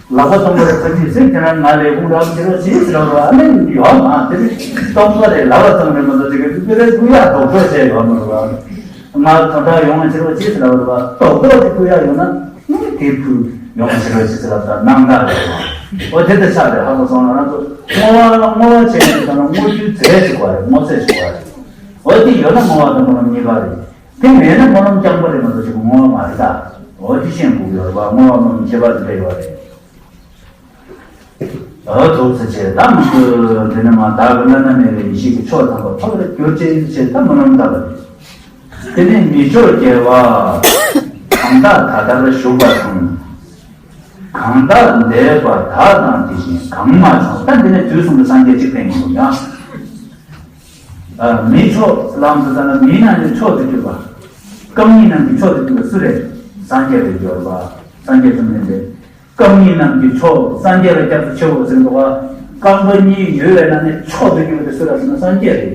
ལག་པ་སྟོང་པ་རེད་ཁ་ཅིག་ཟེར་ཁྱེད་རང་ང་ལས་ཁུངས་རག་ཅི་རོགས་ཅི་ཟེར་བ་ཨ་ནི་ཡོད་མ་དེ་ནི་སྟོང་པ་རེད་ལག་པ་ཙམ་རེད་མ་གཏོགས་ཅིག་གི་དེ་རེད་ཀུ་ཡག་རྡོག་རྡོག་བྱས་ཡོད་མ་རེད་བ། ང་དོན་དག་ཡོང་ང་ཅི་རོགས་ཅི་ཟེར་བ་རེད་བ་རྡོག་རྡོག་ཅིག་ཀུ་ཡག་ཡོད་ན་ནི་དེ་ཕུལ་ཡོང་ང་ཅི་རོགས་ཅི་ཟེར་བ་ད་སྣང་དག་རེད་བ། འོ་དེ་ལྟར་ཆགས་རེད་ཧ་གོ་སོང་ང་རང་ཚོ་བསྔོ་བ་བསྔོ་བ་བྱས་ནས་ད་ན་བསྔོ་རྒྱུའི་རྫས་ཅིག་དགོས་རེད་བསྔོ་ཚད་ཅིག་དགོས་རེད། འོ་དེ་ཡོད་ན་བསྔོ་བ་དང་བསྔོ་ལམ་གཉིས་ཀ་རེད། དེ་མེད་ན་སྨོན་ལམ་རྐྱང་པ་རེད་མ་གཏོགས་ཅིག་བསྔོ་བ་མ་རེད་ད། འོ་དེ་ཤེས་དགོས་ཀྱི་ཡོད་རེད་པ། བསྔོ་བ་སྨོན་ལམ་ཁྱད་པར་དེ་འདྲ་ཡོད་རེད། འོ་ཐུགས་རྗེ་ཆེ་ད་མི་དགོས་འདི་ནི་མ་བདག་གི་བླ་ན་མེད་པའི་ཡེ་ཤེས་ཀྱི་མཆོག་དམ་པ་འཕགས་པར་གྱུར་ཅིག་ཅེས་ད་སྨོན་ལམ་བཏབ་པ་རེད། དེ་ནས་མི་མཆོག་རྒྱལ་བ། གང་དག་ད་ལྟར་བཞུགས་པ་དང་། གང་དག་འདས་པ་དག་དང་དེ་བཞིན་གང་མ་བྱུང་ད་འདི་ནས་དུས་གསུམ་དུ་སངས་རྒྱས་གཅིག་བསྟན་གྱི་འདུག་ཡང་། མི་མཆོག་ལམ་དུ་ལྟ་ན་མིའི་ནང་གི་མཆོག་ཏུ་གྱུར་པ། སྐབས་གཉིས་རྣམས་ཀྱི་མཆོག་ཏུ་གྱུར་པ་སུ་རེད། སངས་རྒྱས་དུ་གྱུར་པ། སངས་རྒྱས་བཅོམ་ལྡན་འདས། སྐབས་གཉིས་རྣམས་ཀྱི་མཆོག་སངས་རྒྱས་ལ་སྐྱབས་སུ་མཆིའོ་ཟེར་འདུག་བ། རྐང་པ་གཉིས་ཡོད་པའི་ནང་ནས་མཆོག་ཏུ་གྱུར་པ་དེ་སུ་རེད་ཟེར་ན་སངས་རྒྱས་རེད།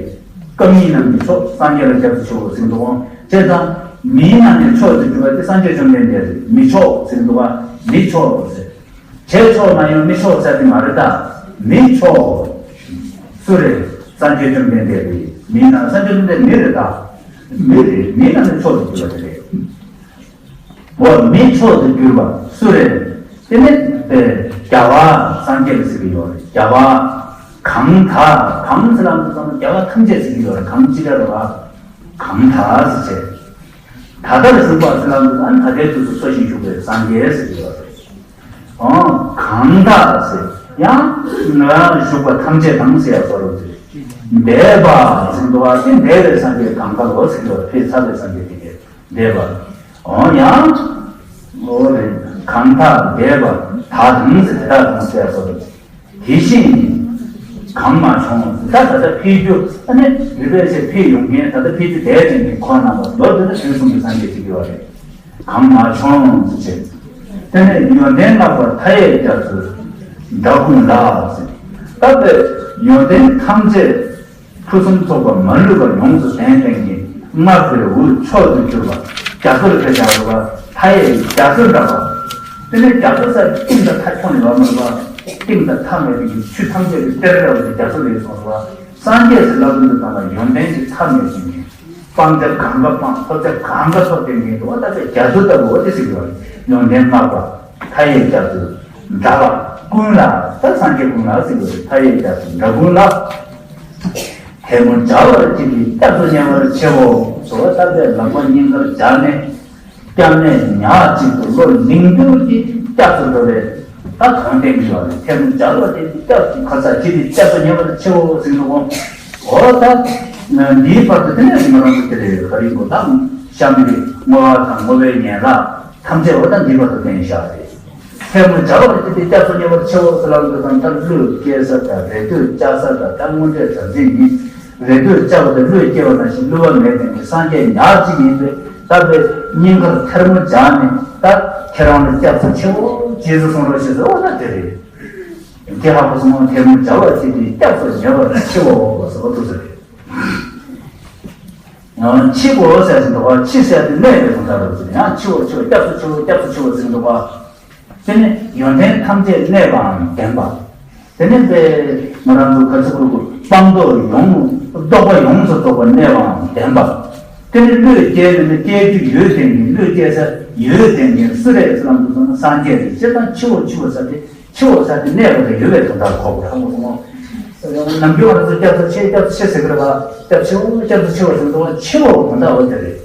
སྐབས་གཉིས་རྣམས་ཀྱི་མཆོག་སངས་རྒྱས་ལ་སྐྱབས་སུ་མཆིའོ་ཟེར་འདུག་བ། བྱས་ཙང་མིའི་ནང་ནས་མཆོག་ཏུ་གྱུར་པ་དེ་སངས་རྒྱས་བཅོམ་ལྡན་འདས་རེད། མི་མཆོག་ཟེར་འདུག་བ། མི་མཆོག་ཟེར། བྱས་ཆོག་མ་ཡོང་མི་མཆོག་ཟེར་དེ་མ་རེད་ད། མི་མཆོག་སུ་རེད། སངས་རྒྱས་བཅོམ་ལྡན་འདས་རེད། མིའི་ནང་སངས་རྒྱས་བཅོམ་ལྡན་མི་རེད་ད། མི་རེད། མིའི་ནང་ནས་མཆོག་ཏུ་གྱུར་པ་དེ་རེད། འོ་མི་མཆོག་ཏུ་གྱུར་པ་སུ་རེད། དེ་ནི་རྒྱལ་བ་སངས་རྒྱས་ལ་ཟེར་གྱི་ཡོད་རེད། རྒྱལ་བ་གང་དག་གང་ཟེར་ལ་མི་ཚང་རྒྱལ་བ་ཐམས་ཅད་ཟེར་གྱི་ཡོད་རེད། གང་ཅི་འདྲ་རེད་བ། གང་དག་ཟེར་བྱས། ད་ལྟར་བཞུགས་པ་ཟེར་ལ་མི་ཚང་ད་ལྟའི་དུས་སུ་འཚོ་ཞིང་བཞུགས་པའི་སངས་རྒྱས་ཟེར་གྱི་ཡོད་རེད། འོ་གང་དག་ཟེར་ཡང་ང་བཞུགས་པ་ཐམས་ཅད་དང་ཟེར་ཡ་སོ་རུ་ཟེར། འདས་པ་ཟེར་འདུག་བ་དེ་འདས་པའི་སངས་རྒྱས་གང་ག་ལོ་ཟེར་འདུག་བ་ཕེབས་ཚར་བའི་སངས་རྒྱས་དེ་གས་འདས་པ། འོ་ཡང་། འོ་རེད། གང་དག་འདས་པ་དག་དང་ཟེར་དེ་དག་དང་ཟེར་ཡ་སོ་རེད། དེ་བཞིན་གང་མ་བྱུང་ད་ད་ལྟ་ཕེབས་རྒྱུ་ཨ་ནི་མི་ཕལ་ཆེར་ཕེབས་ཡོང་མཁན་ད་ལྟ་ཕེབས་རྒྱུ་དེ་དྲན་གྱི་ཁོ་རྣམ་པ་མདོར་བསྡུ་ན་དུས་གསུམ་གྱི་སངས་རྒྱས་ཅིག་ཡོད་རེད། གང་མ་བྱུང་ཟེར་བྱས། དེ་ནས་ཡོན་ཏན་བསྔགས་པ་མཐའ་ཡས་སྐྱབས་སུ་འགྲོ་ཀུན་ལ་ཟེར། ད་དཔེ་ཡོན་ཏན་ཐམས་ཅད་ཕུན་སུམ་ཚོགས་པ་མ་ལུས་པ་ཡོངས་སུ་ལྡན་ལྡན་གྱི་བསྔགས་པའི་འོས་མཆོག་ཏུ་གྱུར་པ་རྒྱ་མཚོར་ཕེབས་བཞག་པ་མཐའ་ཡས་རྒྱ་མཚོ་འདྲ་བ། དེ་ནས་རྒྱ་མཚོ་ས་གཏིང་དང་མཐའ་ཁྱོན་ནས་ཡོད་མ་རེད་པ། གཏིང་དང་མཐའ་མེད་པའི་ཆུ་ཐམས་ཅད་ཀྱི་གཏེར་འདྲ་བ་དེ་རྒྱ་མཚོ་རེད་གསུངས་སོ། སངས་རྒྱས་སུ་ལབ་དུས་དང་ལ་ཡོན་ཏན་གྱི་མཐའ་མེད་ཅིང་། སྤང་བྱ་གང་ག་སྤངས་ཐོབ་བྱ་གང་ག་ཐོབ་པའི་ངེས་འདུག་བ། ད་ལྟ་རྒྱ་མཚོ་ལྟ་བུ་འོ་དེ་ཟེར་གྱི་བ། ཡོན་ཏན་བསྔགས་པ་མཐའ་ཡས་སྐྱབས་སུ་འགྲོ་ཀུན་ལ། ད་སངས་རྒྱས་ཀུན་ལ་ཟེར་གྱི་བ། མཐའ་ཡས་སྐྱབས་སུ་འགྲོ་ཀུན་ལ། ཐལ་མོ་སྦྱར་བར་བྱེད་དེ་སྐྱབས་སུ་ཉེ་བར་མཆིའོ། ཟེར་བ་ལྟ་བུའི་ལག་པ་སྙིང་གར་སྦྱར་ནས། སྐྱབས་གནས་ཉག་གཅིག་ཏུ་བློ་ལིང་ཏུ་གིས་སྐྱབས་སུ་འགྲོ་བའི་ད་གང་བསྟན་གྱི་ཡོད་རེད། ཐལ་མོ་སྦྱར་བ་དེ་སྐྱབས་ཀྱི་ག་ས་ཇི་སྟེ་སྐྱབས་སུ་ཉེ་བར་མཆིའོ་ཟེར་འདུག་གོ། འོ་ད་འདིའི་བར་དུ་དེ་ནས་ང་རང་ཚོ་དེ་ལས་ག་རེ་གོ་དང་གཤམ་གྱི་བསྔོ་བ་དང་བསྔོ་བའི་ཡན་ལག་ཐམས་ཅད་འོ་ད་འདིའི་བར་དུ་བསྟན་བཞག་རེད། ཐལ་མོ་སྦྱར་བ་དེ་སྟེ་སྐྱབས་སུ་ཉེ་བར་མཆིའོ་ཟེར་ལབ་འདུག་དང་ད་གླུད་སྐྱེལ་ས་དང་རེ་ལྟོས་བཅའ་ས་དང་ད་དངོས་འབྲེལ་གྲ་འཛིན་ཡིན། རེ་ལྟོས་བཅའ་བ་དང་གླུད་སྐྱེལ་བ་ནང་བཞིན་བསླུ་བ་མེད་ཅིང་གི་སངས་རྒྱས་ཉག་གཅིག་ཡིན་པས་ད་དཔེ་སྙིང་གར་ཐལ་མོ་སྦྱར་ནས་ད་ཁྱེད་རང་ལ་སྐྱབས་སུ་མཆིའོ་རྗེས་སུ་གསུང་རོགས་ཞེས་ཟེར་བ་ད་དེ་རེད། དེ་ཧ་གོ་སོང་ངམ། ཐལ་མོ་སྦྱར་བ་ཅི་སྟེ་སྐྱབས་སུ་ཉེ་བར་མཆིའོ་ཟེར་བ་འདུག་ཟེར་རེད། མཆིའོ་ཟེར་བཞིན་དུ་མཆི་ཟེར་དེ་གནས་པའི་དོན་དག་རེད་ཟེར། ཡང་མཆིའོ་མཆིའོ་སྐྱབས་སུ་མཆིའོ་སྐྱབས་སུ་མཆིའོ་ཟེར་འདུག་པ། དེ་ནི་ཡོན་ཏན་ཐམས་ཅད་གནས་པའང་ལྡན་པ། དེ་ནི་དཔེ་ང་རང་ཚོ་ག་ཚོད་ཁུར་ཁུར་སྤངས་རྟོགས་ཡོངས་རྟོགས་པ་ཡོངས་སུ་རྫོགས་པ་གནས་པའང་ལྡན་པ། དེ་ནི་གླུད་སྐྱེལ་ནས་ནི་སྐྱེལ་རྒྱུ་ཡོད་དེ་ནི་གླུད་སྐྱེལ་ས་ཡོད་དེ་ནི་སུ་རེད་ཟེར་ལམ་དུ་སོང་ན་སངས་རྒྱས་རེད། བྱས་ཙང་མཆིའོ་མཆིའོ་ཟེར་ཏེ་མཆིའོ་ཟེར་ཏེ་གནས་པ་དང་ཡོད་པའི་དོན་དག་གོ་དགོས་ཧ་གོ་སོང་ངོ་། ནམ་རྒྱུན་ང་ཚོ་སྐྱབས་སུ་མཆི་སྐྱབས་སུ་མཆི་ཟེར་གི་རེད་པ། སྐྱབས་མཆིའོ་སྐྱབས་སུ་མཆིའོ་ཟེར་འདུག་པ། མཆིའོ་དོན་དག་འོ་དེ་རེད།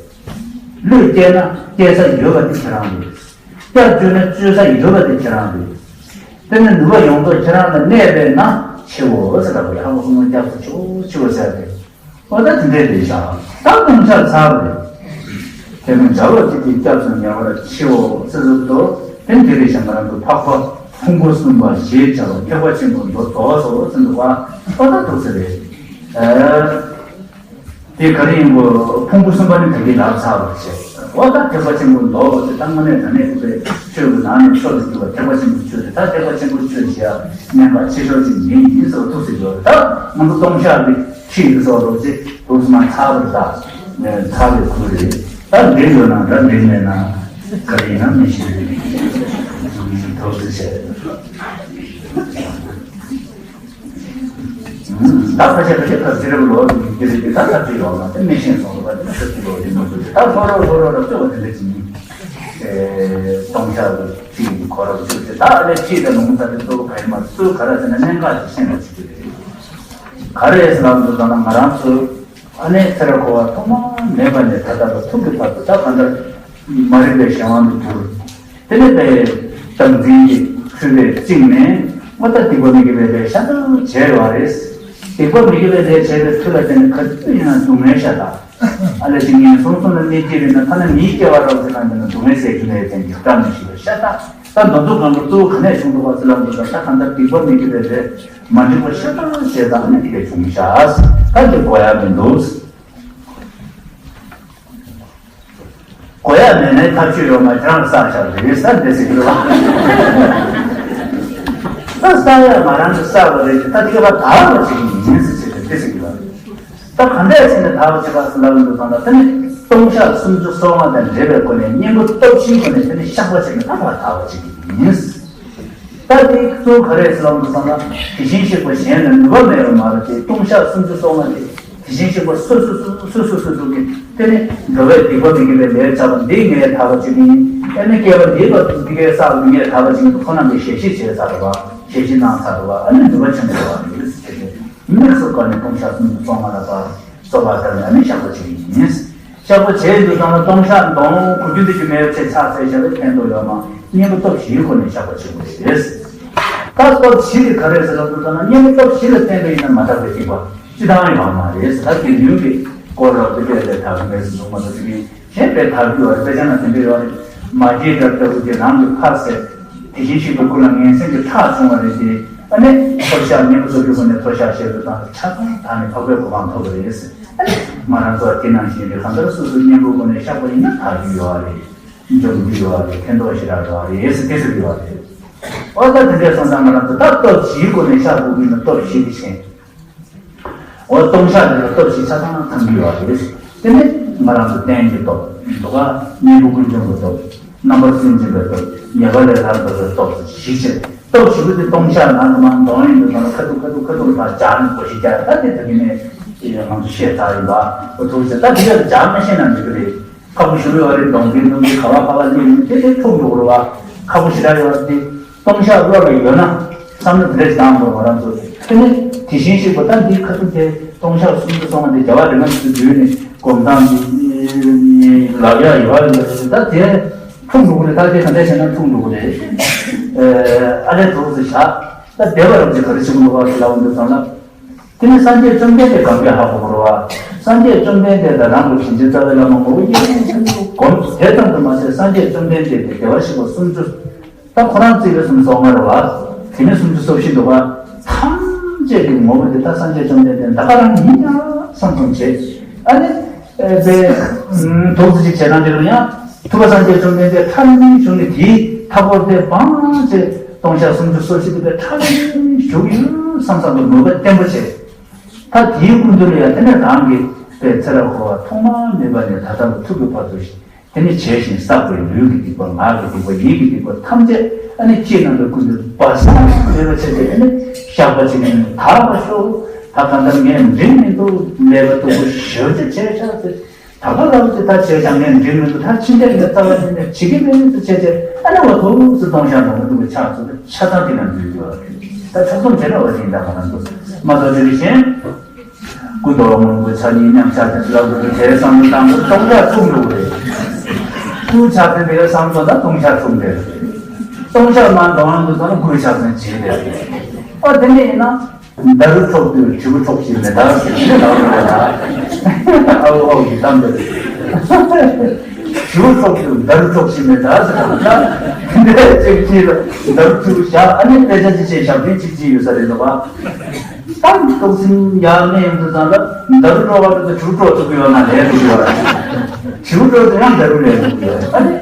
གླུད་སྐྱེལ་ན་སྐྱེལ་ས་ཡོད་པ་དེ་ཁྱེད་རང་རེད། སྐྱབས་བཅོལ་ན་བཅོལ་ས་ཡོད་པ་དེ་ཁྱེད་རང་རེད། དེ་ནི་ནུས་པ་ཡོངས་རྫོགས་ཁྱེད་རང་ལ་གནས་པས་ན་མཆིའོ་ཟེར་ལབ་པ་རེད། ཧ་གོ་སོང་ངོ་། སྐྱབས་སུ་མཆིའོ་མཆིའོ་ཟེར་ཏེ། ཨོ་ད་དེ་འདྲས་རེད་ཤག་ད་ལྟུང་བཤགས་ཚར་བ་རེད། དེ་ནས་ཇ་ལོག་གཅིག་གིས་སྐྱབས་སུ་ཉེ་བར་མཆིའོ་ཟེར་ཟེར་དུས། དེ་འདི་རེད་ཤག་ང་རང་ཚོ་འཕགས་པ་ཕུང་པོ་གསུམ་པ་ཞེས་བྱ་བ་ཐེག་པ་ཆེན་པོ་མདོ་རྫོགས་སོ་ཟེར་འདུག་པ། ཨོ་ད་འདུག་ས་རེད། ཨ། དེ་ག་རེ་ཡིན་གོ། ཕུང་པོ་གསུམ་པ་ནི་ད་གིན་ལབ་ཚར་བ་བྱས། འོ་ད་ཐེག་པ་ཆེན་པོ་མདོ་དེ་ད་དངོས་གནས་ད་ནས་ཐུབ་པའི་ཆོས་ཀྱི་ནང་ནས་མཆོག་ཏུ་གྱུར་པ་ཐེག་པ་ཆེན་པོའི་ཆོས་དེ། ད་ཐེག་པ་ཆེན་པོའི་ཆོས་ཞེས་གནད་འགག་ཆེ་ཤོས་ཅིག་ཡིན་ཡིན་ཟེར་བ་ཐུགས་སུ་ཡོད་རེད། ད་ང་ཚོ་ལྟུང་བཤགས་ཀྱི་ཁྲིད་ཀྱི་སོགས་རོགས་ཅིག་ཐུགས་སུ་མ་ཚར་བ་རེད། ད་ཚར་བའི་ཁུལ་རེད། ད་འགྲིག་ཡོད་ན་འདྲ། འགྲིག་མེད་ན་ག་རེ་ཡིན་ན་མི་ཤེས། ཐུགས་སུ་ཆེ། ད་ཁ་ཤས་ཁ་ཤས་ཐབས་ཤེས་རབ་ལོ་དེ་རེད་དེ། ད་ཐབས་ཤེས་ཡོང་ན་དེ་མི་ཤེས་སོང་རུ་བ་དེ་ནི་ཤོད་ཀྱི་ལོ་རེད་མ་གཏོགས། ད་ལྷོ་རོ་ལྷོ་རོ་རབ་ཚོད་བ་དེ་འདྲ་ཅིག་ཡིན། ཨེ། ལྟུང་བཤགས་ཀྱི་ཁྲིད་ཀྱི་གོ་རབ་ཚོད་དེ། ད་ཨ་ལས་ཁྲིད་དང་ལུང་ད་དེ་གཙོ་བོ་ག་ཡིན་མ་གཙོ་བོ་ག་རེ་ཟེར་ན་གནད་འགག་ཅིག་ཤེས་པ་བྱེད་ཀྱི་རེད། ག་རེ་ཟེར་ལབ་འདུག་ད་ན་ང་རང་ཚོ་ཨ་ནེ་ཚེ་རབས་འཁོར་བ་ཐོག་མ་མེད་པ་ནས་ད་ལྟ་བར་ཐུག་གི་བར་དུ་ད་གང་ལྟར་མ་རིག་པའི་གཞན་དབང་དུ་གྱུར། དེ་ནས་པའི་བདག་འཛིན་གྱི་འཁྲུལ་པས་བཅིངས་ནས་ང་ད་སྡིག་པ་མི་དགེ་བའི་ལས་ཤ་སྟག་བྱས་ཡོད་རེད། སྡིག་པ་མི་དགེ་བའི་ལས་བྱས་པའི་མཐུ་ལ་བརྟེན་ནས་ག་དུས་ཡིན་ན་སྡུག་བསྔལ་ཤ་སྟག་ཨ་ལས་ཅིག་ངན་སོང་གསུམ་ལ་གནས་སྐྱེས་པས་ན་ཐ་ན་མིའི་སྐྱེ་བ་རག་ཟེར་ན་འདི་ན་སྡུག་བསྔལ་སེལ་རྒྱུ་མེད་ཅན་གྱི་བཀྲ་མི་ཤིས་པའི་ཤ་སྟག་ད་འདི་ཚོ་གང་གི་གཙོ་བོ་ག་ནས་བྱུང་འདུག་པ་ཟེར་ལབ་འདུག་ད་ད་གང་ལྟར་སྡིག་པ་མི་དགེ་བའི་ལས་མ་འགྲིག་པ་ཤ་སྟག་བྱས་ཙང་ནི་དེ་གས་བྱུང་ཤག་ད་འདི་གོ་ཡ་མི་འདུག་གོ་ཡ་མེད་ནའི་ཐབས་ཇུས་ཡོད་མ། ཁྱེད་རང་བསགས་བཞག་རེད་ས་འདི་ཟེར་གྱི་རེད་བ། ད་བསགས་ཡ་ང་རང་གིས་བསགས་པ་རེད། ད་དེ་ག་བ་དག་པ་བྱེད་ཀྱི་ཡིན་ཟེར་བྱས་ཏེ་འདི་ཟེར་གྱི་རེད། ད་ག་འདྲས་བྱས་ནས་དག་པ་བྱེད་པ་ཟེར་ལབ་ཡོང་དུས་ཙང་ལ། དེ་ནི་ལྟུང་བཤགས་སུམ་ཅུ་སོ་ལྔ་དང་འབྲེལ་བའི་སྒོ་ནས་གཉེན་པོ་སྟོབས་བཞིའི་སྒོ་ནས་དེ་ནི་བཤགས་པ་བྱས་ནས་ད་བ་དག་པ་བྱེད་ཀྱི་ཡིན། ད་དེ་གཙོ་བོ་ག་རེ་ཟེར་ལབ་དུས་ཙང་ལ། དེ་བཞིན་གཤེགས་པ་གཞན་ལ་ནུས་པ་མེད་པར་མ་རེད་དེ། ལྟུང་བཤགས་སུམ་ཅུ་སོ་ལྔ་དེ་དེ་བཞིན་གཤེགས་པ་སོ་སོ་སོ་སོ་སོ་སོ་སོ་གིས་དེ་ནི་འགྲོ་བའི་སྡིག་པ་མི་དགེ་བའི་ལས་བསགས་པ་འདི་ངས་དག་པ་བྱེད་ཀྱི་ཡིན། ཨེ་ནི་སྐྱེ་བ་འདིའི་བར་དུ་འདི་གས་བསགས་པ་ངས་དག་པ་བྱེད་ཀྱི་འདུག་ཁོ་རང་གིས་ཞལ་བཞེས་བྱས་ཚར་བ། ཞལ་བཞེས་གནང་ཚར་བ། ཨ་ནི་ནུས་པ་ཆེན་པོ་ཡོད་པ་རེད་ཟེར་ཏེ། དམིགས་སུ་བཀར་ནས་ལྟུང་བཤགས་སུམ་ཅུ་སོ་ལྔ་ལ་བར་གསོལ་བ་བཏབ་ནས་ཨ་ནི་བཤགས་པ་བྱེད་ཀྱི་ཡིན། བཤགས་པ་བྱས་ཡོང་དུས་ཙང་ལ་ལྟུང་བཤགས་འདོན་གོ་རྒྱུ་འདི་རྒྱུ་མེད་ཚེ་ཕྱག་འཚལ་བཞག་པའི་ཕན་ཐོགས་ཡོད་མ། གཉེན་པོ་སྟོབས་བཞིའི་སྒོ་ནས་བཤགས་པ་བྱེད་དགོས་རེད། ད་སྟོབས་བཞི་དེ་ག་རེ་ཟེར་ལབ་དུས་ཙང་ན། གཉེན་པོ་སྟོབས་བཞི་ལ་བརྟེན་པ་ཡིན་ན་མ་དག་པའི་སྡིག་པ་སྤྱི་བཏང་ཡོད་མ་རེད་ཟེར། ད་དགེ་འདུན་གྱི་སྐོར་ལ་དཔེ་དེ་ལས་དག་མེད་ཟེར་གསུངས་མ་ཐུབ་ཀྱི། གཞན་དཔེ་དག་རྒྱུ་བ་དཔེ་ཆ་ན་དེ་འདྲ་ཡོད་རེད། མ་སྐྱེས་དགྲ་ལྟ་བུ་དེ་རང་གི་ཕ་ཟེར། དེ་བཞིན་གཤེགས་པའི་སྐུ་ལ་ངན་སེམས་ཀྱི་ཁྲག་བྱུང་བ་རེད་དེ། ཨ་ནི་མཐོལ་བཤགས་གཉེན་པོ་སོགས་ཀྱི་སྒོ་ནས་མཐོལ་བཤགས་བྱས་པ་དང་ཆ་ཚང་དག་ནས་འཕགས་པའི་གོ་འཕང་ཐོབ་པ་རེད། ང་རང་ཚོ་དེ་ནང་བཞིན་རེད། གང་ལྟར་སོ་སོའི་གཉེན་པོའི་སྒོ་ནས་བཤགས་པ་ཡིན་ན་དག་རྒྱུ་ཡོད་རེད། འཇོམས་རྒྱུ་ཡོད་རེད། ཕན་ཐོགས་ཞེ་དྲག་ཡོད་རེད་ཟེར་དེ་ཟེར་གྱི་ཡོད་རེད། ཨོ་ད་དེ་འདྲའི་སོང་ཙང་ང་རང་ཚོ་ད་སྟོབས་བཞིའི་སྒོ་ནས་བཤགས་དགོས་ཀྱི་ཡིན་ན་སྟོབས་བཞི་དེ་བྱས། འོ་ལྟུང་བཤགས་དེ་ལ་སྟོབས་བཞི་ཆ་ཚང་ཚང་གི་ཡོད་རེད། དེ་ནི་ང་རང་ཚོ་རྟེན་གྱི་སྟོབས་འདུག་ག་གཉེན་པོ་ཀུན་འབྱུང་གི་སྟོབས། རྣམ་པར་སུན་འབྱིན་པའི་སྟོབས། ཉེས་པ་ལས་སླར་འགྲོ་བའི་སྟོབས་སུ་བཞི་བྱས། སྟོབས་བཞི་པོ་དེ་ལྟུང་བཤགས་ནང་དུ་མར་འདོན་ཡོང་དུས་ཙང་ཁ་ཐུག་ཁ་ཐུག་ཁ་ཐུག་ལ་སྦྱར་ནས་གོ་ཤེས་རྒྱག་ད་དེ་ད་གིན་ནས་ང་ཚོ་བཤད་ཚར་ཡིན་པ། འོ་ཐུགས་རྗེ་ཆེ། ད་དེ་ག་ལ་སྦྱར་མ་ཤེས་ན་འགྲིག་གི་རེད། ཁ་ཕོ་ཞུ་ཡོད་རེད། གདོང་གིན་གདོང་གིན་ག་བ་ག་བ་སླེབས་ཡོང་དེ་དེ་ཐུག་འགྲོ་གི་རེད་བ། ཁ་ཕོ་ཞེ་དྲག་ཡོད་རེད་དེ། ལྟུང་བཤགས་བློ་ལ་ཡོད་ན་བསམ་བློ་དེ་འདྲ་ཞིག་བཏང་དགོས་ང་རང་ཚོ། དེ་ནི་དེ་བཞིན་གཤེགས་པ་ད་འདིའི་ཁ་ཐུག་དེ་ལྟུང་བཤགས་སུམ་ཅུ་སོ་ལྔ་དེ་རྒྱལ་བ་རིག་མ་བྱེད་དུས་ནས་སྒོམ་སྟངས་ཀྱི་ལབ་ཡག་ཡོད་རེད། ད་དེ་ཐུག་འགྲོ་གི་རེད། ད་དེ་ག་འདྲ་བྱས་ན་ཐུག་འགྲོ་གི་རེད། ཨ་ལས་ཐུགས་སུ་བཞག་ད་བདེ་བ་རབ་ཀྱི་ག་རེ་བྱེད་དགོས་འདུག་བ་ལབ་འདུག་ཙང་ལ། དེ་ནི་སངས་རྒྱས་བཅོམ་ལྡན་འདས་གང་གིས་ཧ་གོ་བ་རེད་བ། སངས་རྒྱས་བཅོམ་ལྡན་འདས་དང་རང་གི་ཞིང་ཆེན་རྩ་བའི་བླ་མ་ངོ་བོ་དབྱེར་མེད་ཐུན་མོང་སྒོམ་དེ་ཙམ་དུ་མ་ཟད་སངས་རྒྱས་བཅོམ་ལྡན་འདས་ཀྱི་བདེ་བར་གཤེགས་པ་སུམ་ཅུ། ད་ཁོ་རང་བརྩིས་པའི་སུམ་ཅུ་སོ་ལྔ་རེད་བ། དེ་ནས་སུམ་ཅུ་སོ་བཞི་འདུག་བ། ཐམས་ཅད་ཀྱི་ངོ་བོ་དེ་ད་སངས་རྒྱས་བཅོམ་ལྡན་འདས་ད་ག་རང་ཡིན་ཡང་བསམ་བསམ་བྱེད། ཨ་ནི། ཨེ་དེ། ཐུགས་རྗེ་ཅིག་བྱས་ན་འདི་རུ་ཡང་ཐུབ་པ་སངས་རྒྱས་བཅོམ་ལྡན་འདས་ཐག་རིང་རིང་བྱུང་ནས་དེའི་མཐའ་བསྐོར་ཏེ་སྤང་བྱས་ལྟུང་བཤགས་སུམ་ཅུ་སོ་བཞི་དེ་དཔེ་ཐག་རིང་རིང་བཞུགས་ཡོད་བསམ་བསམ་དུ་མོས་པ་བརྟན་པོ་བྱས། ད་དེའི་སྐུ་མདུན་ལ་ཡང་དེ་ནས་རང་གི་དཔེ་ཚེ་རབས་འཁོར་བ་ཐོག་མ་མེད་པ་ནས་ད་ལྟ་བར་ཐུག་གི་བར་དུ་ཞིག་དེ་ནས་བྱས་ཤིང་བསགས་པའི་ལུས་ཀྱི་སྡིག་པ་ངག་གི་སྡིག་པ་ཡིད་ཀྱི་སྡིག་པ་ཐམས་ཅད་ཨ་ནི་ལྕེ་རྣམས་ལ་ཀུན་ཏུ་སྦ་གསང་མེད་པར་བྱས་ཏེ་ཨ་ནི་བཤགས་པ་བྱེད་ནས་དག་པར་ཤོག་ད་གང་ལྟར་ངས་འགྲིག་མི་འདུག་ཀླད་པ་སྡུག་པོ་ཞེ་པོ་ཅིག་བྱས་ཤག་ཟེར། ད་ག་ལ་ཅིག་ད་བྱས་ཀྱང་ངས་འགྲིག་མི་འདུག་ད་ཕྱི་འབྲེལ་ངས་རྩ་བ་ཉིད་ནས་བྱེད་ཀྱི་མེད་ཟེར་བྱས་བྱས་ཨ་ནི་འོ་ཐུགས་སུ་ལྟུང་བཤགས་འདོན་མི་འདུག་པའི་ཆ་ཚང་དེ་ན་འཛུལ་ཡོད་རེད། ད་ཕྱོགས་བསྡོམས་བྱས་ན་འོ་དེ་ཡིན་ད་མ་ན་འདུག་མ་གཏོགས་དེ་བཞིན། སྐུ་མདོག་སྔོན་པོ་ཕྱག་གཉིས་མཉམ་ཆགས་ཀྱི་ལག་ཏུ་དེ་བསམ་བློ་བཏང་དགོས། ལྟུང་བཤགས་བཙུགས་འགྲོ་གི་རེད། སྐུ་ཕྱག་མཚན་དེ་ག་བསམ་བློ་དང་ལྟུང་བཤགས་བཙུགས་འདྲ་རེད། ལྟུང་བཤགས་མ་འདོན་དུ་བཏང་ན་སྐུའི་ཕྱག་མཚན་བྱེད་འདྲ་རེད། ཨ་དེ་འདྲ་ཡིན་ན། མདའ་རུ་འཕྲོག་དུས་དྲིལ་བུ་འཕྲོག་བཞིན་མེད་ད་ཟེར་ནས་ལབ་རེད་ལ། ཨ་བོ་ཨོ་གི་གཏམ་འདི་རེད། དྲིལ་བུ་འཕྲོག་དུས་མདའ་རུ་འཕྲོག་བཞིན་མེད་ད་ཟེར་ལབ་ན། འདི་ཅིག་ཅིག་ལ་མདའ་རུ་དྲིལ་བུ་བཞག་ཨ་ནི་དཔེ་ཆ་ཅིག་བྱས་ཞབས་བརྟན་ཅིག་ཅིག་ཡོད་ས་རེད་འདུག་བ། ད་ཏོག་ཙམ་ཡར་སླེབས་ཡོང་དུས་ཙང་ལ་མདའ་རུ་འཕྲོག་པ་དེ་ཚོ་དྲིལ་བུ་འཕྲོག་ཐུབ་ཀྱི་ཡོད་ན་ལས་ཐུབ་ཀྱི་ཡོད་རེད། དྲིལ་བུ་འཕྲོག་དུས་ཡང་མདའ་རུ་ལས་ཐུབ་ཀྱི་ཡོད་རེད།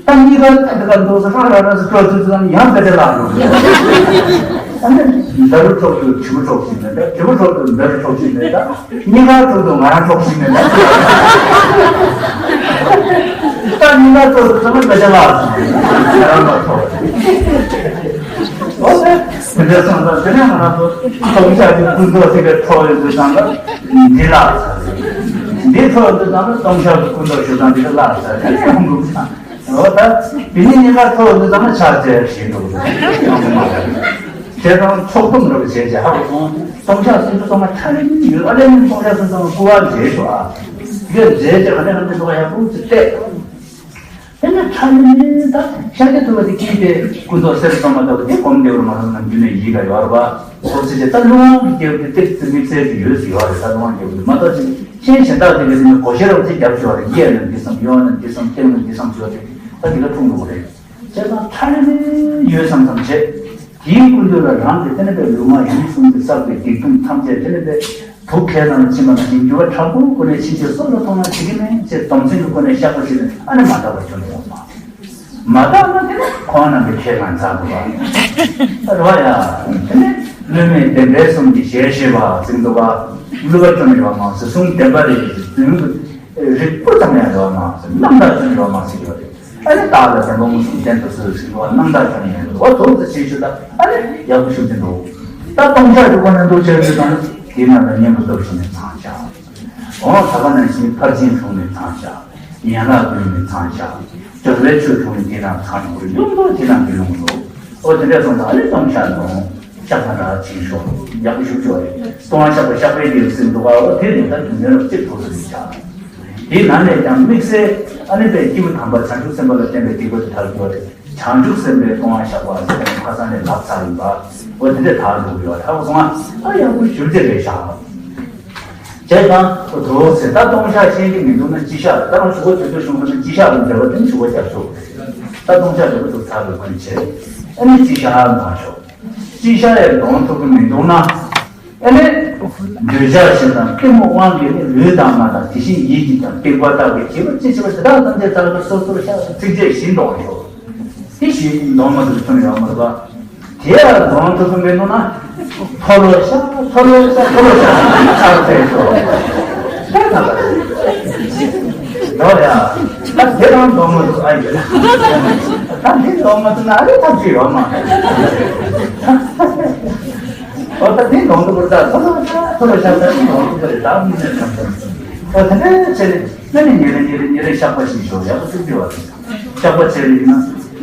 ཨ་ནི། ད་གཉིས་ཀ་ད་ག་འདུག་ས་ཧ་ར་ར་སུ་སྤྲོ་ཚུལ་ཚུལ་ཡང་དཔེ་དེ་ལ་འགྲོ་གི། ཨ་ནི་མདའ་རུ་འཕྲོག་དུས་དྲིལ་བུ་འཕྲོག་བཞིན་མེད་ད། དྲིལ་བུ་འཕྲོག་དུས་མདའ་རུ་འཕྲོག་བཞིན་མེད་ད། གཉིས་ཀ་འཕྲོག་དུས་ང་རང་འཕྲོག་བཞིན་མེད་ད། ད་གཉིས་ཀ་འཕྲོག་དུས་ཚང་མ་དཔེ་དེ་ལ་ང་རང་མ་འཕྲོག་འོ་དེ་འདྲ་སོང་ཙང་དེ་ནས་ང་རང་ཚོ་སྟོང་ཆ་གི་ཀུན་རྟོག་ཅིག་གི་འཕྲོག་ཡོང་དུས་ཙང་ལ་འདི་ལ་འདི་འཕྲོག་ཡོང་དུས་ཙང་ལ་སྟོང་ཆ་གི་ཀུན་རྟོག་ཞུ་སྟངས་འདི་ག་ལ་ཟེར་དེ་ནས་ཡོང་དུས་ཙང་། འོ་ད། དེ་ནས་གཉིས་ཀ་ཐོག་འདི་ཚང་མ་ཆགས་ཚེ་ཞེས་འདུག་ཟེར། ཡང་མ་རེད། བྱས་ཙང་ཚོགས་སྡོམ་རབ་བྱས་རྗེས་ཧ་གོ་སོང་། སྟོང་ཆ་སུམ་ཅུ་སོ་ལྔ་ཁྲ་ལེ་ལེ་ཡོད་ཨ་ལེ་ལེ་སྟོང་ཆ་སུམ་ཅུ་སོ་ལྔ་སྐུ་བ་མཛད་ཤོག་ཨ། ཡོད་མཛད་རྗེས་ག་ནས་ག་ནས་འདུག་ཡག་པོ་ཅིག་བལྟས། དེ་ནས་ཁྲ་ལེ་ལེ་ད་ཤཱཀྱ་ཐུབ་པ་དེ་ཀྱིས་དེ་ཀུན་རྟོག་གསེར་སོ་མ་ལྟ་བུ་དེ་སྒོམ་བདེ་བར་མ་ལྷུང་ན་རྒྱུ་ནས་ཡིད་ལ་ཡོད་རེད་པ། འོ་ཚེ་ཆེ་ད་ཀླུ་དབང་གི་རྒྱལ་པོ་དེ་ཏིག་ཙི་དམིགས་བསལ་གྱི་ཡོད་ཟེར་བ་རེད། ད་ཀླུ་དབང་རྒྱལ་པོ་དེ་མ་གཏོགས་ཅིག་ཤེས་གཞན་དག་དེ་ག་དེ་ནི་གོ་ཤེས་རབ་ཅིག་རྒྱབ་ཤོར་བ་རེད། གཡས་ལ་འདི་བསམ་གཡོན་ལ་འདི་བསམ་སྟེང་ལ་འདི་བསམ་ཟེར་བ་རེད། ད་དེ་ག་འཁྲུངས་འགྲོ་གི་རེད། བྱས་ཙང་ཁྲ་ལེ་ལེ་ཡོད་བསམ་བསམ་བྱས། དེའི་ཀུན་རྟོག་ལ་རང་གི་རྟེན་པའི་ལུས་ངག་ཡིད་གསུམ་གྱིས་བསགས་པའི་སྡིག་ལྟུང་ཐམས་ཅད་རྟེན་པའི་བུ་ཁའི་ནང་ལ་ཕྱིན་པ་ནང་བཞིན་འགྱུར་བ་དྲག་པོའི་སྒོ་ནས་ཕྱིན་ཆད་སྲོག་ལ་ཐོགས་ན་བྱེད་ཀྱི་མེད་ཅེས་སྡོམ་སེམས་ཀྱི་སྒོ་ནས་བཤགས་པ་ཞིག་ནི་ཨ་ནི་མ་དག་པ་ཁྱོན་ནས་ཡོང་མ། མ་དག་ན་དེ་ནི་ཁོང་རྣམ་པའི་ཁས་གང་ཚར་འདུག་ག་རེད་བ་ཡ། དེ་ནི་བསླུ་མེད་བདེན་པའི་གསུང་གི་ཞལ་བཞེས་པ་ཟིན་འདུག་ག་བསླུ་བ་ཅུང་ཡོད་མ་ཟེར་གསུང་བདེན་པ་རེད་ཟེར་དུས་རིག་པ་ཙམ་ཡང་ཡོད་མ་ཟེར་རྣམ་དག་ཅུང་ཡོད་མ་ཟེར་གྱི་ཡོད་རེད། ཨ་ནི་བདག་ལ་བདེན་པ་མངོན་སུམ་བསྟན་དུ་གསོལ་ཟེར་གྱི་བ་རྣམ་དག་ཅུང་ཡོད་རེད་བ། དོགས་ཟེར་བྱེད་ཞུ་ད་ཨ་ནི་ཡག་པོ་ཞུ་གི་འདུག་ད་སྟོང་ཆ་རིག་པ་ནི་འདུག་བྱས་ཡོད་ཙང་དེའི་ནང་ལ་གཉེན་པོ་སྟོབས་ཆེན་ནས་ཚང་བྱ། འོ་ད་ག་ནང་བཞིན་ཕར་ཕྱིན་དྲུང་ནས་ཚང་བྱ། ཡན་ལག་ཀུན་ནས་ཚང་བྱ། སྦྱོར་བའི་ཆོས་དྲུང་ནས་དེ་རང་ཚང་དགོས་རེད། ཡོང་དུས་དེ་རང་གི་ལུང་རོ། ཨོ་དེ་འདྲ་སོང་ཙང་ཨ་ནི་སྟོང་ཆ་ལོང་། བཤགས་པ་འདྲ་བྱིན་ཤོག་ཡག་པོ་ཞུགས་ཆོག་རེད། སྟོང་བ་བཤགས་པ་བཤགས་པའི་རྒྱལ་སྲིད་འདུག་ག་འོ་དེ་ནི་ད་དུས་ནས་རབ་གཅིག་ཐུགས་སུ་རེད་བྱ། དེའི་ནང་ནས་ཀྱང་དམིགས་བསལ་ཨ་ནི་པའི་སྐྱེས་བུ་དམ་པ་བྱང་ཆུབ་སེམས་དཔའ་ལ་བརྟེན་པའི་སྡིག་པ་དེ་དག་ཡོད་རེད། བྱང་ཆུབ་སེམས་དཔའི་སྟོང་བ་བཤགས་པ་ཟེར་ནས་ཁ་སང་ནས་ལབ་ཚར་ཡིན་པ། འོ་དེ་འདྲས་དག་འགྲོ་གི་ཡོད་རེད། ཧ་གོ་སོང་ང་། ཨ་ཡག་པོ་ཞུ་རྒྱུ་རེད་ཤག་བྱས་ཙང་དོ་ཟེར་ད་སྟོང་ཆ་ཤེས་ཀྱི་མི་འདུག་ན་སྤྱི་བཤགས་རེད། ད་རང་ཞུ་བ་དེ་ཚོ་བྱུང་སོང་ན་སྤྱི་བཤགས་རུ་འབྲེལ་བ་དེ་ནི་ཞུ་བ་རྒྱབ་ཆོག་རེད། ད་སྟོང་ཆ་འབྲེལ་བ་ཚོ་ཚར་བའི་ཁོ་ནི་བྱས། ཨ་ནི་སྤྱི་བཤགས་གནང་ཆོག་སྤྱི་བཤགས་ཡང་གཏོང་ཐུབ་ཀྱི་མི་འདུག་ན། ཨ་ནི། འདོད་ཆགས་ཞེ་སྡང་གཏི་མུག་དབང་གིས་ནི་ལུས་དང་ངག་དང་དེ་བཞིན་ཡིད་ཀྱིས་ཀྱང་སྡིག་པ་བརྟག་པའི་བྱིས་པ་ཅི་བྱེད་པ་དེ་དག་ཐམས་ཅད་ཚར་བའི་སོ་སོར་བཤགས་ཚིགས་བཅད་བཞི་འདོན་ཆོག་དེ་བཞི་འདོན་མ་ཐུབ་ཐུབ་ཡོད་མ་རེད་པ། དེ་ཡང་འདོན་ཐུབ་ཐུབ་མེད་ནོ་ན། མཐོལ་ལོ་བཤགས་མཐོལ་ལོ་བཤགས་མཐོལ་ལོ་བཤགས་ཚར་ཚར་ཆོག་དེ་ན་ལ། འདོན་ཡ། ད་དེ་རང་འདོན་མ་ཐུབ་ཨ་ཡོད། ད་དེ་འདོན་མ་ཐུབ་ན་ཨ་རི་ཐབས་ཤེས་ཡོད་མ་རེད། འོ་ད་དེ་ནང་དུ་བུར་ད་ཐོ་རོ་ཤ་ཐོ་རོ་ཤ་ད་ནང་དུ་བུར་ད་མི་ནས་ཐམས་ཅད། འོ་ད་ནས་ཆེ་ནས་ནས་ཉེ་རེ་ཉེ་རེ་ཉེ་རེ་བཤགས་པ་ཞིག་ཞོག་ཡག་པོ་ཐུག་ཅེས་བ་དེ། བཤགས་པ་བྱས་ཡིན་ན་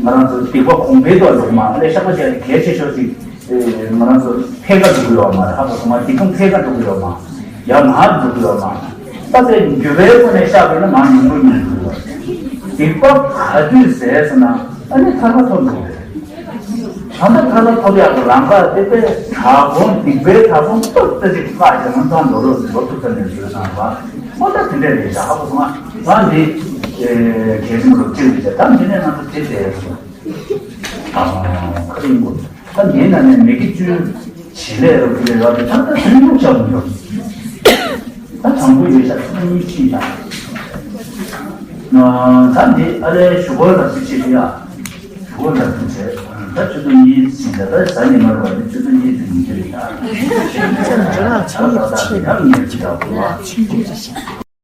ང་རང་ཚོ་སྡིག་པ་གོང་འཕེལ་དུ་འགྲོ་མ་ཨ་ལས་བཤགས་པ་བྱས་ཡིན་གལ་ཆེ་ཤོས་ཤིག་ང་རང་ཚོ་འཕེལ་ཁ་འགྲོ་གི་ཡོད་མ་རེད། ཧ་གོ་སོང་ང་། སྡིག་ལྟུང་འཕེལ་ཁ་འགྲོ་གི་ཡོད་མ་ཡང་མར་འགྲོ་གི་ཡོད་མ། ད་དེ་འགྱུར་བའི་སྒོ་ནས་བཤགས་པས་ན་མར་ཉུང་རུ་ཉུང་རུ་འགྲོ་གི་ཡོད། སྡིག་པ་ག་དུས་ཟད་སོང་ན་ཨ་ནི་ཐར་པ་ཐོབ་འགྲོ་གི་རེད། ད་ལྟ་ཐར་པ་ཐོབ་ཡག་གི་ལམ་ཁ་དེ་དཔེ་དྲག་པོ་སྡིག་པའི་ཐབ་ཚང་སྟོབས་ཙམ་ཅིག་བཀག་ཀྱང་ཐང་འགྲོ་ལོག་འགྲོ་ཐུབ་ཐབས་མེད་བཟོས་གནང་བ། ཨོ་ད་དེ་འདྲས་རེད་ཤག་ཧ་གོ་སོང་ང་། ང་འདི་གལ་སྲིད་མི་རུ་ཁྲིད་རེད་ཤག་ད་འདི་ནས་ང་ཚོ་དེ་བསྡད་ཡོད་ཤག་ཨ་ཁ་རིང་པོ། ད་འདི་ནང་ནས་མི་དགེ་བཅུ་བྱེད་ལས་རུ་ཁྲིད་ལས་ར་དེ་ད་ལྟ་དེ་ནས་སློབ་བྱ་མི་འགྲོ། ད་དང་པོ་ཡོད་ཤག་ཚོགས་གཉིས་ཁྲིད་ཡ། ད་འདི་ཨ་ལས་ཞུ་སྒོ་ལ་སུ་ཆེ་ཡ། ཞུ་སྒོ་ལ་སུ་ཆེ། ད་ཆུ་ཚོད་གཉིས་ཕྱིན་ད་ད་གཟའ་ཉི་མར་བ་ནི་ཆུ་ཚོད་གཉིས་ཚོད་ཉིན་ཁྱེར་ཡ། ད་ད་ད་ཡང་ཉེར་གཅིག་ད་བུ་བ།